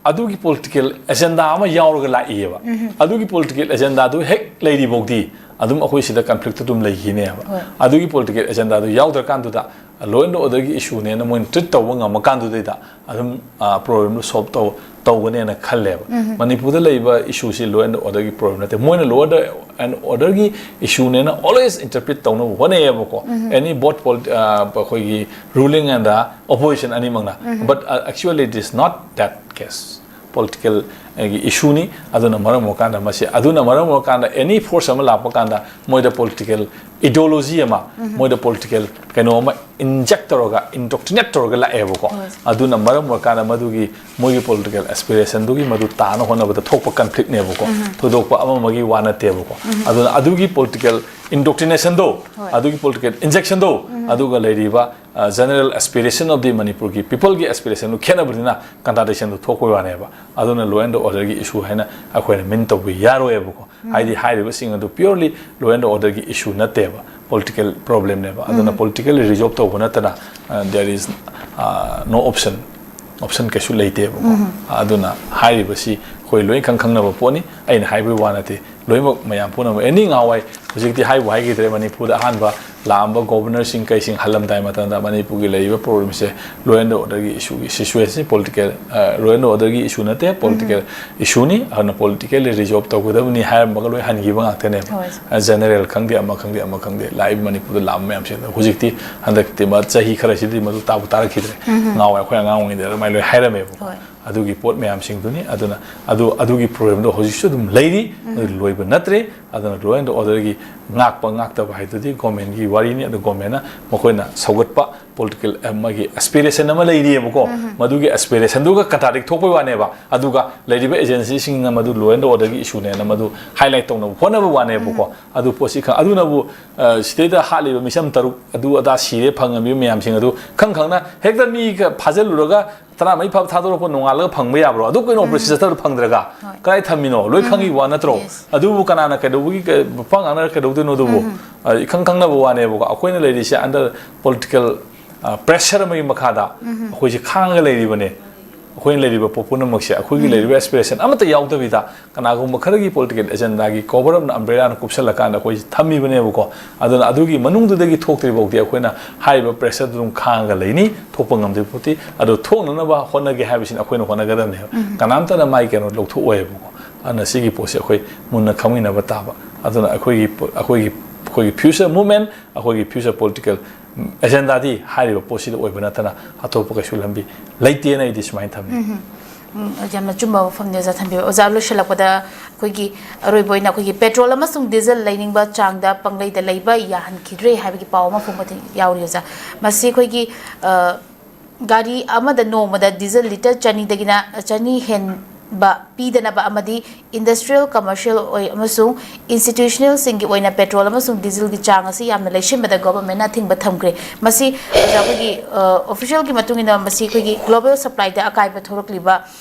ꯑꯗꯨꯒꯤ ꯄꯣꯂꯤꯇꯤꯀꯦꯜ ꯑꯦꯖꯦꯟꯗꯥ ꯑꯃ ꯌꯥꯎꯔꯒ ꯂꯥꯛꯏꯑꯕ꯫ ꯎꯝ꯫ ꯑꯗꯨꯒꯤ ꯄꯣꯂꯤꯇꯤꯀꯦꯜ ꯑꯦꯖꯦꯟꯗꯥꯗꯨ ꯍꯦꯛ ꯂꯩꯔꯤꯐꯥꯎꯗꯤ ꯑꯗꯨꯝ ꯑꯩꯈꯣꯏ ꯁꯤꯗ ꯀꯟꯐ꯭ꯂꯤꯛꯇ ꯑꯗꯨꯝ ꯂꯩꯈꯤꯅꯦꯕ꯫ ꯍꯣꯏ꯫ ꯑꯗꯨꯒꯤ ꯄꯣꯂꯤꯇꯤꯀꯦꯜ ꯑꯦꯖꯦꯟꯗꯥꯗꯨ ꯌꯥꯎꯗ꯭ꯔꯀꯥꯟꯗꯨꯗ law and orderꯒꯤ ꯏꯁꯨꯅꯦꯅ ꯃꯣꯏꯅ ꯇ꯭ꯔꯤꯠ ꯇꯧꯕ ꯉꯝꯃꯀꯥꯟꯗꯨꯗꯩꯗ ꯑꯗꯨꯝ, ꯑ, ꯄ꯭ꯔꯣꯕ꯭ꯂꯦꯝꯗꯨ ꯁꯣꯜꯕ ꯇꯧ-, ꯇꯧꯒꯅꯦꯅ ꯈꯜꯂꯦꯕ꯫ ꯎꯝ꯫ ꯃꯅꯤꯄꯨꯔꯗ ꯂꯩꯕ ꯏꯁꯨꯁꯤ law and orderꯒꯤ ꯄ꯭ꯔꯣꯕ꯭ꯂꯦꯝ ꯅꯠꯇꯦ꯫ ꯃꯣꯏꯅ law and orderꯒꯤ ꯏꯁꯨꯅꯦꯅ always interpret ꯇꯧꯅꯕ ꯍꯣꯠꯅꯩꯌꯦꯕꯀꯣ꯫ ꯎꯝ꯫ Any both pol-, ꯑ, ꯑꯩꯈꯣꯏꯒꯤ ruling and the opposition ꯑꯅꯤꯃꯛꯅ꯫ ꯎꯝ꯫ But, uh, actually it is not that case꯫ ꯄꯣꯂꯤꯇꯤꯀꯦꯜꯒꯤ ꯏꯁꯨꯅꯤ꯫ ꯑꯗꯨꯅ ꯃꯔꯝ ꯑꯣꯏꯔꯀꯥꯟꯗ ꯃꯁꯤ, ꯑꯗꯨꯅ ꯃꯔꯝ ꯑꯣꯏꯔꯀꯥꯟꯗ ꯑꯦꯅꯤ ꯐꯣꯔꯁ ꯑꯃ ꯂꯥꯛꯄ ꯀꯥꯟꯗ ꯃꯣꯏꯗ ꯄꯣꯂꯤꯇꯤꯀꯦꯜ ꯏꯗꯤꯑꯣꯂꯣꯖꯤ ꯑꯃ, ꯎꯝ꯫ ꯃꯣꯏꯗ ꯄꯣꯂꯤꯇꯤꯀꯦꯜ ꯀꯩꯅꯣ ꯑꯃ ꯏꯟꯖꯦꯛ ꯇꯧꯔꯒ, ꯏꯟꯗꯣꯛꯇ꯭ꯔꯤꯅꯦꯠ ꯇꯧꯔꯒ ꯂꯥꯛꯑꯦꯕꯀꯣ꯫ ꯍꯣꯏ꯫ ꯑꯗꯨꯅ ꯃꯔꯝ ꯑꯣꯏꯔꯀꯥꯟꯗ ꯃꯗꯨꯒꯤ ꯃꯣꯏꯒꯤ ꯄꯣꯂꯤꯇꯤꯀꯦꯜ ꯑꯦꯁꯄꯤꯔꯦꯁꯟꯗꯨꯒꯤ ꯃꯗꯨ ꯇꯥꯅ ꯍꯣꯠꯅꯕꯗ ꯊꯣꯛꯄ ꯀꯟꯐ꯭ꯂꯤꯛꯅꯦꯕꯀꯣ꯫ ꯎꯝ꯫ ꯊꯣꯏꯗꯣꯛꯄ ꯑꯃ ꯑꯃꯒꯤ ꯋꯥ ꯅꯠꯇꯦꯕꯀꯣ꯫ ꯎꯝ꯫ ꯑꯗꯨꯅ ꯑꯗꯨꯒꯤ ꯄꯣꯂꯤꯇꯤꯀꯦꯜ ꯏꯟꯗꯣꯛꯇ꯭ꯔꯤꯅꯦꯁꯟꯗꯣ, ꯍꯣꯏ꯫ ꯑꯗꯨꯒꯤ ꯄꯣꯂꯤꯇꯤꯀꯦꯜ ꯏꯟꯖꯦꯛꯁꯟꯗꯣ, ꯎꯝ꯫ ꯑꯗꯨꯒ ꯂꯩꯔꯤꯕ, ꯑ, general aspiration of the ꯃꯅꯤꯄꯨꯔꯒꯤ ꯄꯤꯄꯜꯒꯤ ꯑꯦꯁꯄꯤꯔꯦꯁꯟꯗꯨ ꯈꯦꯠꯅꯕꯅꯤꯅ ꯀꯟꯇ꯭ꯔꯥꯗꯤꯛꯁꯟꯗꯨ ꯊꯣꯛꯄꯒꯤ ꯋꯥꯅꯦꯕ꯫ ꯑꯗꯨꯅ law and orderꯒꯤ issue ꯍꯥꯏꯅ ꯑꯩꯈꯣꯏꯅ ꯃꯤꯟ ꯇꯧꯕ ꯌꯥꯔꯣꯏꯕꯀꯣ꯫ ꯎꯝ꯫ ꯍꯥꯏꯗꯤ ꯍꯥꯏꯔꯤꯕꯁꯤꯡ ꯑꯗꯨ purely law and orderꯒꯤ issue ꯅꯠꯇꯦꯕ, ꯄꯣꯂꯤꯇꯤꯀꯦꯜ ꯄ꯭ꯔꯣꯕ꯭ꯂꯦꯝꯅꯦꯕ꯫ ꯑꯗꯨꯅ ꯎꯝ꯫ ꯄꯣꯂꯤꯇꯤꯀꯦꯜ ꯔꯤꯖꯣꯜꯕ ꯇꯧꯕ ꯅꯠꯇꯅ, ꯑ, there is, ꯑ, no option, option ꯀꯩꯁꯨ ꯂꯩꯇꯦꯕꯀꯣ꯫ ꯎꯝ꯫ ꯑꯗꯨꯅ ꯍꯥꯏꯔꯤꯕꯁꯤ ꯑꯩꯈꯣꯏ ꯂꯣꯏ ꯈꯪ ꯈꯪꯅꯕ ꯄꯣꯠꯅꯤ꯫ ꯑꯩꯅ ꯍꯥꯏꯕꯒꯤ ꯋꯥ ꯅꯠꯇꯦ꯫ ꯂꯣꯏꯅꯃꯛ ꯃꯌꯥꯝ ꯄꯨꯝꯅꯃꯛ ꯑꯦꯅꯤ ꯉꯍꯥꯟꯋꯥꯏ ꯍꯧꯖꯤꯛꯇꯤ ꯍꯥꯏꯕꯨ ꯍꯥꯏꯈꯤꯗ꯭ꯔꯦ, ꯃꯅꯤꯄꯨꯔꯗ ꯑꯍꯥꯟꯕ ꯂꯥꯛꯑꯝꯕ ꯒꯣꯕꯔꯅꯔꯁꯤꯡ ꯀꯩꯁꯤꯡ ꯍꯜꯂꯝꯗꯥꯏ ꯃꯇꯝꯗ ꯃꯅꯤꯄꯨꯔꯒꯤ ꯂꯩꯔꯤꯕ ꯄ꯭ꯔꯣꯕ꯭ꯂꯦꯝꯁꯦ law and orderꯒꯤ ꯏꯁꯨꯒꯤ ꯁꯤꯆꯨꯋꯦꯁꯟ, ꯄꯣꯂꯤꯇꯤꯀꯦꯜ, ꯑ, law and orderꯒꯤ ꯏꯁꯨ ꯅꯠꯇꯦ, ꯄꯣꯂꯤꯇꯤꯀꯦꯜ ꯎꯝ꯫ ꯏꯁꯨꯅꯤ꯫ ꯑꯗꯨꯅ ꯄꯣꯂꯤꯇꯤꯀꯦꯜꯂꯤ ꯔꯤꯖꯣꯜꯕ ꯇꯧꯒꯗꯕꯅꯤ ꯍꯥꯏꯔꯝꯃꯒ ꯂꯣꯏ ꯍꯟꯈꯤꯕ ꯉꯥꯛꯇꯅꯦꯕ꯫ ꯍꯣꯏ꯫ ꯑ, ꯖꯦꯅꯔꯦꯜ ꯈꯪꯗꯦ, ꯑꯃ ꯈꯪꯗꯦ, ꯑꯃ ꯈꯪꯗꯦ, ꯂꯥꯛꯏꯕ ꯃꯅꯤꯄꯨꯔꯗ ꯂꯥꯛꯑꯝꯕ ꯃꯌꯥꯝꯁꯦ꯫ ꯑꯗꯣ ꯍꯧꯖꯤꯛꯇꯤ ꯍꯟꯗꯛꯇꯤ ꯃ-, ꯆꯍꯤ ꯈꯔꯁꯤꯗꯤ ꯃꯗꯨ ꯇꯥꯕꯨ ꯇꯥꯔꯛꯈꯤꯗ꯭ꯔꯦ꯫ ꯎꯝ꯫ ꯉꯍꯥꯟꯋꯥꯏ ꯑꯩꯈꯣꯏ ꯑꯉꯥꯡ ꯑꯣꯏꯔꯤꯉꯩꯗ ꯑꯗꯨꯃꯥꯏꯅ ꯂꯣꯏ ꯍꯥꯏꯔꯝꯃꯦꯕꯀꯣ꯫ ꯍꯣꯏ꯫ ꯑꯗꯨꯒꯤ ꯄꯣꯠ ꯃꯌꯥꯝꯁꯤꯡꯗꯨꯅꯤ꯫ ꯑꯗꯨꯅ ꯑꯗꯨ, ꯑꯗꯨꯒꯤ ꯄ꯭ꯔꯣꯕ꯭ꯂꯦꯝꯗꯣ ꯍꯧꯖꯤꯛꯁꯨ ꯑꯗꯨꯝ ꯂꯩꯔꯤ, ꯎꯝ꯫ ꯑꯗꯨ ꯂꯣꯏꯕ ꯅꯠꯇ꯭ꯔꯦ꯫ ꯑꯗꯨꯅ law and orderꯒꯤ ꯉꯥꯛꯄ ꯉꯥꯛꯇꯕ ꯍꯥꯏꯗꯨꯗꯤ ꯒꯣꯔꯃꯦꯟꯒꯤ ꯋꯥꯔꯤꯅꯤ꯫ ꯑꯗꯨ ꯒꯣꯔꯃꯦꯟꯅ ꯃꯈꯣꯏꯅ ꯁꯧꯒꯠꯄ ꯄꯣꯂꯤꯇꯤꯀꯦꯜ ꯃꯥꯒꯤ ꯑꯦꯁꯄꯤꯔꯦꯁꯟ ꯑꯃ ꯂꯩꯔꯤꯑꯕꯀꯣ꯫ ꯃꯗꯨꯒꯤ ꯑꯦꯁꯄꯤꯔꯦꯁꯟꯗꯨꯒ ꯀꯟꯇ꯭ꯔꯥꯗꯤꯛ ꯊꯣꯛꯄꯩ ꯋꯥꯅꯦꯕ꯫ ꯑꯗꯨꯒ ꯂꯩꯔꯤꯕ ꯑꯦꯖꯦꯟꯁꯤꯁꯤꯡꯅ ꯃꯗꯨ ꯂꯣ ꯑꯦꯟ ꯑꯣꯔꯗꯔꯒꯤ ꯏꯁꯨꯅꯦꯅ ꯃꯗꯨ ꯍꯥꯏꯂꯥꯏꯠ ꯇꯧꯅꯕ ꯍꯣꯠꯅꯕ ꯋꯥꯅꯦꯕꯀꯣ꯫ ꯑꯗꯨ ꯄꯣꯠꯁꯤ ꯈꯪ ꯑꯗꯨꯅꯕꯨ ꯑ, ꯁꯤꯗꯩꯗ ꯍꯥꯠꯂꯤꯕ ꯃꯤꯁꯝ ꯇꯔꯨꯛ ꯑꯗꯨ ꯑꯗꯥ ꯁꯤꯔꯦ ꯐꯪꯉꯝꯃꯤꯕ ꯃꯌꯥꯝꯁꯤꯡ ꯑꯗꯨ ꯈꯪ ꯈꯪꯅ ꯍꯦꯛꯇ ꯃꯤ ꯐꯥꯖꯤꯜꯂꯨꯔꯒ ꯇꯔꯥꯃꯔꯤ ꯐꯥꯕ ꯊꯥꯗꯣꯔꯛꯄ ꯅꯣꯡꯉꯥꯜꯂꯒ ꯐꯪꯕ ꯌꯥꯕ꯭ꯔꯣ? ꯑꯗꯨ ꯀꯩꯅꯣ ꯑꯣꯄꯔꯦꯁꯟ ꯆꯠꯊꯕꯗ ꯐꯪꯗ꯭ꯔꯒ ꯀꯗꯥꯏ ꯊꯝꯃꯤꯅꯣ? ꯂꯣꯏ ꯈꯪꯉꯤ ꯋꯥ ꯅꯠꯇ꯭ꯔꯣ? ꯑꯗꯨꯕꯨ ꯀꯅꯥꯅ ꯀꯩꯗꯧꯕꯒꯤ ꯀ- ꯄꯥꯛ ꯉꯥꯡꯅꯔ ꯀꯩꯗꯧꯗꯣꯏꯅꯣ ꯑꯗꯨꯕꯨ? ꯑ, ꯏꯈꯪ ꯈꯪꯅꯕ ꯋꯥꯅꯦꯕꯀꯣ꯫ ꯑꯩꯈꯣꯏꯅ ꯂꯩꯔꯤꯁꯦ ꯑꯟꯗꯔ ꯄꯣꯂꯤꯇꯤꯀꯦꯜ ꯄ꯭ꯔꯦꯁꯔ ꯑꯃꯒꯤ ꯃꯈꯥꯗ ꯑꯩꯈꯣꯏꯁꯦ ꯈꯥꯡꯉꯒ ꯂꯩꯔꯤꯕꯅꯦ꯫ ꯑꯩꯈꯣꯏꯅ ꯂꯩꯔꯤꯕ ꯄꯣꯠ ꯄꯨꯝꯅꯃꯛꯁꯦ ꯑꯩꯈꯣꯏꯒꯤ ꯂꯩꯔꯤꯕ ꯑꯦꯁꯄꯤꯔꯦꯁꯟ ꯑꯃꯠꯇ ꯌꯥꯎꯗꯕꯤꯗ ꯀꯅꯥꯒꯨꯝꯕ ꯈꯔꯒꯤ ꯄꯣꯂꯤꯇꯤꯀꯦꯜ ꯑꯦꯖꯦꯟꯗꯥꯒꯤ ꯀꯣꯚꯔ ꯑꯞꯅ ꯑꯝꯕ꯭ꯔꯦꯂꯥꯅ ꯀꯨꯞꯁꯜꯂꯀꯥꯟꯗ ꯑꯩꯈꯣꯏꯁꯦ ꯊꯝꯃꯤꯕꯅꯦꯕꯀꯣ꯫ ꯑꯗꯨꯅ ꯑꯗꯨꯒꯤ ꯃꯅꯨꯡꯗꯨꯗꯒꯤ ꯊꯣꯛꯇ꯭ꯔꯤ ꯐꯥꯎꯗꯤ ꯑꯩꯈꯣꯏꯅ ꯍꯥꯏꯔꯤꯕ ꯄ꯭ꯔꯦꯁꯔꯗꯨ ꯑꯗꯨꯝ ꯈꯥꯡꯉꯒ ꯂꯩꯅꯤ, ꯊꯣꯛꯄ ꯉꯝꯗ꯭ꯔꯤ ꯐꯥꯎꯗꯤ꯫ ꯑꯗꯣ ꯊꯣꯛꯅꯅꯕ ꯍꯣꯠꯅꯒꯦ ꯍꯥꯏꯕꯁꯤꯅ ꯑꯩꯈꯣꯏꯅ ꯍꯣꯠꯅꯒꯗꯕꯅꯦꯕ꯫ ꯀꯅꯥꯝꯇꯅ ꯃꯥꯒꯤ ꯀꯩꯅꯣ ꯂꯧꯊꯣꯛꯑꯣꯏꯕꯀꯣ꯫ ꯑꯗꯨꯅ ꯁꯤꯒꯤ ꯄꯣꯠꯁꯦ ꯑꯩꯈꯣꯏ ꯃꯨꯟꯅ ꯈꯪꯃꯤꯟꯅꯕ ꯇꯥꯕ꯫ ꯑꯗꯨꯅ ꯑꯩꯈꯣꯏꯒꯤ ꯄꯣ- ꯑꯩꯈꯣꯏꯒꯤ ꯑꯩꯈꯣꯏꯒꯤ ꯐ꯭ꯌꯨꯆꯔ ꯃꯨꯚꯃꯦꯟ, ꯑꯩꯈꯣꯏꯒꯤ ꯐ꯭ꯌꯨꯆꯔ ꯄꯣꯂꯤꯇꯤꯀꯦꯜ ꯑꯦꯖꯦꯟꯗꯥꯗꯤ ꯍꯥꯏꯔꯤꯕ ꯄꯣꯠꯁꯤꯗ ꯑꯣꯏꯕ ꯅꯠꯇꯅ ꯑꯇꯣꯞꯄ ꯀꯩꯁꯨ ꯂꯝꯕꯤ ꯂꯩꯇꯦꯅ ꯑꯩꯗꯤ ꯁꯨꯃꯥꯏꯅ ꯊꯝꯃꯤ꯫ ꯎꯝ, ꯌꯥꯝꯅ ꯆꯨꯝꯕ ꯋꯥꯐꯝꯅꯤ ꯑꯣꯖꯥ ꯊꯝꯕꯤꯕ꯫ ꯑꯣꯖꯥ, ꯂꯣꯏꯁꯤꯜꯂꯛꯄꯗ ꯑꯩꯈꯣꯏꯒꯤ ꯑꯔꯣꯏꯕ ꯑꯣꯏꯅ ꯑꯩꯈꯣꯏꯒꯤ ꯄꯦꯇ꯭ꯔꯣꯜ ꯑꯃꯁꯨꯡ ꯗꯤꯖꯜ ꯂꯩꯅꯤꯡꯕ ꯆꯥꯡꯗ ꯄꯪꯂꯩꯗ ꯂꯩꯕ ꯌꯥꯍꯟꯈꯤꯗ꯭ꯔꯦ ꯍꯥꯏꯕꯒꯤ ꯄꯥꯎ ꯑꯃ ꯐꯣꯡꯕ ꯊꯦꯡ- ꯌꯥꯎꯔꯤ ꯑꯣꯖꯥ꯫ ꯃꯁꯤ ꯑꯩꯈꯣꯏꯒꯤ, ꯑ, ꯒꯥꯔꯤ ꯑꯃꯗ ꯅꯣꯡꯃꯗ ꯗꯤꯖꯜ ꯂꯤꯇꯔ ꯆꯅꯤꯗꯒꯤꯅ ꯆꯅꯤ ꯍꯦꯟꯕ ꯄꯤꯗꯅꯕ ꯑꯃꯗꯤ ꯏꯟꯗꯁꯇ꯭ꯔꯤꯌꯦꯜ, ꯀꯃꯔꯁꯤꯌꯦꯜ ꯑꯣꯏ ꯑꯃꯁꯨꯡ ꯏꯟꯁꯇꯤꯇ꯭ꯌꯨꯁꯅꯦꯜꯁꯤꯡꯒꯤ ꯑꯣꯏꯅ ꯄꯦꯇ꯭ꯔꯣꯜ ꯑꯃꯁꯨꯡ ꯗꯤꯖꯜꯒꯤ ꯆꯥꯡ ꯑꯁꯤ ꯌꯥꯝꯅ ꯂꯩꯁꯤꯟꯕꯗ ꯒꯣꯚꯔꯟꯃꯦꯟꯠꯅ ꯑꯊꯤꯡꯕ ꯊꯝꯈ꯭ꯔꯦ꯫ ꯃꯁꯤ ꯑꯣꯖꯥ, ꯑꯩꯈꯣꯏꯒꯤ, ꯑ, ꯑꯣꯐꯤꯁꯤꯌꯦꯜꯒꯤ ꯃꯇꯨꯡ ꯏꯟꯅ ꯃꯁꯤ ꯑꯩꯈꯣꯏꯒꯤ ꯒ꯭ꯂꯣꯕꯦꯜ ꯁꯄ꯭ꯂꯥꯏꯗ ꯑꯀꯥꯏꯕ ꯊꯣꯛꯂꯛꯂꯤꯕ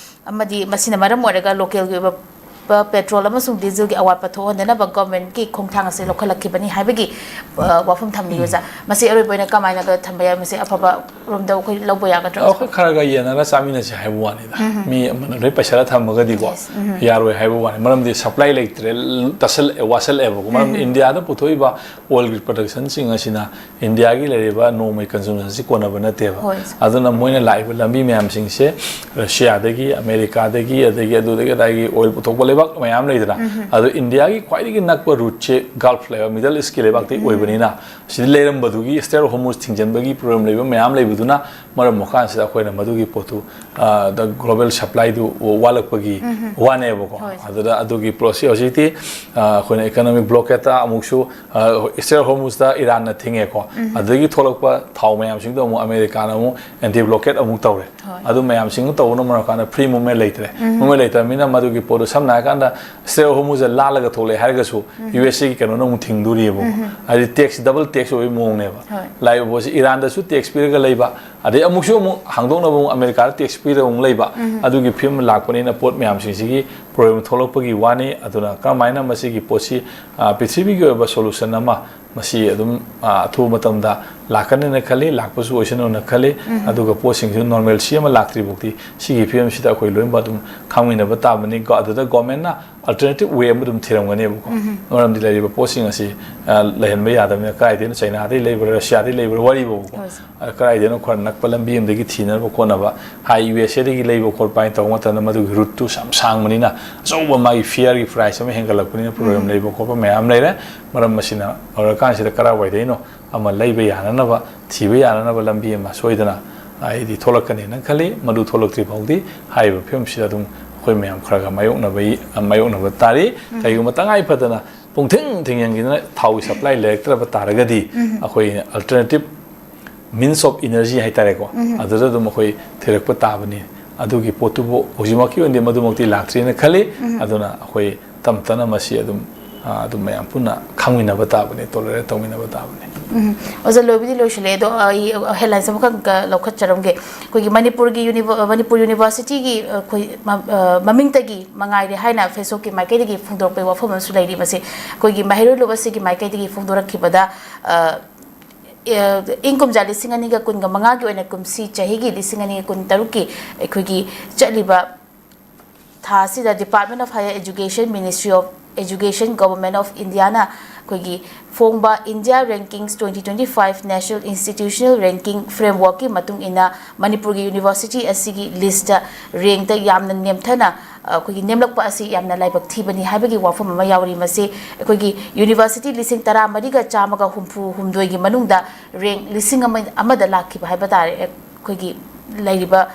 ꯑꯃꯗꯤ ꯃꯁꯤꯅ ꯃꯔꯝ ꯑꯣꯏꯔꯒ ꯂꯣꯀꯦꯜꯒꯤ ꯑꯣꯏꯕ ꯄ-, ꯄꯦꯇ꯭ꯔꯣꯜ ꯑꯃꯁꯨꯡ ꯗꯤꯖꯜꯒꯤ ꯑꯋꯥꯠꯄ ꯊꯣꯛꯍꯟꯗꯅꯕ ꯒꯣꯚꯔꯟꯃꯦꯟꯠꯀꯤ ꯈꯣꯡꯊꯥꯡ ꯑꯁꯤ ꯂꯧꯈꯠꯂꯛꯈꯤꯕꯅꯤ ꯍꯥꯏꯕꯒꯤ, ꯑ, ꯋꯥꯐꯝ ꯊꯝꯂꯤ ꯑꯣꯖꯥ꯫ ꯃꯁꯤ ꯑꯔꯣꯏꯕ ꯑꯣꯏꯅ ꯀꯃꯥꯏꯅꯒ ꯊꯝꯕ ꯌꯥꯏ? ꯃꯁꯤ ꯑꯐꯕ ꯔꯣꯝꯗ ꯑꯩꯈꯣꯏ ꯂꯧꯕ ꯌꯥꯒꯗ꯭ꯔꯥ ꯑꯣꯖꯥ? ꯑꯩꯈꯣꯏ ꯈꯔ ꯈꯔ ꯌꯦꯟꯅꯔ ꯆꯥꯃꯤꯟꯅꯁꯦ ꯍꯥꯏꯕ ꯋꯥꯅꯤꯗ꯫ ꯃꯤ ꯑꯃꯅ ꯂꯣꯏ ꯄꯩꯁꯥꯗ ꯊꯝꯃꯒꯗꯤꯀꯣ ꯌꯥꯔꯣꯏ ꯍꯥꯏꯕ ꯋꯥꯅꯤ꯫ ꯃꯔꯝꯗꯤ ꯁꯄ꯭ꯂꯥꯏ ꯂꯩꯇ꯭ꯔꯦ, ꯇꯁꯜꯂꯛꯑꯦ, ꯋꯥꯁꯜꯂꯛꯑꯦꯕꯀꯣ꯫ ꯃꯔꯝꯗꯤ ꯏꯟꯗꯤꯌꯥꯗ ꯄꯨꯊꯣꯛꯏꯕ ꯑꯣꯏꯜꯒꯤ ꯄ꯭ꯔꯗꯛꯁꯟꯁꯤꯡ ꯑꯁꯤꯅ ꯏꯟꯗꯤꯌꯥꯒꯤ ꯂꯩꯔꯤꯕ ꯅꯣꯡꯃꯒꯤ ꯀꯟꯖꯨꯝꯁꯟꯁꯤ ꯀꯣꯟꯅꯕ ꯅꯠꯇꯦꯕ꯫ ꯍꯣꯏ꯫ ꯑꯗꯨꯅ ꯃꯣꯏꯅ ꯂꯥꯛꯏꯕ ꯂꯝꯕꯤ ꯃꯌꯥꯝꯁꯤꯡꯁꯦ ꯔꯁꯤꯌꯥꯗꯒꯤ, ꯑꯃꯦꯔꯤꯀꯥꯗꯒꯤ, ꯑꯗꯒꯤ ꯑꯗꯨꯗꯒꯤ ꯑꯗꯥꯒꯤ ꯑꯣꯏꯜ ꯄꯨꯊꯣꯛꯄ ꯂꯩꯕꯥꯛ ꯃꯌꯥꯝ ꯂꯩꯗꯅ, ꯑꯗꯣ ꯏꯟꯗꯤꯌꯥꯒꯤ ꯈ꯭ꯋꯥꯏꯗꯒꯤ ꯅꯛꯄ ꯔꯨꯠꯁꯦ ꯒꯜꯐ ꯂꯩꯕꯥꯛ, ꯃꯤꯗꯜ ꯏꯁꯀꯤ ꯂꯩꯕꯥꯛꯇꯒꯤ ꯑꯣꯏꯕꯅꯤꯅ, ꯁꯤꯗ ꯂꯩꯔꯝꯕꯗꯨꯒꯤ ꯏꯁꯇ꯭ꯔꯦꯠ ꯑꯣꯐ ꯍꯣꯔꯃꯨꯖ ꯊꯤꯡꯖꯤꯟꯕꯒꯤ ꯄ꯭ꯔꯣꯕ꯭ꯂꯦꯝ ꯂꯩꯕ ꯃꯌꯥꯝ ꯂꯩꯕꯗꯨꯅ ꯃꯔꯝ ꯑꯣꯏꯔꯀꯥꯟꯁꯤꯗ ꯑꯩꯈꯣꯏꯅ ꯃꯗꯨꯒꯤ ꯄꯣꯠꯇꯨ, ꯒ꯭ꯂꯣꯕꯦꯜ ꯁꯄ꯭ꯂꯥꯏꯗꯨ ꯋꯥꯠꯂꯛꯄꯒꯤ ꯋꯥꯅꯦꯕꯀꯣ꯫ ꯑꯗꯨꯗ ꯑꯗꯨꯒꯤ ꯄꯣꯠꯁꯤ ꯍꯧꯖꯤꯛꯇꯤ, ꯑ, ꯑꯩꯈꯣꯏꯅ ꯏꯀꯣꯅꯣꯃꯤꯛ ꯕ꯭ꯂꯣꯀꯦꯠꯇ ꯑꯃꯨꯛꯁꯨ, ꯑ, ꯏꯁꯇ꯭ꯔꯦꯠ ꯍꯣꯔꯃꯨꯖꯇ ꯏꯔꯥꯟꯅ ꯊꯤꯡꯉꯦꯀꯣ꯫ ꯑꯗꯨꯗꯒꯤ ꯊꯣꯛꯂꯛꯄ ꯊꯥꯎ ꯃꯌꯥꯝꯁꯤꯡꯗꯣ ꯑꯃꯨꯛ ꯑꯃꯦꯔꯤꯀꯥꯅ ꯑꯃꯨꯛ ꯑꯦꯟꯇꯤ ꯕ꯭ꯂꯣꯀꯦꯠ ꯑꯃꯨꯛ ꯇꯧꯔꯦ꯫ ꯑꯗꯨ ꯃꯌꯥꯝꯁꯤꯡꯗꯨ ꯇꯧꯕꯅ ꯃꯔꯝ ꯑꯣꯏꯔꯀꯥꯟꯗ ꯐ꯭ꯔꯤ ꯃꯨꯞꯃꯦꯟ ꯂꯩꯇ꯭ꯔꯦ꯫ ꯃꯨꯞꯃꯦꯟ ꯂꯩꯇ꯭ꯔꯕꯅꯤꯅ ꯃꯗꯨꯒꯤ ꯄꯣꯠꯇꯨ, ꯁꯝꯅ ꯍꯥꯏꯔꯀꯥꯟꯗ, ꯏꯁꯇ꯭ꯔꯦꯠ ꯑꯣꯐ ꯍꯣꯔꯃꯨꯖꯇ ꯂꯥꯜꯂꯒ ꯊꯣꯛꯂꯛꯑꯦ ꯍꯥꯏꯔꯒꯁꯨ, ꯌꯨ ꯑꯦꯁ ꯑꯦꯒꯤ ꯀꯩꯅꯣꯅ ꯑꯃꯨꯛ ꯊꯤꯡꯗꯣꯔꯤꯑꯕꯀꯣ꯫ ꯍꯥꯏꯗꯤ ꯇꯦꯛꯁ, ꯗꯕꯜ ꯇꯦꯛꯁ ꯑꯣꯏꯕꯒꯤ ꯃꯑꯣꯡꯅꯦꯕ꯫ ꯂꯥꯛꯏꯕ ꯄꯣꯠꯁꯤ ꯏꯔꯥꯟꯗꯁꯨ ꯇꯦꯛꯁ ꯄꯤꯔꯒ ꯂꯩꯕ, ꯑꯗꯩ ꯑꯃꯨꯛꯁꯨ ꯑꯃꯨꯛ ꯍꯥꯡꯗꯣꯛꯅꯕ ꯑꯃꯨꯛ ꯑꯃꯦꯔꯤꯀꯥꯗ ꯇꯦꯛꯁ ꯄꯤꯔꯒ ꯑꯃꯨꯛ ꯂꯩꯕ, ꯑꯗꯨꯒꯤ ꯐꯤꯕꯝ ꯂꯥꯛꯄꯅꯤꯅ ꯄꯣꯠ ꯃꯌꯥꯝꯁꯤꯡꯁꯤꯒꯤ ꯄ꯭ꯔꯣꯕ꯭ꯂꯦꯝ ꯊꯣꯛꯂꯛꯄꯒꯤ ꯋꯥꯅꯤ꯫ ꯑꯗꯨꯅ ꯀꯔꯝꯍꯥꯏꯅ ꯃꯁꯤꯒꯤ ꯄꯣꯠꯁꯤ, ꯑ, ꯄ꯭ꯔꯤꯊꯤꯕꯤꯒꯤ ꯑꯣꯏꯕ ꯁꯣꯂꯨꯁꯟ ꯑꯃ ꯃꯁꯤ ꯑꯗꯨꯝ, ꯑ, ꯑꯊꯨꯕ ꯃꯇꯝꯗ ꯂꯥꯛꯀꯅꯤꯅ ꯈꯜꯂꯤ, ꯂꯥꯛꯄꯁꯨ ꯑꯣꯏꯁꯅꯨꯅ ꯈꯜꯂꯤ꯫ ꯑꯗꯨꯒ ꯄꯣꯠꯁꯤꯡꯁꯨ ꯅꯣꯔꯃꯦꯜꯁꯤ ꯑꯃ ꯂꯥꯛꯇ꯭ꯔꯤ ꯐꯥꯎꯗꯤ ꯁꯤꯒꯤ ꯐꯤꯕꯝꯁꯤꯗ ꯑꯩꯈꯣꯏ ꯂꯣꯏꯅꯃꯛ ꯑꯗꯨꯝ ꯈꯥꯡꯃꯤꯟꯅꯕ ꯇꯥꯕꯅꯤ꯫ ꯒꯣ-, ꯑꯗꯨꯗ ꯒꯣꯔꯃꯦꯟꯅ ꯑꯜꯇꯔꯅꯦꯇꯤꯞ ꯋꯦ ꯑꯃ ꯑꯗꯨꯝ ꯊꯤꯔꯝꯒꯅꯦꯕꯀꯣ꯫ ꯃꯔꯝꯗꯤ ꯂꯩꯔꯤꯕ ꯄꯣꯠꯁꯤꯡ ꯑꯁꯤ, ꯑ, ꯂꯩꯍꯟꯕ ꯌꯥꯗꯕꯅꯤꯅ, ꯀꯗꯥꯏꯗꯩꯅꯣ, ꯆꯩꯅꯥꯗꯩ ꯂꯩꯕ꯭ꯔꯥ, ꯔꯁꯤꯌꯥꯗꯩ ꯂꯩꯕ꯭ꯔꯥ, ꯋꯥꯔꯤꯕꯨꯀꯣ꯫ ꯑ, ꯀꯗꯥꯏꯗꯩꯅꯣ ꯈꯔ ꯅꯛꯄ ꯂꯝꯕꯤ ꯑꯃꯗꯒꯤ ꯊꯤꯅꯕ ꯈꯣꯠꯅꯕ, ꯍꯥꯏ ꯌꯨ ꯑꯦꯁ ꯑꯦꯗꯒꯤ ꯂꯩꯕ ꯈꯣꯠꯄ ꯍꯥꯏꯅ ꯇꯧꯕ ꯃꯇꯝꯗ ꯃꯗꯨꯒꯤ ꯔꯨꯠꯇꯨ ꯌꯥꯝ ꯁꯥꯡꯕꯅꯤꯅ, ꯑꯆꯧꯕ ꯃꯥꯒꯤ ꯐꯤꯌꯔꯒꯤ ꯄ꯭ꯔꯥꯏꯁ ꯑꯃ ꯍꯦꯟꯒꯠꯂꯛꯄꯅꯤꯅ ꯄ꯭ꯔꯣꯕ꯭ꯂꯦꯝ ꯂꯩꯕ ꯈꯣꯠꯄ ꯃꯌꯥꯝ ꯂꯩꯔꯦ꯫ ꯃꯔꯝ ꯑꯁꯤꯅ ꯑꯣꯏꯔꯀꯥꯟꯁꯤꯗ ꯀꯔꯥꯏꯋꯥꯏꯗꯩꯅꯣ ꯑꯃ ꯂꯩꯕ ꯌꯥꯅꯅꯕ, ꯊꯤꯕ ꯌꯥꯅꯅꯕ ꯂꯝꯕꯤ ꯑꯃ ꯁꯣꯏꯗꯅ ꯑꯩꯗꯤ ꯊꯣꯛꯂꯛꯀꯅꯤꯅ ꯈꯜꯂꯤ꯫ ꯃꯗꯨ ꯊꯣꯛꯂꯛꯇ꯭ꯔꯤ ꯐꯥꯎꯗꯤ ꯍꯥꯏꯔꯤꯕ ꯐꯤꯕꯝꯁꯤꯗ ꯑꯗꯨꯝ ꯑꯩꯈꯣꯏ ꯃꯌꯥꯝ ꯈꯔ ꯈꯔ ꯃꯥꯌꯣꯛꯅꯕ, ꯃꯥꯌꯣꯛꯅꯕ ꯇꯥꯔꯤ꯫ ꯀꯩꯒꯨꯝꯕ ꯇꯉꯥꯏ ꯐꯗꯅ ꯄꯨꯡꯊꯤꯡ ꯊꯤꯡꯖꯤꯟꯈꯤꯗꯅ ꯊꯥꯎꯒꯤ ꯁꯄ꯭ꯂꯥꯏ ꯂꯩꯔꯛꯇ꯭ꯔꯕ ꯇꯥꯔꯒꯗꯤ, ꯑꯩꯈꯣꯏ ꯑꯜꯇꯔꯅꯦꯇꯤꯞ ꯃꯤꯟꯁ ꯑꯣꯐ ꯏꯅꯔꯖꯤ ꯍꯥꯏꯇꯥꯔꯦꯀꯣ, ꯑꯗꯨꯗ ꯑꯗꯨꯝ ꯑꯩꯈꯣꯏ ꯊꯤꯔꯛꯄ ꯇꯥꯕꯅꯤ꯫ ꯑꯗꯨꯒꯤ ꯄꯣꯠꯇꯨꯕꯨ ꯍꯧꯖꯤꯛꯃꯛꯀꯤ ꯑꯣꯏꯅꯗꯤ ꯃꯗꯨꯃꯛꯇꯤ ꯂꯥꯛꯇ꯭ꯔꯤꯅ ꯈꯜꯂꯤ꯫ ꯑꯗꯨꯅ ꯑꯩꯈꯣꯏ ꯇꯞ ꯇꯞꯅ ꯃꯁꯤ ꯑꯗꯨꯝ, ꯑ, ꯑꯗꯨꯝ ꯃꯌꯥꯝ ꯄꯨꯟꯅ ꯈꯪꯃꯤꯟꯅꯕ ꯇꯥꯕꯅꯤ, ꯇꯣꯂꯔꯦꯠ ꯇꯧꯃꯤꯟꯅꯕ ꯇꯥꯕꯅꯤ꯫ ꯎꯝ, ꯑꯣꯖꯥ, ꯂꯣꯏꯕꯨꯗꯤ ꯂꯣꯏꯁꯤꯜꯂꯛꯑꯦ, ꯑꯗꯣ ꯑꯩ ꯍꯦꯗꯂꯥꯏꯟꯁ ꯑꯃꯈꯛ ꯂꯧꯈꯠꯆꯔꯝꯒꯦ꯫ ꯑꯩꯈꯣꯏꯒꯤ ꯃꯅꯤꯄꯨꯔꯒꯤ ꯌꯨꯅꯤꯚ-, ꯃꯅꯤꯄꯨꯔ ꯌꯨꯅꯤꯚꯔꯁꯤꯇꯤꯒꯤ, ꯑꯩꯈꯣꯏ ꯃ-, ꯑ, ꯃꯃꯤꯡꯇꯒꯤ ꯃꯉꯥꯏꯔꯦ ꯍꯥꯏꯅ ꯐꯦꯁꯕꯨꯛꯀꯤ ꯃꯥꯏꯀꯩꯗꯒꯤ ꯐꯣꯡꯗꯣꯔꯛꯄꯒꯤ ꯋꯥꯐꯝ ꯑꯃꯁꯨ ꯂꯩꯔꯤ꯫ ꯃꯁꯤ ꯑꯩꯈꯣꯏꯒꯤ ꯃꯍꯩꯔꯣꯏ ꯂꯣꯏꯕꯁꯤꯒꯤ ꯃꯥꯏꯀꯩꯗꯒꯤ ꯐꯣꯡꯗꯣꯔꯛꯈꯤꯕꯗ, ꯑ, ꯑ, ꯏꯪ ꯀꯨꯝꯖꯥ ꯂꯤꯁꯤꯡ ꯑꯅꯤꯒ ꯀꯨꯟꯒ ꯃꯉꯥꯒꯤ ꯑꯣꯏꯅ ꯀꯨꯝꯁꯤ ꯆꯍꯤꯒꯤ ꯂꯤꯁꯤꯡ ꯑꯅꯤꯒ ꯀꯨꯟ ꯇꯔꯨꯛꯀꯤ ꯑꯩꯈꯣꯏꯒꯤ ꯆꯠꯂꯤꯕ ꯊꯥ ꯑꯁꯤꯗ Department of Higher Education, Ministry of Education, Government of Indiaꯅ ꯑꯩꯈꯣꯏꯒꯤ ꯐꯣꯡꯕ India Rankings twenty twenty five National Institutional Ranking Frameworkꯀꯤ ꯃꯇꯨꯡ ꯏꯟꯅ ꯃꯅꯤꯄꯨꯔꯒꯤ ꯌꯨꯅꯤꯚꯔꯁꯤꯇꯤ ꯑꯁꯤꯒꯤ ꯂꯤꯁꯇ ꯔꯦꯡꯛꯇ ꯌꯥꯝꯅ ꯅꯦꯝꯊꯅ ꯑꯩꯈꯣꯏꯒꯤ ꯅꯦꯝꯂꯛꯄ ꯑꯁꯤ ꯌꯥꯝꯅ ꯂꯥꯏꯕꯛ ꯊꯤꯕꯅꯤ ꯍꯥꯏꯕꯒꯤ ꯋꯥꯐꯝ ꯑꯃ ꯌꯥꯎꯔꯤ꯫ ꯃꯁꯤ ꯑꯩꯈꯣꯏꯒꯤ ꯌꯨꯅꯤꯚꯔꯁꯤꯇꯤ ꯂꯤꯁꯤꯡ ꯇꯔꯥ ꯃꯔꯤꯒ ꯆꯥꯝꯃꯒ ꯍꯨꯝꯐꯨ ꯍꯨꯝꯗꯣꯏꯒꯤ ꯃꯅꯨꯡꯗ ꯔꯦꯡ ꯂꯤꯁꯤꯡ ꯑꯃ ꯑꯃꯗ ꯂꯥꯛꯈꯤꯕ ꯍꯥꯏꯕ ꯇꯥꯔꯦ꯫ ꯑꯩꯈꯣꯏꯒꯤ ꯂꯩꯔꯤꯕ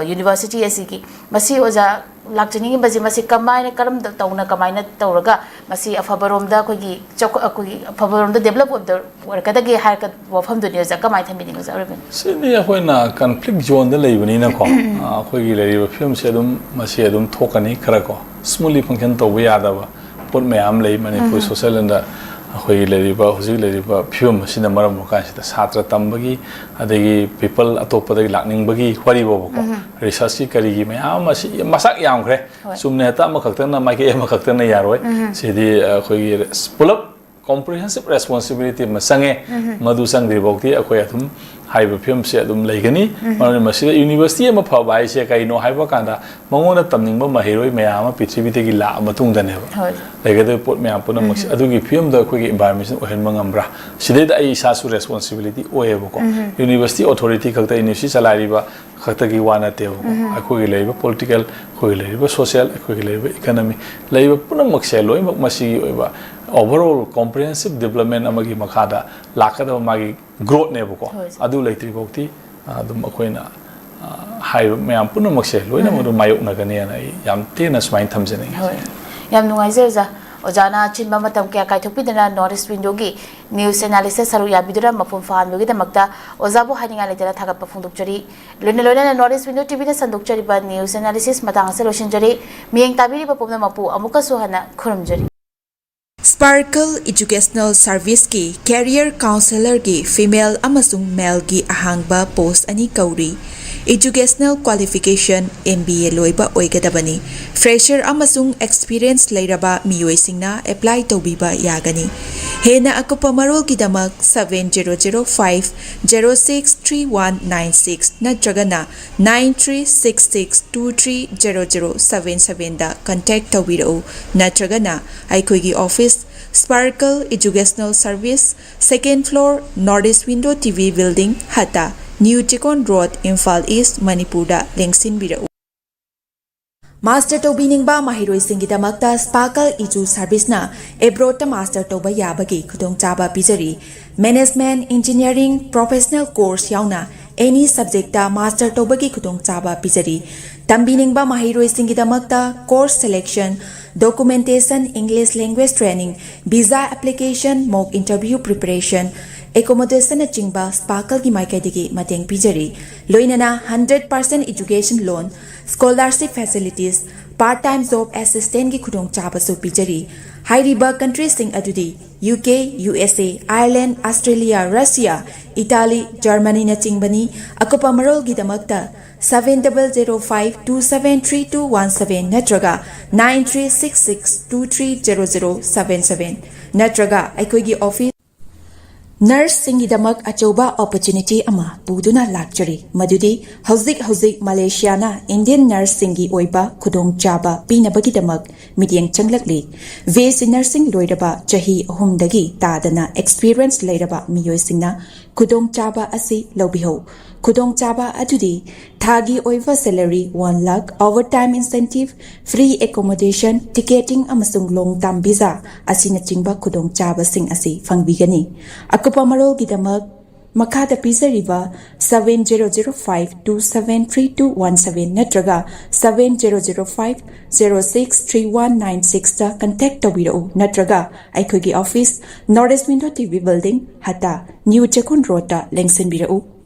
ꯌꯨꯅꯤꯚꯔꯁꯤꯇꯤ ꯑꯁꯤꯒꯤ, ꯃꯁꯤ ꯑꯣꯖꯥ ꯂꯥꯛꯆꯅꯤꯡꯉꯤꯕꯁꯤ, ꯃꯁꯤ ꯀꯃꯥꯏꯅ, ꯀꯔꯝ ꯇꯧꯅ, ꯀꯃꯥꯏꯅ ꯇꯧꯔꯒ ꯃꯁꯤ ꯑꯐꯕꯔꯣꯝꯗ ꯑꯩꯈꯣꯏꯒꯤ ꯆꯥꯎꯈꯠ-, ꯑꯩꯈꯣꯏꯒꯤ ꯑꯐꯕꯔꯣꯝꯗ ꯗꯦꯕꯂꯞ ꯑꯣꯏꯔꯛꯀꯗꯒꯦ ꯍꯥꯏꯔꯒ ꯋꯥꯐꯝꯗꯨꯅꯤ ꯑꯣꯖꯥ꯫ ꯀꯃꯥꯏꯅ ꯊꯝꯕꯤꯅꯤꯡꯉꯤ ꯑꯣꯖꯥ ꯑꯔꯣꯏꯕꯅꯤ? ꯁꯤꯅꯤ ꯑꯩꯈꯣꯏꯅ ꯀꯟꯐ꯭ꯂꯤꯛ ꯖꯣꯟꯗ ꯂꯩꯕꯅꯤꯅꯀꯣ, ꯑꯩꯈꯣꯏꯒꯤ ꯂꯩꯔꯤꯕ ꯐꯤꯕꯝꯁꯦ ꯑꯗꯨꯝ, ꯃꯁꯤ ꯑꯗꯨꯝ ꯊꯣꯛꯀꯅꯤ꯫ ꯈꯔ ꯀꯣ ꯁ꯭ꯃꯨꯠꯂꯤ ꯐꯪꯁꯟ ꯇꯧꯕ ꯌꯥꯗꯕ ꯄꯣꯠ ꯃꯌꯥꯝ ꯂꯩ ꯃꯅꯤꯄꯨꯔ ꯁꯣꯁꯦꯜꯗ꯫ ꯑꯩꯈꯣꯏꯒꯤ ꯂꯩꯔꯤꯕ, ꯍꯧꯖꯤꯛ ꯂꯩꯔꯤꯕ ꯐꯤꯕꯝ ꯑꯁꯤꯅ ꯃꯔꯝ ꯑꯣꯏꯔꯀꯥꯟꯁꯤꯗ ꯁꯥꯇ꯭ꯔ ꯇꯝꯕꯒꯤ, ꯑꯗꯒꯤ ꯄꯤꯄꯜ ꯑꯇꯣꯞꯄꯗꯒꯤ ꯂꯥꯛꯅꯤꯡꯕꯒꯤ ꯋꯥꯔꯤ ꯐꯥꯎꯕꯀꯣ, ꯔꯤꯁꯔꯁꯀꯤ ꯀꯔꯤꯒꯤ ꯃꯌꯥꯝ ꯑꯁꯤ ꯃꯁꯛ ꯌꯥꯝꯈ꯭ꯔꯦ꯫ ꯍꯣꯏ꯫ ꯆꯨꯝꯅ ꯍꯦꯛꯇ ꯑꯃꯈꯛꯇꯅ, ꯃꯥꯏꯀꯩ ꯑꯃꯈꯛꯇꯅ ꯌꯥꯔꯣꯏ꯫ ꯁꯤꯗꯤ ꯑꯩꯈꯣꯏꯒꯤ ꯄꯨꯂꯞ ꯀꯣꯝꯄ꯭ꯔꯤꯍꯦꯟꯁꯤꯞ ꯔꯦꯁꯄꯣꯟꯁꯤꯕꯤꯂꯤꯇꯤ ꯑꯃ ꯆꯪꯉꯦ꯫ ꯃꯗꯨ ꯆꯪꯗ꯭ꯔꯤ ꯐꯥꯎꯗꯤ ꯑꯩꯈꯣꯏ ꯑꯗꯨꯝ ꯍꯥꯏꯔꯤꯕ ꯐꯤꯕꯝꯁꯦ ꯑꯗꯨꯝ ꯂꯩꯒꯅꯤ꯫ ꯃꯔꯝꯗꯤ ꯃꯁꯤꯗ ꯌꯨꯅꯤꯚꯔꯁꯤꯇꯤ ꯑꯃ ꯐꯕ ꯍꯥꯏꯁꯦ ꯀꯩꯅꯣ ꯍꯥꯏꯕ ꯀꯥꯟꯗ, ꯃꯉꯣꯟꯗ ꯇꯝꯅꯤꯡꯕ ꯃꯍꯩꯔꯣꯏ ꯃꯌꯥꯝ ꯑꯃ ꯄ꯭ꯔꯤꯊꯤꯕꯤꯗꯒꯤ ꯂꯥꯛꯑ ꯃꯇꯨꯡꯗꯅꯦꯕ ꯍꯣꯏ꯫ ꯂꯩꯒꯗꯕ ꯄꯣꯠ ꯃꯌꯥꯝ ꯄꯨꯝꯅꯃꯛꯁꯦ꯫ ꯑꯗꯨꯒꯤ ꯐꯤꯕꯝꯗ ꯑꯩꯈꯣꯏꯒꯤ ꯏꯟꯚꯥꯏꯔꯣꯟꯃꯦꯟꯁꯤꯅ ꯑꯣꯏꯍꯟꯕ ꯉꯝꯕ꯭ꯔꯥ? ꯁꯤꯗꯩꯗ ꯑꯩ ꯏꯁꯥꯁꯨ ꯔꯦꯁꯄꯣꯟꯁꯤꯕꯤꯂꯤꯇꯤ ꯑꯣꯏꯌꯦꯕꯀꯣ꯫ ꯌꯨꯅꯤꯚꯔꯁꯤꯇꯤ ꯑꯣꯊꯣꯔꯤꯇꯤ ꯈꯛꯇ, ꯌꯨꯅꯤꯚꯔꯁꯤꯇꯤ ꯆꯂꯥꯏꯔꯤꯕ ꯈꯛꯇꯒꯤ ꯋꯥ ꯅꯠꯇꯦꯕꯀꯣ꯫ ꯑꯩꯈꯣꯏꯒꯤ ꯂꯩꯔꯤꯕ ꯄꯣꯂꯤꯇꯤꯀꯦꯜ, ꯑꯩꯈꯣꯏꯒꯤ ꯂꯩꯔꯤꯕ ꯁꯣꯁꯤꯌꯦꯜ, ꯑꯩꯈꯣꯏꯒꯤ ꯂꯩꯔꯤꯕ ꯏꯀꯅꯃꯤ, ꯂꯩꯔꯤꯕ ꯄꯨꯝꯅꯃꯛꯁꯦ ꯂꯣꯏꯅꯃꯛ ꯃꯁꯤꯒꯤ ꯑꯣꯏꯕ ꯑꯣꯚꯔꯑꯣꯜ ꯀꯣꯝꯄ꯭ꯔꯤꯍꯦꯟꯁꯤꯞ ꯗꯤꯕꯂꯞꯃꯦꯟ ꯑꯃꯒꯤ ꯃꯈꯥꯗ ꯂꯥꯛꯀꯗꯕ ꯃꯥꯒꯤ ꯒ꯭ꯔꯣꯠꯅꯦꯕꯀꯣ꯫ ꯍꯣꯏ, ꯁꯥꯔ꯫ ꯑꯗꯨ ꯂꯩꯇ꯭ꯔꯤ ꯐꯥꯎꯗꯤ, ꯑ, ꯑꯗꯨꯝ ꯑꯩꯈꯣꯏꯅ, ꯑ, ꯍꯥꯏꯔꯤꯕ ꯃꯌꯥꯝ ꯄꯨꯝꯅꯃꯛꯁꯦ ꯂꯣꯏꯅꯃꯛ ꯑꯗꯨꯝ ꯃꯥꯌꯣꯛꯅꯒꯅꯤꯅ ꯑꯩ ꯌꯥꯝ ꯇꯦꯟꯅ ꯁꯨꯃꯥꯏꯅ ꯊꯝꯖꯅꯤꯡꯉꯤ꯫ ꯍꯣꯏ꯫ ꯌꯥꯝ ꯅꯨꯡꯉꯥꯏꯖꯩ ꯑꯣꯖꯥ꯫ ꯑꯣꯖꯥꯅ ꯑꯆꯤꯟꯕ ꯃꯇꯝ ꯀꯌꯥ ꯀꯥꯏꯊꯣꯛꯄꯤꯗꯨꯅ ꯅꯣꯔꯠ ꯏꯁ ꯋꯤꯟꯗꯣꯒꯤ ꯅ꯭ꯌꯨꯁ ꯑꯦꯅꯥꯂꯤꯁꯤꯁ ꯁꯔꯨꯛ ꯌꯥꯕꯤꯗꯨꯅ ꯃꯄꯨꯡ ꯐꯥꯍꯟꯕꯒꯤꯗꯃꯛꯇ ꯑꯣꯖꯥꯕꯨ ꯍꯥꯏꯅꯤꯡꯉꯥꯏ ꯂꯩꯇꯅ ꯊꯥꯒꯠꯄ ꯐꯣꯡꯗꯣꯛꯆꯔꯤ꯫ ꯂꯣꯏꯅ ꯂꯣꯏꯅꯅ ꯅꯣꯔꯠ ꯏꯁ ꯋꯤꯟꯗꯣ ꯇꯤꯚꯤꯅ ꯁꯟꯗꯣꯛꯆꯔꯤꯕ ꯅ꯭ꯌꯨꯁ ꯑꯦꯅꯥꯂꯤꯁꯤꯁ ꯃꯇꯥꯡ ꯑꯁꯤꯗ ꯂꯣꯏꯁꯤꯟꯖꯔꯤ꯫ ꯃꯤꯠꯌꯦꯡ ꯇꯥꯕꯤꯔꯤꯕ ꯄꯨꯝꯅꯃꯛꯄꯨ ꯑꯃꯨꯛꯀꯁꯨ ꯍꯟꯅ ꯈꯨꯔꯨꯝꯖꯔꯤ꯫ Sparkle Educational Serviceꯀꯤ Career Counselorꯒꯤ female ꯑꯃꯁꯨꯡ maleꯒꯤ ꯑꯍꯥꯡꯕ post ꯑꯅꯤ ꯀꯧꯔꯤ꯫ Educational qualification M B A ꯂꯣꯏꯕ ꯑꯣꯏꯒꯗꯕꯅꯤ꯫ Fresher ꯑꯃꯁꯨꯡ experience ꯂꯩꯔꯕ ꯃꯤꯑꯣꯏꯁꯤꯡꯅ apply ꯇꯧꯕꯤꯕ ꯌꯥꯒꯅꯤ꯫ ꯍꯦꯟꯅ ꯑꯀꯨꯞꯄ ꯃꯔꯣꯜꯒꯤꯗꯃꯛ seven zero zero five zero six three one nine six ꯅꯠꯇ꯭ꯔꯒꯅ nine three six six two three zero zero seven sevenꯗ contact ꯇꯧꯕꯤꯔꯛꯎ, ꯅꯠꯇ꯭ꯔꯒꯅ ꯑꯩꯈꯣꯏꯒꯤ office, Sparkle Educational Service, second floor, North East Window T V Building, ꯍꯠꯇ, New Chikon Road, Imphal East, ꯃꯅꯤꯄꯨꯔꯗ ꯂꯦꯡꯁꯤꯟꯕꯤꯔꯛꯎ꯫ Master ꯇꯧꯕꯤꯅꯤꯡꯕ ꯃꯍꯩꯔꯣꯏꯁꯤꯡꯒꯤꯗꯃꯛꯇ Sparkle ꯏꯖꯨ ꯁꯔꯚꯤꯁꯅ ꯑꯦꯕ꯭ꯔꯣꯗꯇ ꯃꯥꯁꯇꯔ ꯇꯧꯕ ꯌꯥꯕꯒꯤ ꯈꯨꯗꯣꯡꯆꯥꯕ ꯄꯤꯖꯔꯤ꯫ ꯃꯦꯅꯦꯖꯃꯦꯟꯠ, ꯏꯟꯖꯤꯅꯤꯌꯥꯔꯤꯡ, ꯄ꯭ꯔꯣꯐꯦꯁꯅꯦꯜ ꯀꯣꯔꯁ ꯌꯥꯎꯅ ꯑꯦꯅꯤ ꯁꯕꯖꯦꯛꯇ ꯃꯥꯁꯇꯔ ꯇꯧꯕꯒꯤ ꯈꯨꯗꯣꯡꯆꯥꯕ ꯄꯤꯖꯔꯤ꯫ ꯇꯝꯕꯤꯅꯤꯡꯕ ꯃꯍꯩꯔꯣꯏꯁꯤꯡꯒꯤꯗꯃꯛꯇ course selection, documentation, English language training, visa application, mock interview preparation, ꯑꯦꯀꯣꯃꯣꯗꯦꯁꯟꯅꯆꯤꯡꯕ ꯁ꯭ꯄꯥꯔꯀꯜꯒꯤ ꯃꯥꯏꯀꯩꯗꯒꯤ ꯃꯇꯦꯡ ꯄꯤꯖꯔꯤ꯫ ꯂꯣꯏꯅꯅ hundred percent education loan, scholarship facilities, part time job ꯑꯦꯁꯤꯁꯇꯦꯟꯠꯀꯤ ꯈꯨꯗꯣꯡꯆꯥꯕꯁꯨ ꯄꯤꯖꯔꯤ꯫ ꯍꯥꯏꯔꯤꯕ ꯀꯟꯇ꯭ꯔꯤꯁꯤꯡ ꯑꯗꯨꯗꯤ U K, U S A, Ireland, Australia, Russia, Italy, ꯖꯔꯃꯅꯤꯅꯆꯤꯡꯕꯅꯤ꯫ ꯑꯀꯨꯞꯄ ꯃꯔꯣꯜꯒꯤꯗꯃꯛꯇ seven double zero five two seven three two one seven ꯅꯠꯇ꯭ꯔꯒ nine three six six two three zero zero seven seven ꯅꯠꯇ꯭ꯔꯒ ꯑꯩꯈꯣꯏꯒꯤ ꯑꯣꯐꯤꯁ ꯅꯔꯁꯁꯤꯡꯒꯤꯗꯃꯛ ꯑꯆꯧꯕ ꯑꯣꯄꯣꯔꯆꯨꯅꯤꯇꯤ ꯑꯃ ꯄꯨꯗꯨꯅ ꯂꯥꯛꯆꯔꯤ, ꯃꯗꯨꯗꯤ ꯍꯧꯖꯤꯛ ꯍꯧꯖꯤꯛ ꯃꯂꯦꯁꯤꯌꯥꯅ ꯏꯟꯗꯤꯌꯟ ꯅꯔꯁꯁꯤꯡꯒꯤ ꯑꯣꯏꯕ ꯈꯨꯗꯣꯡꯆꯥꯕ ꯄꯤꯅꯕꯒꯤꯗꯃꯛ ꯃꯤꯠꯌꯦꯡ ꯆꯪꯂꯛꯂꯤ꯫ ꯕꯤ ꯑꯦꯁ ꯁꯤ ꯅꯔꯁꯤꯡ ꯂꯣꯏꯔꯕ ꯆꯍꯤ ꯑꯍꯨꯝꯗꯒꯤ ꯇꯥꯗꯅ ꯑꯦꯛꯁꯄꯤꯔꯤꯌꯦꯟꯁ ꯂꯩꯔꯕ ꯃꯤꯑꯣꯏꯁꯤꯡꯅ ꯈꯨꯗꯣꯡꯆꯥꯕ ꯑꯁꯤ ꯂꯧꯕꯤꯍꯧ꯫ ꯈꯨꯗꯣꯡꯆꯥꯕ ꯑꯗꯨꯗꯤ ꯊꯥꯒꯤ ꯑꯣꯏꯕ salary one lakh, overtime incentive, free accommodation, ticketing ꯑꯃꯁꯨꯡ long term visa ꯑꯁꯤꯅꯆꯤꯡꯕ ꯈꯨꯗꯣꯡꯆꯥꯕꯁꯤꯡ ꯑꯁꯤ ꯐꯪꯕꯤꯒꯅꯤ꯫ ꯑꯀꯨꯞꯄ ꯃꯔꯣꯜꯒꯤꯗꯃꯛ ꯃꯈꯥꯗ ꯄꯤꯖꯔꯤꯕ seven zero zero five two seven three two one seven ꯅꯠꯇ꯭ꯔꯒ seven zero zero five zero six three one nine sixꯇ ꯀꯟꯇꯦꯛ ꯇꯧꯕꯤꯔꯛꯎ, ꯅꯠꯇ꯭ꯔꯒ ꯑꯩꯈꯣꯏꯒꯤ office North East Window T V Building, ꯍꯇꯥ, ꯅ꯭ꯌꯨ ꯆꯦꯛꯀꯣꯟ ꯔꯣꯗꯇ ꯂꯦꯡꯁꯤꯟꯕꯤꯔꯛꯎ꯫